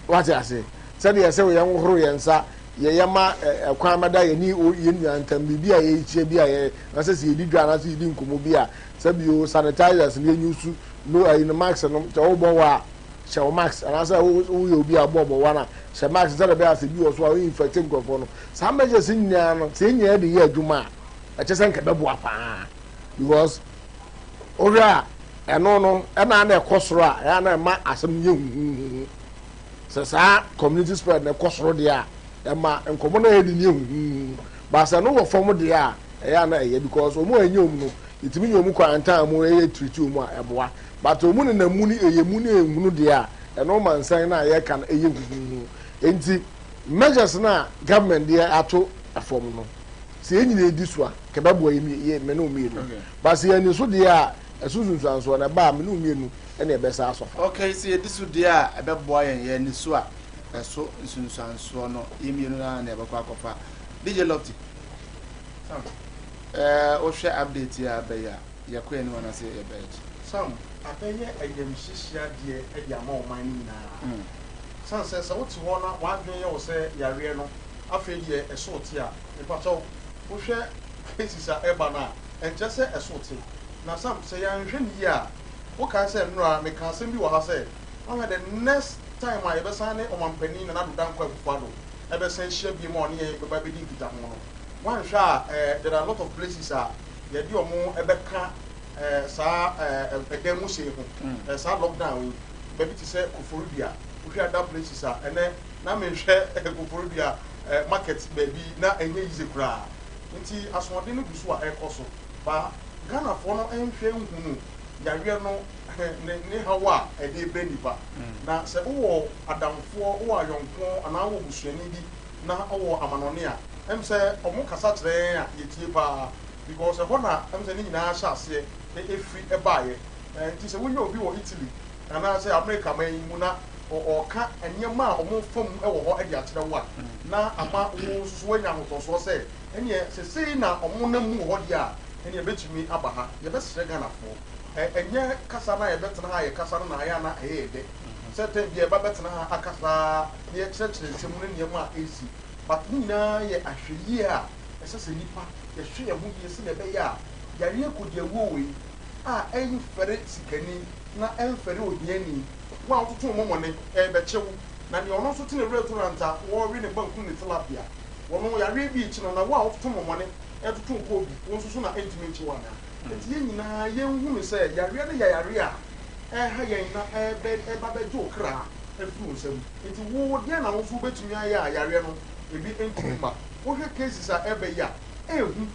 wate ase sɛdeɛ sɛ yɛn hohoro yɛn nsa yɛyɛ ma ɛkwan mɛda yɛn ne yɛn nua ntam biribi a yɛrekyia bi a yɛ na sɛ sɛ yɛdi dwa anaasɛ yɛdi nkɔmmɔ bi a sɛ bio sanitizers no yɛnyi su no ayi no mask no sɛ wobɔ wɔ a hyɛ wo mask anaasɛ woyɛ obi a wobɔ bɔ one a hyɛ mask sɛdeɛ ɛbɛyɛ a sɛ bi wɔ so a wo infect nkurɔfoɔ no saa measures nyinaa no sɛ yɛn nyinaa de yɛ adwuma a ɛkyɛ sɛ nka ɛbɛboa paa because wohwɛ a ɛno no ɛna na ɛkɔ soro a ɛyɛ na ɛma asɛm yɛ huhuhuhu sɛ saa community spread na ɛkɔ soro deɛ a ɛma nkɔmɔ no yɛ de ne yɛ huhuhu baasa no wɔ fam deɛ a ɛyɛ na ɛyɛ because wɔn a ɛnyɛ wɔn no yɛtumi nyɛ wɔn quarantine mu ɛyɛ treat wɔn a ɛboa but wɔn nenam mu ne ɛyɛ mu ne ehunu deɛ a ɛno ma nsan na yɛka no ɛyɛ huhuhu nti measures na government deɛ ato fam no sɛ yɛn nyinaa di so a kɛbɛboa yɛ yɛ mene mmienu but sɛ yɛn ani so deɛ a ɛso sunsuansoɔ na ɛba a mene mmienu ɛna ɛbɛsa asɔfa. Okay, sɛ yɛdi so deɛ a ɛbɛboa yɛn yɛn ani so a ɛso nsunsuansoɔ no yɛn mmienu na na ɛbɛkɔ akɔfa. DJ Lofty, ɛɛ wohwɛ update yi a abɛyɛ a yɛkɔ yɛn anim anaasɛ yɛbɛyɛ akyi? Sam, abɛyɛ ayamhyehye adeɛ de ama ɔman no nyinaa. Sane sɛ, sɛ wote hɔ na w'adwene yɛ wo sɛ yareɛ no afei deɛ ɛso te a, mepakyɛw, wohwɛ cases a ɛba no a, ɛnkyerɛ sɛ ɛso te. Na Sam, sɛ yɛanhwɛ no yie a, wokae sɛ nnora mekaa asɛm bi wɔ ha sɛ, woahwɛ the next time a yɛbɛsan ne Ɔmampanin Nana Addo Dankwa Akufo-Addo ɛbɛsan ahyia biom a ɔne yɛn bɛba abɛdi nkitaho no, woanhwɛ a, eh, there are a lot of places a yɛde wɔn bɛka eh, saa eh, ɛdan mu hyɛ ho, eh, saa lockdown yi, baabi te sɛ Koforidua, wohwɛ other places a, ɛnɛ na mehwɛ Koforidua eh, market baabi na ɛnyɛ yize koraa. Nti asoɔden no gu so a ɛrekɔ so. Ba Ghanafoɔ no nhwɛ nhunu yareɛ no ne ne haw a ɛde brɛ nnipa. Na sɛ wowɔ adamfoɔ, wowɔ ayɔnkoɔ anaa wowɔ busuani bi na ɔwɔ amanɔne a, ɛm sɛ ɔmo kasa kyerɛ yɛn a yɛtie paa because ɛhɔ na ɛm sɛ ne nyinaa hyɛ aseɛ ɛfiri baeɛ. Nti sɛ wonya obi wɔ Italy anaa sɛ America man yi mu na ɔɔka nneɛma a ɔmo fa mu wɔ hɔ de akyerɛ wo a, na ama wo nso so woanya ahotɔsoɔ sɛ ɛneɛ sɛ sei na ɔmo nam mu wɔ hɔ deɛ a, ɛneɛ ɛbɛtumi aba ha. Yɛbɛsrɛ Ghanafoɔ, ɛnyɛ kasa no a yɛbɛtena ha a yɛkasa no na ayɛ a na ɛyɛ yɛ dɛ sɛ tɛm biara yɛba bɛtena ha akasa na yɛkyerɛkyerɛ nsɛm mu ne nneɛma a ɛresi but ne nyinaa yɛ ahwɛyie a ɛsɛ sɛ nnipa yɛhwɛ yɛn ho yie sɛdeɛ ɛbɛyɛ a yareɛ kɔdiawuo wei a ɛmfɛre sikani na ɛmfɛre ohiani, wo a wototo wo mɔmɔne ɛrebɛkye wo na deɛ ɔno nso te ne restaurant a wɔrewe ne banku ne tilapia wɔno yareɛ bi rekye no na wo a wototo mɔmɔne ɛtoto nkoobi wo nso so na ɛntumi nkye wo anaa? Enti yɛn nyinaa yɛnhunu sɛ yareɛ no yɛ yareɛ a ɛreha yɛn na ɛrebɛ ɛreba abɛgye wo kra afiri wo nsam. Enti wo, deɛn na wo nso wobɛtumi ayɛ a yareɛ no ebi ntumi mma? Wohwɛ cases a ɛreba yi a, ɛyɛ hu.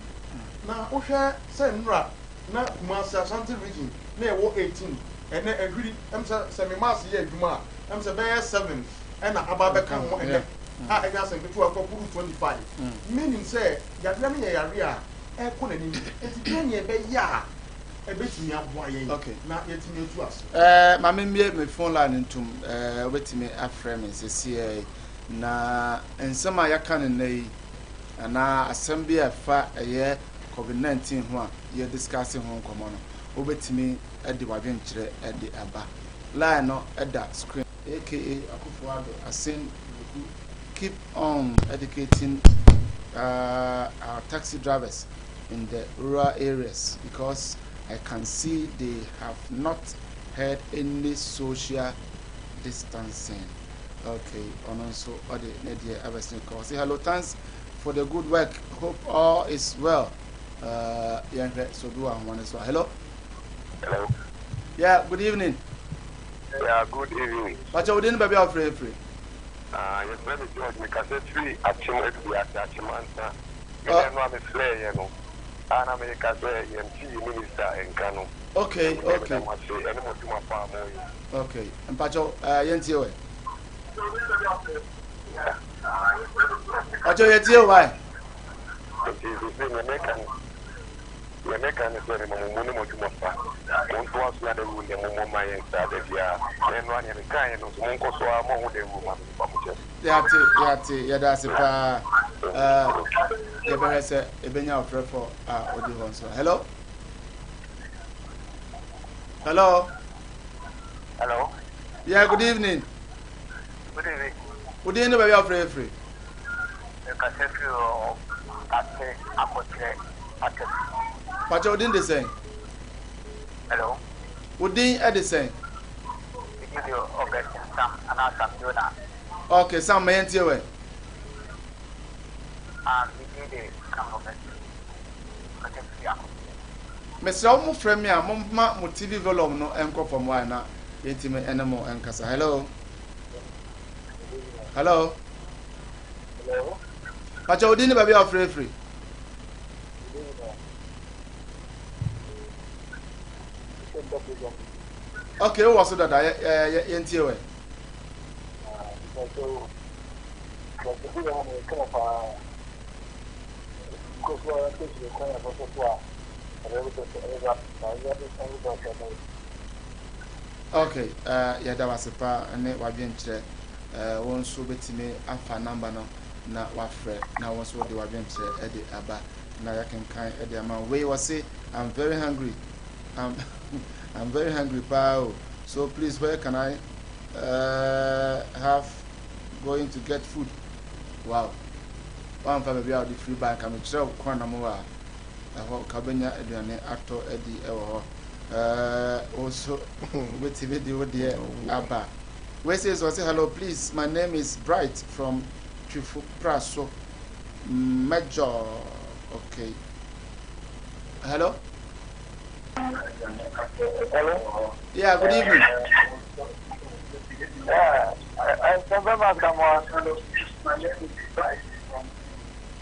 Na wohwɛ sɛ nnora na Kumasi, Ashanti region na ɛwɔ 18, ɛnnɛ ahwiri, ɛm sɛ sɛ me maase yɛ adwuma a, ɛm sɛ bɛyɛ 7 ɛna aba abɛka ho ɛnnɛ a ɛnyɛ asɛm ketewa, kɔkɔdu 25. Meaning sɛ yareɛ no yɛ yareɛ a ɛrekɔ n'anim. Enti dɛn na yɛbɛyɛ a ɛbɛtumi aboa yɛn na yɛatumi atu ase? Eh, ma memmue me phone line ntom. Eh, wobɛtumi afrɛ me sesiei yi. Na nsɛm a yɛaka no nnɛ yi, anaa asɛm bi a ɛfa ɛyɛ COVID-19 ho a yɛdiscuss ho nkɔmmɔ no, wobɛtumi de w'adwenkyerɛ de aba. Line no da screen. Aka Akufo-Addo Asen Duku keep on educating uh, our taxi drivers in the rural areas because I can see they have not heard any social distancing. Okay, ɔno nso ɔde ne deɛ abɛsen kɔ. Ɔse hello, thanks for the good work. Hope all is well. Uh, yɛnhwɛ sɛ obi wɔ ahoma no so. Hello. Hello. Yeah, good evening. Yeah, good evening. Pakyɛ wo din ne baabi a wofrɛ firi? Ah, yɛfrɛ me George, mekasa firi Akyem Adubiase, Akyemansa. Me dɛ no a mefrɛɛyɛ no, a na meka sɛ yɛnte yɛ minister nka no. Okay, Ɛno deɛ okay. meda mo ase ɛne mo adwuma pa a moyɛ. Okay, mpakyɛw, uh, yɛntie wɛ. Pakyɛw yɛtie wo wae. Nti sisi nea meka no. Nea meka ne sɛ mema mo mu ne mo adwuma pa. Montoa so na dawuru nnɛ mommɔ mma yɛn saa da biara. Na ɛno ara nea mekaeɛ no nso monkɔ so ara mmɔ ho dawuru mma me mfa mo kyɛ. Yɛate, yɛate, yɛda ase paa. Uh, yɛbɛhwɛ sɛ yɛbɛnya ɔfrɛfo a ɔdi hɔ nso. Hello? Hello? Hello? Yeah, good evening. Good evening. Wo din ne baabi a wofrɛ firi? Mekasa firi ɔ ase akɔkyerɛ atɛm. Pakyɛ wo din de sɛn? Hello. Wo din de sɛn? Me din de Augustine Sam anaa Sam Jonah. Okay, Sam, ma yɛntie wɛ. Ah, me din de Sam Augustine. Mekasa firi akɔkyerɛ. Mesrɛ wo mo frɛ me a momma mo TV volume no nkɔ fam wae na yɛntumi ɛne mo nkasa. Hello. Hello. Hello. Pakyɛ wo din ne baabi a wofrɛ firi? Okay, wowɔ so dada yɛntie wɛ. Okay, uh, yɛda wase paa ne wadwenkyerɛ. Uh, wo nso bɛtumi afa namba no na wafrɛ na wo nso wode wadwenkyerɛ de aba na yɛakenkan de ama wei. Wɔse I'm very hungry, I'm, I'm very hungry paa o, so please where can I have going to get food? Wow, wamfa baabi a wode firi ba nka mekyerɛ wo kwan na mo a ɛhɔ ka wobɛnya aduane atɔ adi wɔ hɔ. Wo nso wobɛtumi de wo deɛ aba. Wei sei so ɔse hello please, my name is Bright from Twifo Praso Major. Okay, hello. Hello. Yeah, good evening. Yeah, I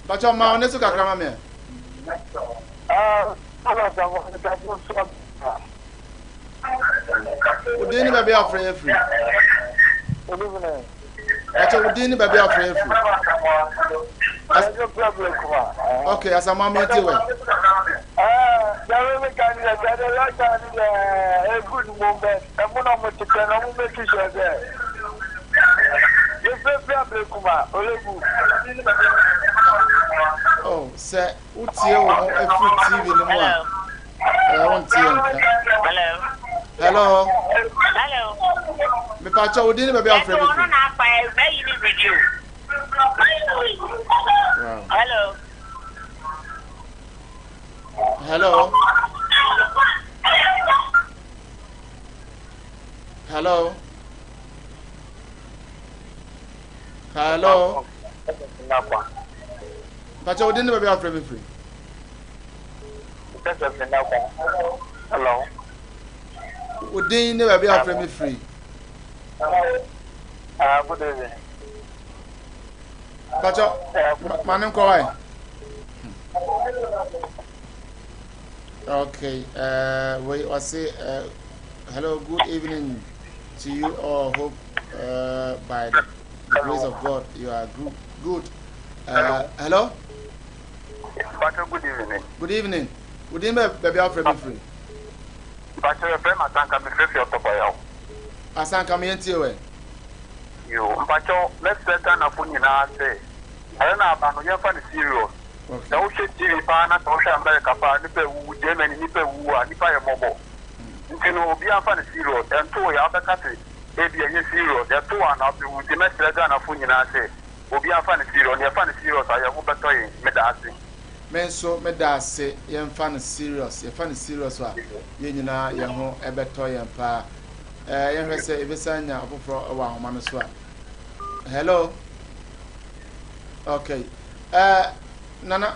Pacho ma one so kakra ma me. Ah, Wo din ne baabi a wofrɛ yɛ firi? Pacho wo din ne baabi a wofrɛ yɛ firi? Okay, Asamoah mi ti wɛ. Oh, sɛ wotie wo ho afiri TV no mu a, ɛɛ wonte yɛn nka. Hello. Hello. Hello. Mepakyɛ wo din ne baabi a wofrɛ me firi. Wow. Hello. Hello. Hello. Hello. Mpakyɛ wo din ne baabi a wofrɛ me firi. Hello. Wo din ne baabi a wofrɛ me firi. Good evening. Mpakyɛ ma ne nkɔ wae. Okay, wait, I say, hello, good evening to you all. Hope by the grace of God you are good. Good. Hello. Pacho, good evening. Good evening. Good evening, baby. Alfred me free. Pacho, your friend Asanka me free Otoboya. Asanka me entie we. Yo, Pacho, let's say Ghana fo nyinaa sɛ ɛyɛ na aba no yɛmfa no serious. Sɛ wohwɛ TV paa na sɛ wohwɛ America paa nipa ewuwu, Germany nipa ewuwu a nipa yɛ mmɔbɔ. Nti no obiara mfa no serious. Ɛnto yɛ a wobɛka se ebi ɛnyɛ serious. Ɛto a na wobɛwu. Nti mɛsrɛ Ghana fo nyinaa sɛ obiara mfa no serious. Na yɛfa no serious a yɛn ho bɛtɔ yɛn. Meda ase. Me nso meda ase. Yɛmfa no serious. Yɛfa no serious a yɛn nyinaa yɛn ho bɛtɔ yɛn paa. Ɛɛ yɛnhwɛ sɛ yɛbɛsan nya ɔfoforɔ wɔ ahoma no so a. Hello. Okay. Ɛɛ Nana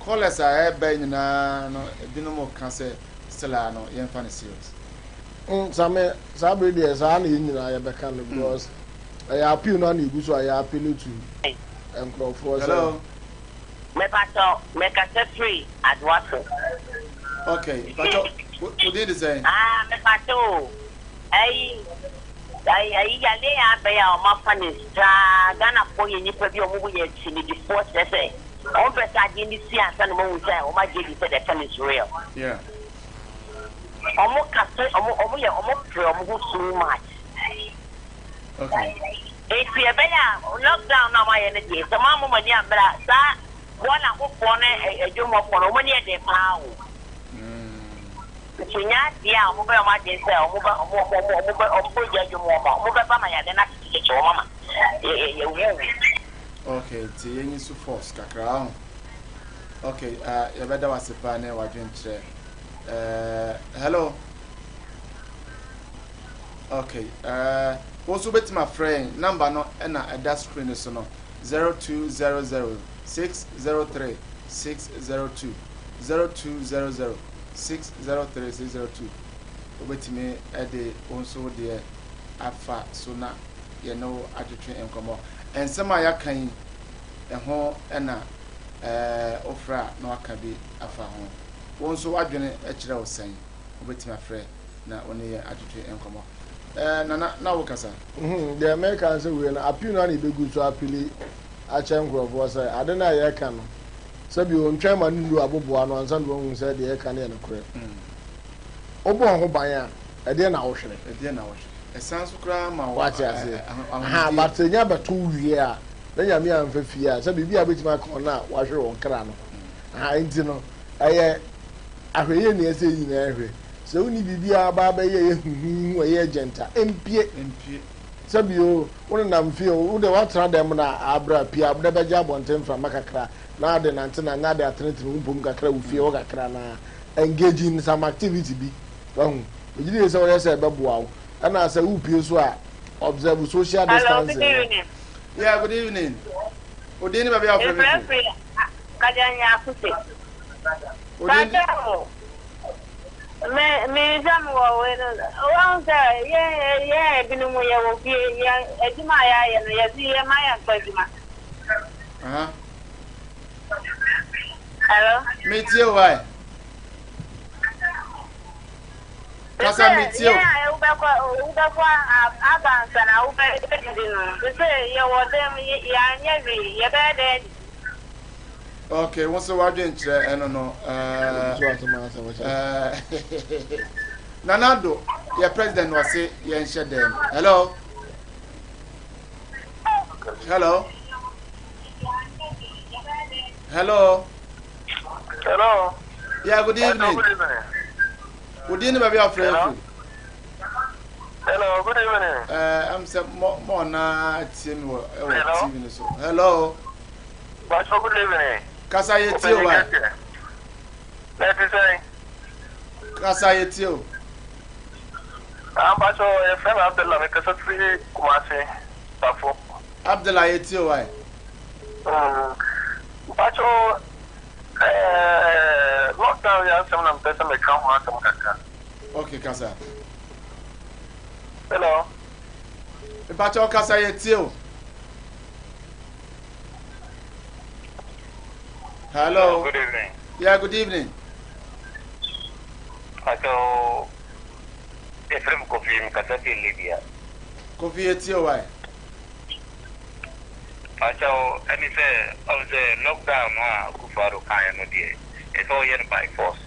callers a ɛreba nyinaa no ebinom ka sɛ still a no yɛmfa no serious. Same saa bere deɛ saa na yɛn nyinaa yɛbɛka no because ɛyɛ appeal no a na egu so a yɛ appeal to nkurɔfoɔ sɛ. Hello. Mepatɔ mekasa firi Adoa so. Okay, patɔ wo din de sɛn? Ah, mepatɔ o. Ayi, ayi, ayi yale yɛ abɛn a wɔn afa ne saa Ghanafoɔ yɛ nipa bi a wɔn yɛ akyinidifoɔ kyerɛ sɛ. Wɔn pɛ sɛ adeɛ no si ansa na wɔn ahu sɛ wɔn agye adi sɛ the thing is real. Yeah. Wɔn kasa wɔn wɔn yɛ wɔn pere wɔn ho too much. Okay. Eti ɛbɛyɛ a lockdown no a wɔayɛ no deɛ sɛ mo amma mo ani ammere a saa bɔɔla hofoɔ ne adwamhɔfoɔ no wɔn ani yɛ den paa o. Nti nyɛ adeɛ a wɔn bɛyɛ wɔn adwene sɛ wɔn bɛ wɔn wɔn wɔn bɛ wɔn bɛ gya adwam wɔn ma wɔn bɛba ma yadeɛ no akyekyekye wɔn ama yɛ yɛ yɛwuwu. Okay, nti yɛnyi so force kakra ho. Okay, uh, yɛbɛda wase paa ne wadwenkyerɛ. Uh, hello. Okay, uh, wo nso wobɛtumi afrɛ yɛn number no ɛna ɛda screen no so no 0200 603 602 0200 603 602 wobɛtumi ɛde wo nso wo deɛ afa so na yɛne wo atwetwe nkɔmmɔ. Nsɛm a yɛaka yi ɛho ɛna ɛɛ wofrɛ a na waka bi afa ho. Wo nso w'adwene kyerɛ wo sɛn? Wobɛtumi afrɛ na wo ne yɛn atwetwe nkɔmmɔ. Ɛɛ Nana, na wokasa? Mhm, deɛ meka ne sɛ wei no, appeal no ara na yɛbɛgu so apili akyerɛ nkurɔfoɔ sɛ ade no a yɛreka no, sɛbi ɔntwɛn ma no nnuru aboboa ano ansa na wahu sɛ deɛ yɛreka no yɛ nokorɛ. Wobɔ wo ho ban a, ɛdeɛn na wohwere? Ɛdeɛn na wohwere? Ɛsan nso koraa ma wo Wate aseɛ? Aha, ahomedie. but sɛ ɛnya bɛto wo wie a, na Nyame amfa fie a, sɛ biribi a bɛtumi aka wɔn a wɔahwere wɔn kra no. Aha, nti no, ɛyɛ ahwɛyie na ɛsɛ yɛn nyinaa hwɛ. Sɛ wonni biribi a aba abɛyɛ ɛyɛ huhuuhu, ɛyɛ urgent a, mpue. Mpue. Sɛbi o, wonenam fie o, wo deɛ woatena dɛm na abrɛ pue a, wode bɛgye abɔnten mframa kakra, na ade nante na ade atenetene wo mpom kakra wɔ fie hɔ kakra na engage in some activity bi. Wahu? Megye die sɛ woyɛ sɛ ɛbɛboa wo. Ɛna sɛ wopue nso a, observe social Hello, good distancing no. evening. Yeah, good evening. Odin ni baabi a wofrɛ me Mefrɛ firi. firi Kajanya Akuse. Odin Pakyɛ o, me me sɛ mewɔ wei no, wahu sɛ yɛn yɛn ebinom yɛwɔ fie, yɛn adwuma a yɛayɛ no yɛse yɛma yɛnkɔ adwuma. Aha. Hello? Metie o ai. Kasa Sɛ metie o. yɛn a wobɛkɔ wobɛkɔ aba ansa na wobɛdidi no, te sɛ yɛwɔ dɛm yɛanyɛ hwee, yɛbɛyɛ dɛn adidi? Okay, wo nso w'adwenkyerɛ ɛno no. Eh, eh, Nana Addo, yɛ president no ɔse yɛnhyɛ dɛm. Hello? Hello? Hello? Hello. Yeah, good evening. Hello, good evening. Wo din ne baabi a wofrɛ Hello. firi? Hello, good evening. Eh, I'm sɛ mo mo na tie mi wɔ ɛwɔ Hello. TV no so. Hello. Pastor, good evening. Kasa yɛ tie o wa. Na ɛte sɛn? Kasa yɛ tie o. Ah, Pastor, yɛfrɛ me Abdullah, mekasa firi Kumasi, Tafo. Abdullah yɛ tie o wa. Mm. Pastor, eh, lockdown yɛ asɛm na mepɛ sɛ meka ho asɛm kakra. Okay, kasa. Hello. Mpakyɛw kasa yɛ tie o. Hello. Good evening. Yeah, good evening. Pastor, yɛfrɛ me Kofi, mekasa firi Libya. Kofi yɛ tie o wa. Pastor, ɛne sɛ, ɔn sɛ lockdown no a Akufo-Addo kaeɛ no deɛ, ɛsɛ ɔyɛ no by force.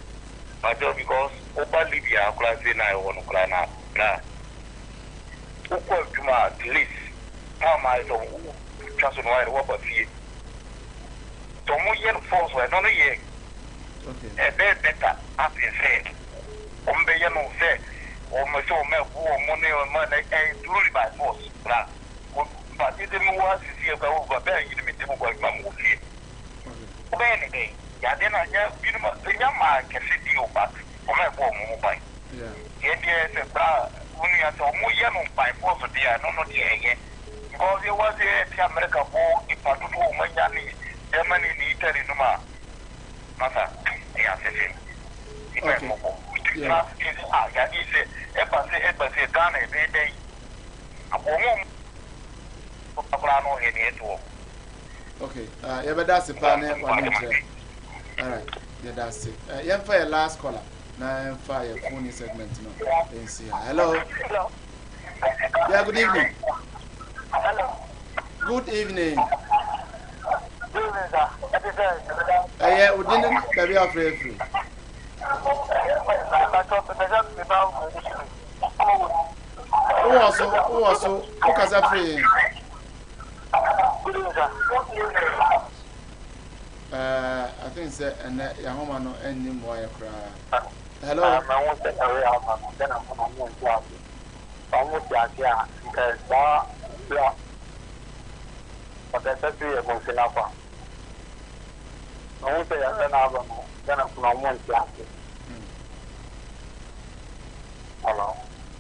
Pastor, because woba Libya koraa sei na ɛwɔ no koraa na bra. Wokɔ adwuma at least time ayɛ sɛ wotwa so no wayɛ no woaba fie. Sɛ ɔmo yɛ no force a ɛno no yɛ ɛbɛyɛ better asen sɛ ɔmo bɛyɛ no sɛ ɔmo sɛ ɔmo ɛbo ɔmo ne ɔmo na ɛyɛ truly by force bra. Ba tete me wɔ ha sisi ɛkwa wɔ ba bɛyɛ yiri me ti mu kɔ adwuma mu wɔ fie. Wobɛyɛ ne dɛn? Yadeɛ no anya binom enya maa kɛse deɛ o but ɔmo ɛbɔ ɔmo ho ban. Yɛn deɛ sɛ bra wo nua sɛ ɔmo yɛ no by force deɛ a ɛno no deɛ ɛyɛ because yɛwɔ ase yɛte America fo nipa dodoɔ ɔmo anya ne Germany ne Italy nom a masa ɛyɛ asɛsɛm nipa ɛmɔbɔ nti tena ase tie sɛ ah yadeɛ sɛ ɛba sɛ ɛba sɛ Ghana ɛbɛyɛ dɛn aboɔ ɔmo ɔmo koraa no yɛ deɛ ɛto ɔmo. Okay, uh, yɛbɛda ase paa ne wadwenkyerɛ. Alright, yɛda ase. Uh, yɛmfa yɛ last caller na yɛmfa yɛ phone segment no nsi ha. Hello. Hello. Yeah, good evening. Hello. Good evening. Good evening, sir. Ɛte sɛ. Ɛyɛ wo din ne baabi a wofrɛ afiri. Wowɔ so, wowɔ so, wokasa firi he? Uh, I think sɛ ɛnɛ yɛahoma no ɛnni mmoa yɛ koraa. Hello. Ɔkasa firi abonsen afa. Mahu sɛ yasɛ no aba no Ghanafo no ɔmo nte ase. Hello.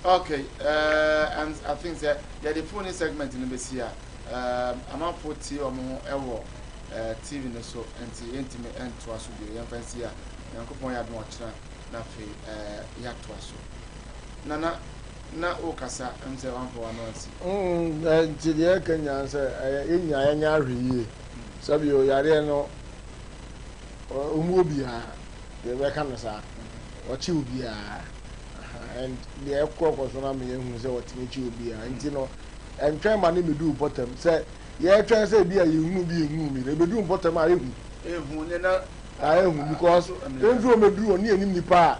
Okay, uh, and I think sɛ yɛde phone segment no bɛsi a um, amanfoɔ tie wɔn ho ɛwɔ uh, TV no so nti yɛntumi ntoa so bio yɛmfa nsi a Nyankopɔn yɛ adom ɔkyena na afei uh, yɛatoa so. Nana na wokasa ɛm sɛ wamfa w'ano ansi. Mm, nti deɛ ɛka nyinaa sɛ ɛyɛ yɛn nyinaa yɛnyɛ ahwɛyie. Sɛbi o yareɛ no ɔmu obiara deɛ bɛka no saa ɔkye obiara and deɛ ɛkɔ kɔ so no ama yɛhu sɛ ɔtumi kye obiara nti no ɛntwɛn ma ne medu mpɔtam sɛ yɛtwɛn sɛ ebi a yɛhunu bi yɛhunu bi na ebedu mpɔtam a ehu ehu ne na ehu because mfiri wɔn eduru wɔn ne yɛnim nipa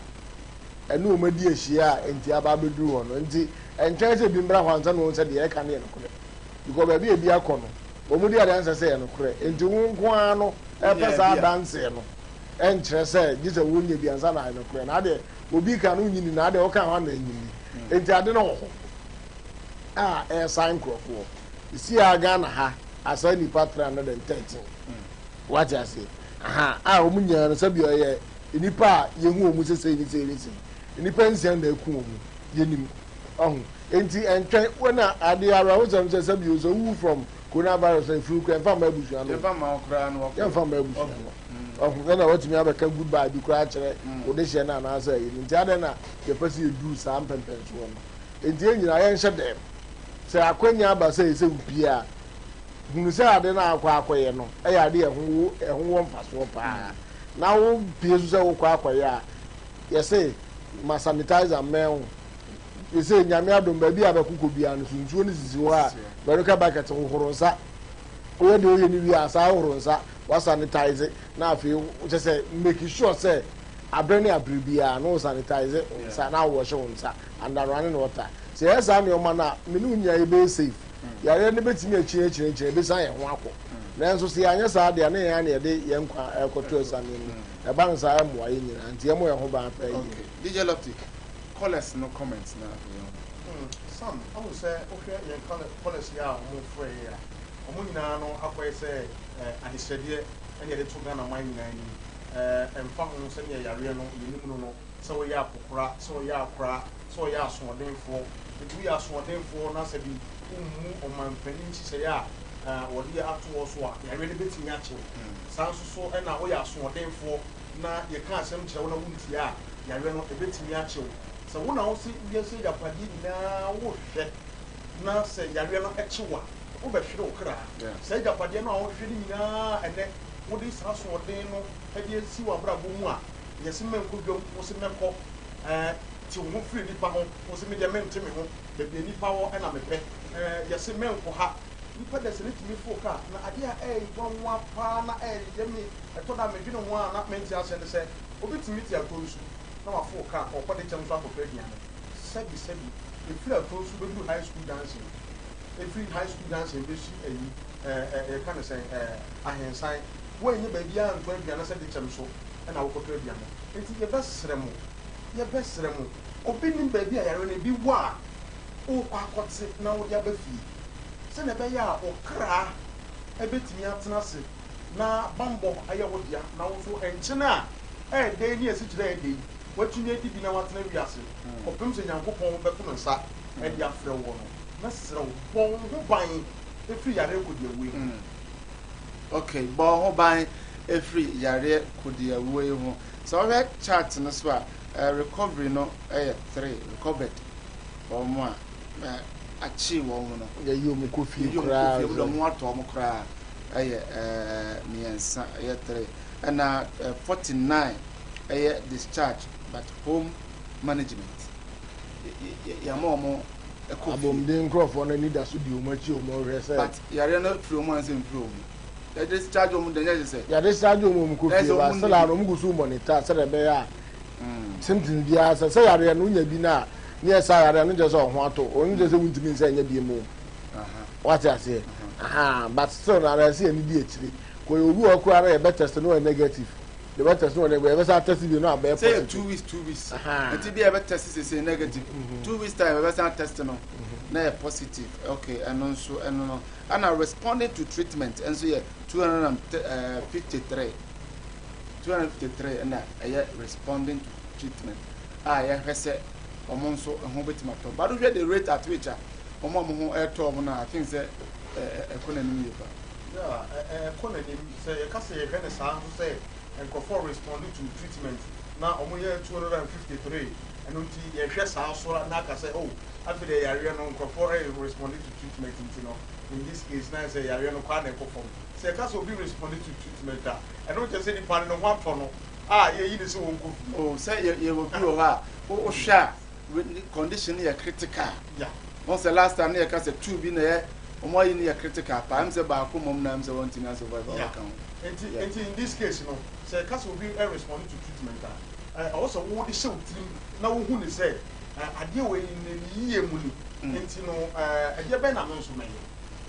a ɛne wɔn adi ahyia a nti aba abɛduru hɔ no nti ɛntwɛn sɛ ebi mbra hɔ ansa na wɔn sɛ deɛ ɛka no yɛ nokorɛ because baabi a ebi akɔ no wɔn di adanseɛ sɛ yɛ nokorɛ nti wo nko ara no ɛpɛ saa adanseɛ no ɛnkyerɛ sɛ gye sɛ wonyɛ bi ansa na ayɛ nokorɛ na adeɛ obi ka no nyini na adeɛ ɔka ho ana nyini nti ade no wɔ hɔ a ɛresan nkurɔfoɔ si a Ghana ha asa nipa 313 wate aseɛ aha a wɔn nyinaa no sɛbi ɔyɛ Nnipa a yɛhu wɔn sɛ sei ne sei ne sei. Nnipa nsia na aku wɔn. Yɛnim. Ɔho. Enti ɛntwɛn. Wo na adeɛ awerɛhosɛm sɛ sɛbi o sɛ wowu from coronavirus a efunu koraa yɛmfa mma abusua no. Yɛmfa mma wo koraa no wakɔ. Yɛmfa mma abusua no. Ɔho. Ɛna watumi abɛka goodbye bi koraa akyerɛ wo dehyeɛ no anaasɛ ayi no. Nti adɛn na yɛpɛ sɛ yɛduru saa mpɛmpɛnsoɔ no. Enti yɛn nyinaa yɛnhyɛ dɛm. Sɛ akwanya aba sɛ ɛsɛ wopie a, hunu sɛ ade no a akɔ akɔyɛ no yɛ ade a ɛho ɛho wɔ mfasoɔ paa. Na wo pie so sɛ wokɔ akɔyɛ a, yɛse ma sanitizer mmɛn wo. Yɛse Nyame adom baabi a bɛkokɔ biara no so nsuo no sisi hɔ a, Veronica bucket hohoro nsa. Woyɛ deɛ woyɛ no wie a, saa hohoro nsa, wa sanitize na afei kyɛ sɛ make sure sɛ aberɛ ne aberɛ biara no wo sanitize wo nsa na wo wɔhye wo nsa under running water. Sɛ yɛyɛ saa nneɛma no a, me ne wo nyinaa yɛbɛyɛ safe. Yareɛ no bɛtumi akyinakyinakyina, ɛbɛsan yɛn ho akɔ. Nanso sɛ yɛanyɛ saa deɛ a, na yɛn ara na yɛde yɛn nkwa rekɔto asiane mu. Ɛba no saa a, ɛmmoa yɛn nyinaa. Nti yɛmmɔ yɛn ho ban paa yie. Okay, DJ Lofty, callers no comments na afei yɛn ho. Sam, wohu sɛ wohwɛ yɛn callers yi a wɔfrɛ yɛ a, wɔn nyinaa no akɔyɛ sɛ adesrɛdeɛ na yɛde to Ghana man nyinaa anim. Ɛmfa ho sɛdeɛ yareɛ no yɛnim no no, sɛ woyɛ akɔkora, sɛ woyɛ akora, sɛ ɔyɛ asoɔdenfoɔ. Enti woyɛ asoɔdenfoɔ na sɛ bi wommu ɔmanpanin nhyehyɛeɛ a wɔde ato hɔ so a, yareɛ no bɛtumi akye wo. Saa nso so na woyɛ asoɔdenfoɔ na yɛka asɛm kyerɛ wo na wontie a, yareɛ no ɛbɛtumi akye wo. Sɛ wo na wose wiase agyapadeɛ nyinaa wohwehwɛ na sɛ yareɛ no kye wo a, wobɛhwere wo kra. Saa agyapadeɛ no a wohwehwɛ no nyinaa ɛnnɛ wode saa asoɔden no de asi w'abrabɔ mu a, yɛse mɛnkɔ dwam, wose mɛkɔ. Ɛɛ, te wo ho firi nnipa ho. Wo se, Me deɛ, mente me ho. Baabi a nnipa wɔ na mepɛ. Ɛɛ, yɛse menkɔ ha. Nnipa da sɛ tumi foro kaa. Na adeɛ a ɛyɛ nwanwa paa na ɛyɛ me, ɛtɔ da a medwene ho a na mente aseɛ ne sɛ, obi tumi te Atonsu na waforo kaa, ɔrekɔ Dekyɛm so akɔtɔ aduane. Sɛbi sɛbi, ɛfiri Atonsu bɛduru High School Junction, ɛfiri High School Junction bɛsi ayi, ɛɛ, ɛɛ, yɛka no sɛn, ɛɛ, Ahensan, woannya baabiara antɔ aduane sɛ Dekyɛm so na wokɔtɔ aduane. Enti yɛbɛsrɛ mo, yɛbɛsrɛ mo, obi nnim baabi a yareɛ no ebi wɔ a worekɔ akɔte na wode aba fie, sɛdeɛ ɛbɛyɛ a wo kra bɛtumi atena ase na bammɔ ayɛ wo dea, na wo nso nkyene a ɛyɛ dɛ ne asikyire a ɛyɛ dɛ yi, woatumi adi bi na woatena wiase kɔpem sɛ Nyankopɔn bɛto ne nsa de afrɛ woɔ no. Mɛsrɛ wo, bɔ wo ho ban firi yareɛ kɔdiawuo ho. Okay, bɔ wo ho ban firi yareɛ kɔdiawuo yi ho. Sɛ wohwɛ chart no so a, recovery no yɛ 3, recovered, wɔn a akyee wɔn no. Yɛyi wɔn kɔ fie Yɛyi wɔn kɔ koraa fie, wɔn sɛ. deɛ wɔn atɔ wɔn koraa yɛ mmiɛnsa, ɛyɛ 3. Ɛna 49 ɛyɛ discharge but home management. Yɛama wɔn kɔ fie. Abɔmuden nkurɔfoɔ no ani da so di wɔn akyi, wɔn rehwɛ sɛ. But yareɛ no firi wɔn ansa mfiri wɔn. Yɛ discharge wɔn deɛ nyɛ sɛ. Yɛ discharge wɔn wɔn kɔ fie ba still a wɔn gu so monitor sɛdeɛ ɛbɛyɛ a symptoms biara sɛ sɛ yareɛ no wonya bi no a ne yɛ saa yareɛ no nkyerɛ sɛ ɔho ato ɔno nkyerɛ sɛ wontumi nsɛ nyɛ bi mu wate aseɛ aha but still na ara ɛsɛ yɛn di akyire kò yɛ obi wɔ koraa na yɛbɛ test no yɛ negative yɛbɛ test no yɛ negative yɛbɛ sa test bi no abɛɛ positive. Sɛ yɛ 2 weeks 2 weeks nti bi yɛbɛ test sese negative, 2 weeks time yɛbɛ san test no na yɛ positive. Okay, ɛno nso ɛno no ɛna responding to treatment nso yɛ 253, 253 ɛna ɛyɛ responding to treatment a yɛhwɛ sɛ wɔn nso ho bɛtumi atɔ, but wohwɛ the rate at which a wɔn a wɔn ho ɛtɔ wɔn no, I think sɛ ɛkɔ n'anim yie pa. Yeah, ɛkɔ n'anim. Sɛ yɛka sɛ yɛhwɛ ne saa nso sɛ nkurɔfoɔ respond to treatment na wɔn yɛ 253, ɛno nti yɛhwɛ saa so na aka sɛ, oh, afei deɛ yareɛ no nkurɔfoɔ ɛyɛ respond to treatment, nti no in this case na sɛ yareɛ no kɔ a na ɛkɔ fam. Sɛ yɛka sɛ obi respond to treatment a, ɛno kyerɛ sɛ nipa no ne ho atɔ no a yɛyi ne sɛ wɔn kɔ fie. Oh, sɛ yɛ yɛwɔ bi wɔ hɔ a wohwɛ a condition no yɛ critical. Wɔn sɛ last time ne yɛka sɛ two bi na yɛ wɔn ayi no yɛ critical paa, ɛmu sɛ baako mɔm na ɛmu sɛ wɔn ntumi asurvive a wɔka ho. Nti in this case no, sɛ yɛka sɛ obi respond to treatment a, ɛwɔ sɛ wɔde hyɛ wo tirim na wohu ne sɛ adeɛ wɔ yi ne yie mu ni, nti no ɛdeɛ bɛn na me nso mɛyɛ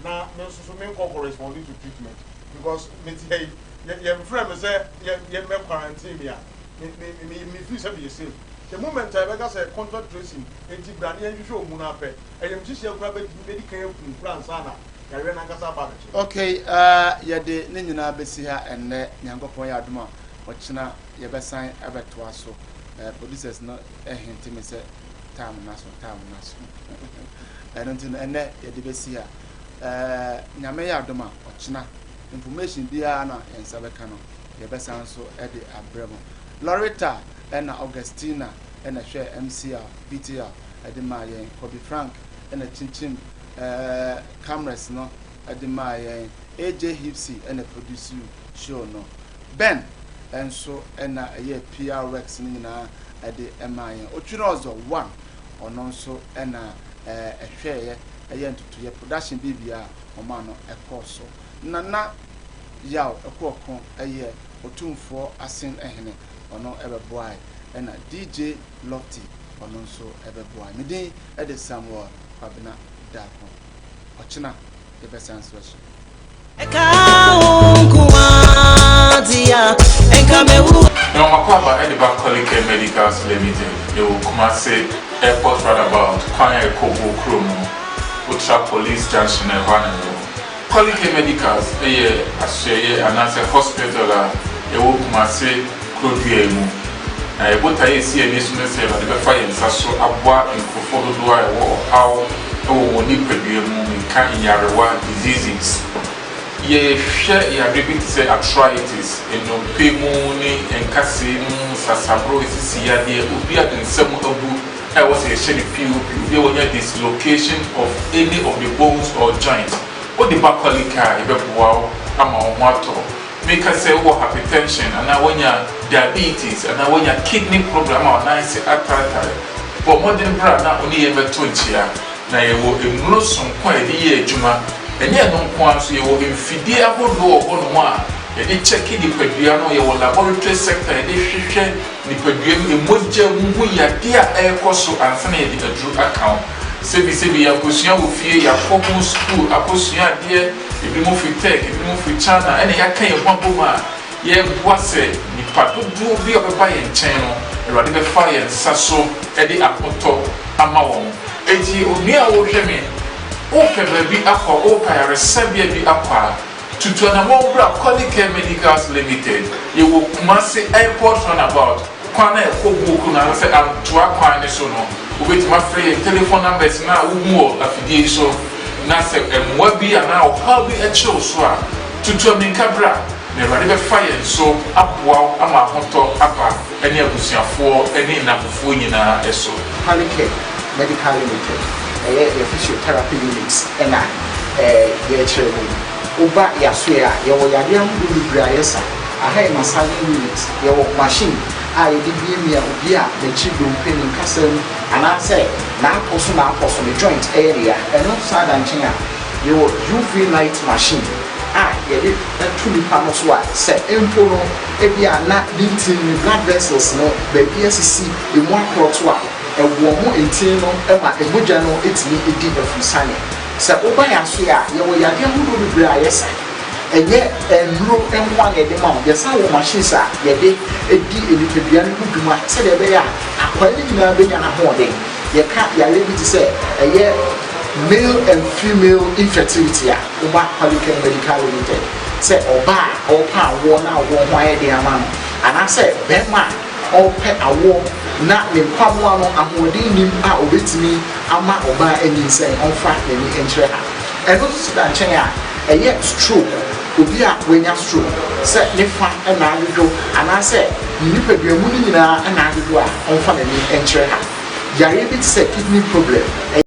na me nso so menkɔ kɔ respond to treatment, because me ti ha yi yɛmfrɛ me sɛ yɛ yɛ mɛ quarantine mi a me me me me feel sɛ meyɛ safe. The moment a yɛbɛka sɛ contact tracing nti bra ne yɛnhwehwɛ ɔmu no apɛ ɛyɛ mhyehyɛ kora bɛdi kan akum kora ansa na yareɛ no ankasa aba abɛkyɛ. Okay, yɛde ne nyinaa bɛsi ha ɛnnɛ. Nyankopɔn yɛ adom a, ɔkyena yɛbɛsan abɛtoa so. Producers no ɛhente me sɛ time na so, time na so. Ɛno nti no ɛnnɛ yɛde bɛsi ha. Nyame yɛ adom a, ɔkyena information biara na yɛn nsa bɛka no, yɛbɛsan so de abrɛ mo. Loretta ɛna Augustina ɛna hwɛ MCR BTR ɛde maa yɛn. Kobe Frank ɛna kyinkyim cameras no ɛde maa yɛn. AJ Hipsy ɛna produce show no. Ben nso ɛna ɛyɛ PR works no nyinaa ɛde ɛmaa yɛn. Otwene Ɔzɔ one, ɔno nso ɛna ɛhwɛɛyɛ ɛyɛ ntotoyɛ production biribiara ɔmaa no ɛkɔɔ so. Nana Yaw Ɛkoɔko ɛyɛ Otumfoɔ Asen Ɛhene, ɔno ɛbɛboae, ɛna DJ Lofty ɔno nso ɛbɛboae. Me din ɛde Samuel Kwabena Darko. Ɔkyena yɛbɛsan so ahyia. Ɛka wo nko ara ɛnka mewu. Na ɔmakɔ aba ɛde ba Kolicare Medicals Limited. Yɛwɔ Kumase Airport roundabout kwan a ɛkɔ Bo kurom no, wotra Police Junction ɛhɔ ana yɛwɔ. Kolicare Medicals yɛ asoɛyɛ anaasɛ hospital a ɛwɔ Kumase kurodua yi mu. Na yɛbotaeɛ a ɛsi ani so ne sɛ Awurade bɛfa yɛn nsa so aboa nkurɔfoɔ dodoɔ a ɛwɔ ɔhaw wɔ wɔn nipadua mu, menka nyarewa, diseases. Yɛhwɛ yareɛ bi te sɛ arthritis, nnompe mu ne nkasɛɛ mu nsasaboro, esisi yadeɛ, obi a ne nsa mu abu a ɛwɔ sɛ yɛhyɛ no POP, obi a wanya dislocation of any of the bones or joint. Wode ba Kolicare a, yɛbɛboa wo ama wo ho atɔ. Meka sɛ wowɔ hypertension anaa woanya diabetes anaa woanya kidney problem ama wo nan ase ataatae, bɔ mmɔden bra na wo ne yɛn bɛto nkyea. Na yɛwɔ nnuro sononko a yɛde yɛ adwuma. Ɛnyɛ ɛno nko ara nso, yɛwɔ mfidie ahodoɔ wɔ hɔnom a yɛde kyɛke nipadua no, yɛwɔ laboratory sector a yɛde hwehwɛ nipadua mu mogya mu hu yadeɛ a ɛrekɔ so ansa na yɛde aduro aka ho. Sɛbisɛbi yɛakɔsua wɔ fie, yɛakɔ ho sukuu akɔsua adeɛ, ebinom firi Turk, ebinom firi China, ɛna yɛaka yɛn ho abom a yɛreboa sɛ nnipa dodoɔ bi a wɔbɛba yɛn nkyɛn no, Awurade bɛfa yɛn nsa so de ahotɔ ama wɔn. Enti onua a worehwɛ me, worepɛ baabi akɔ, worepɛ ayaresabea bi akɔ a, tutu anammɔn bra Kolicare Medicals Limited. Yɛwɔ Kumasi Airport Runabout, kwan a ɛkɔ Buoku no anaasɛ Antoa kwan no so no. Wobɛtumi afrɛ yɛn telephone numbers no a wohu wɔ afidie yi so, na sɛ mmoa bi anaa ɔhaw bi kyere wo so a, tutu ammirika bra, na Awurade bɛfa yɛn so aboa wo ama ahotɔ aba ne abusuafoɔ ne nnamfofoɔ nyinaa so. Kolicare Medical Limited, ɛyɛ yɛ physiotherapy unit ɛna yɛrekyerɛ mu yi. Woba yɛasoɛ a, yɛwɔ yadeɛ ahodoɔ bebree a yɛsa. Aha yɛ massaging unit, yɛwɔ machine a yɛde miamia obi a n'akyi dompe, ne nkasa mu anaasɛ n'apɔ so n'apɔ so, ne joint ɛyɛ ne ya. Ɛno saa da nkyɛn a, yɛwɔ UV light machine a. yɛde to nipa no so a, sɛ mpo no ebia na ne ntini, ne blood vessels no baabi asisi, emu akorɔto a, ɛwɔ mo ntini no ma mogya no tumi di afurusane. Sɛ woba yɛn asoɛ a, yɛwɔ yadeɛ ahodoɔ bebree a yɛsa. Ɛnyɛ nnuro nko ara na yɛde ma wo, yɛsan wɔ machines a yɛde di nipadua no ho dwuma sɛdeɛ ɛbɛyɛ a akwaa no nyinaa bɛnya n'ahoɔden. Yɛka yareɛ bi te sɛ ɛyɛ male and female infertility a, woba Qualichem Medical Limited sɛ ɔbaa a ɔrepɛ awoɔ na awoɔ ho ayɛ den ama no anaasɛ barima a ɔrepɛ awoɔ na ne nkwamoa no ahoɔden nnim a ɔbɛtumi ama ɔbaa anyinsɛn, ɔmfa n'ani nkyerɛ ha. Ɛno nso da nkyɛn a, ɛyɛ stroke, obi a wanya stroke, sɛ ne fa na adwodwo anaasɛ ne nipadua mu no nyinaa na adwodwo a, ɔmfa n'ani nkyerɛ ha. Yareɛ bi te sɛ kidney problem.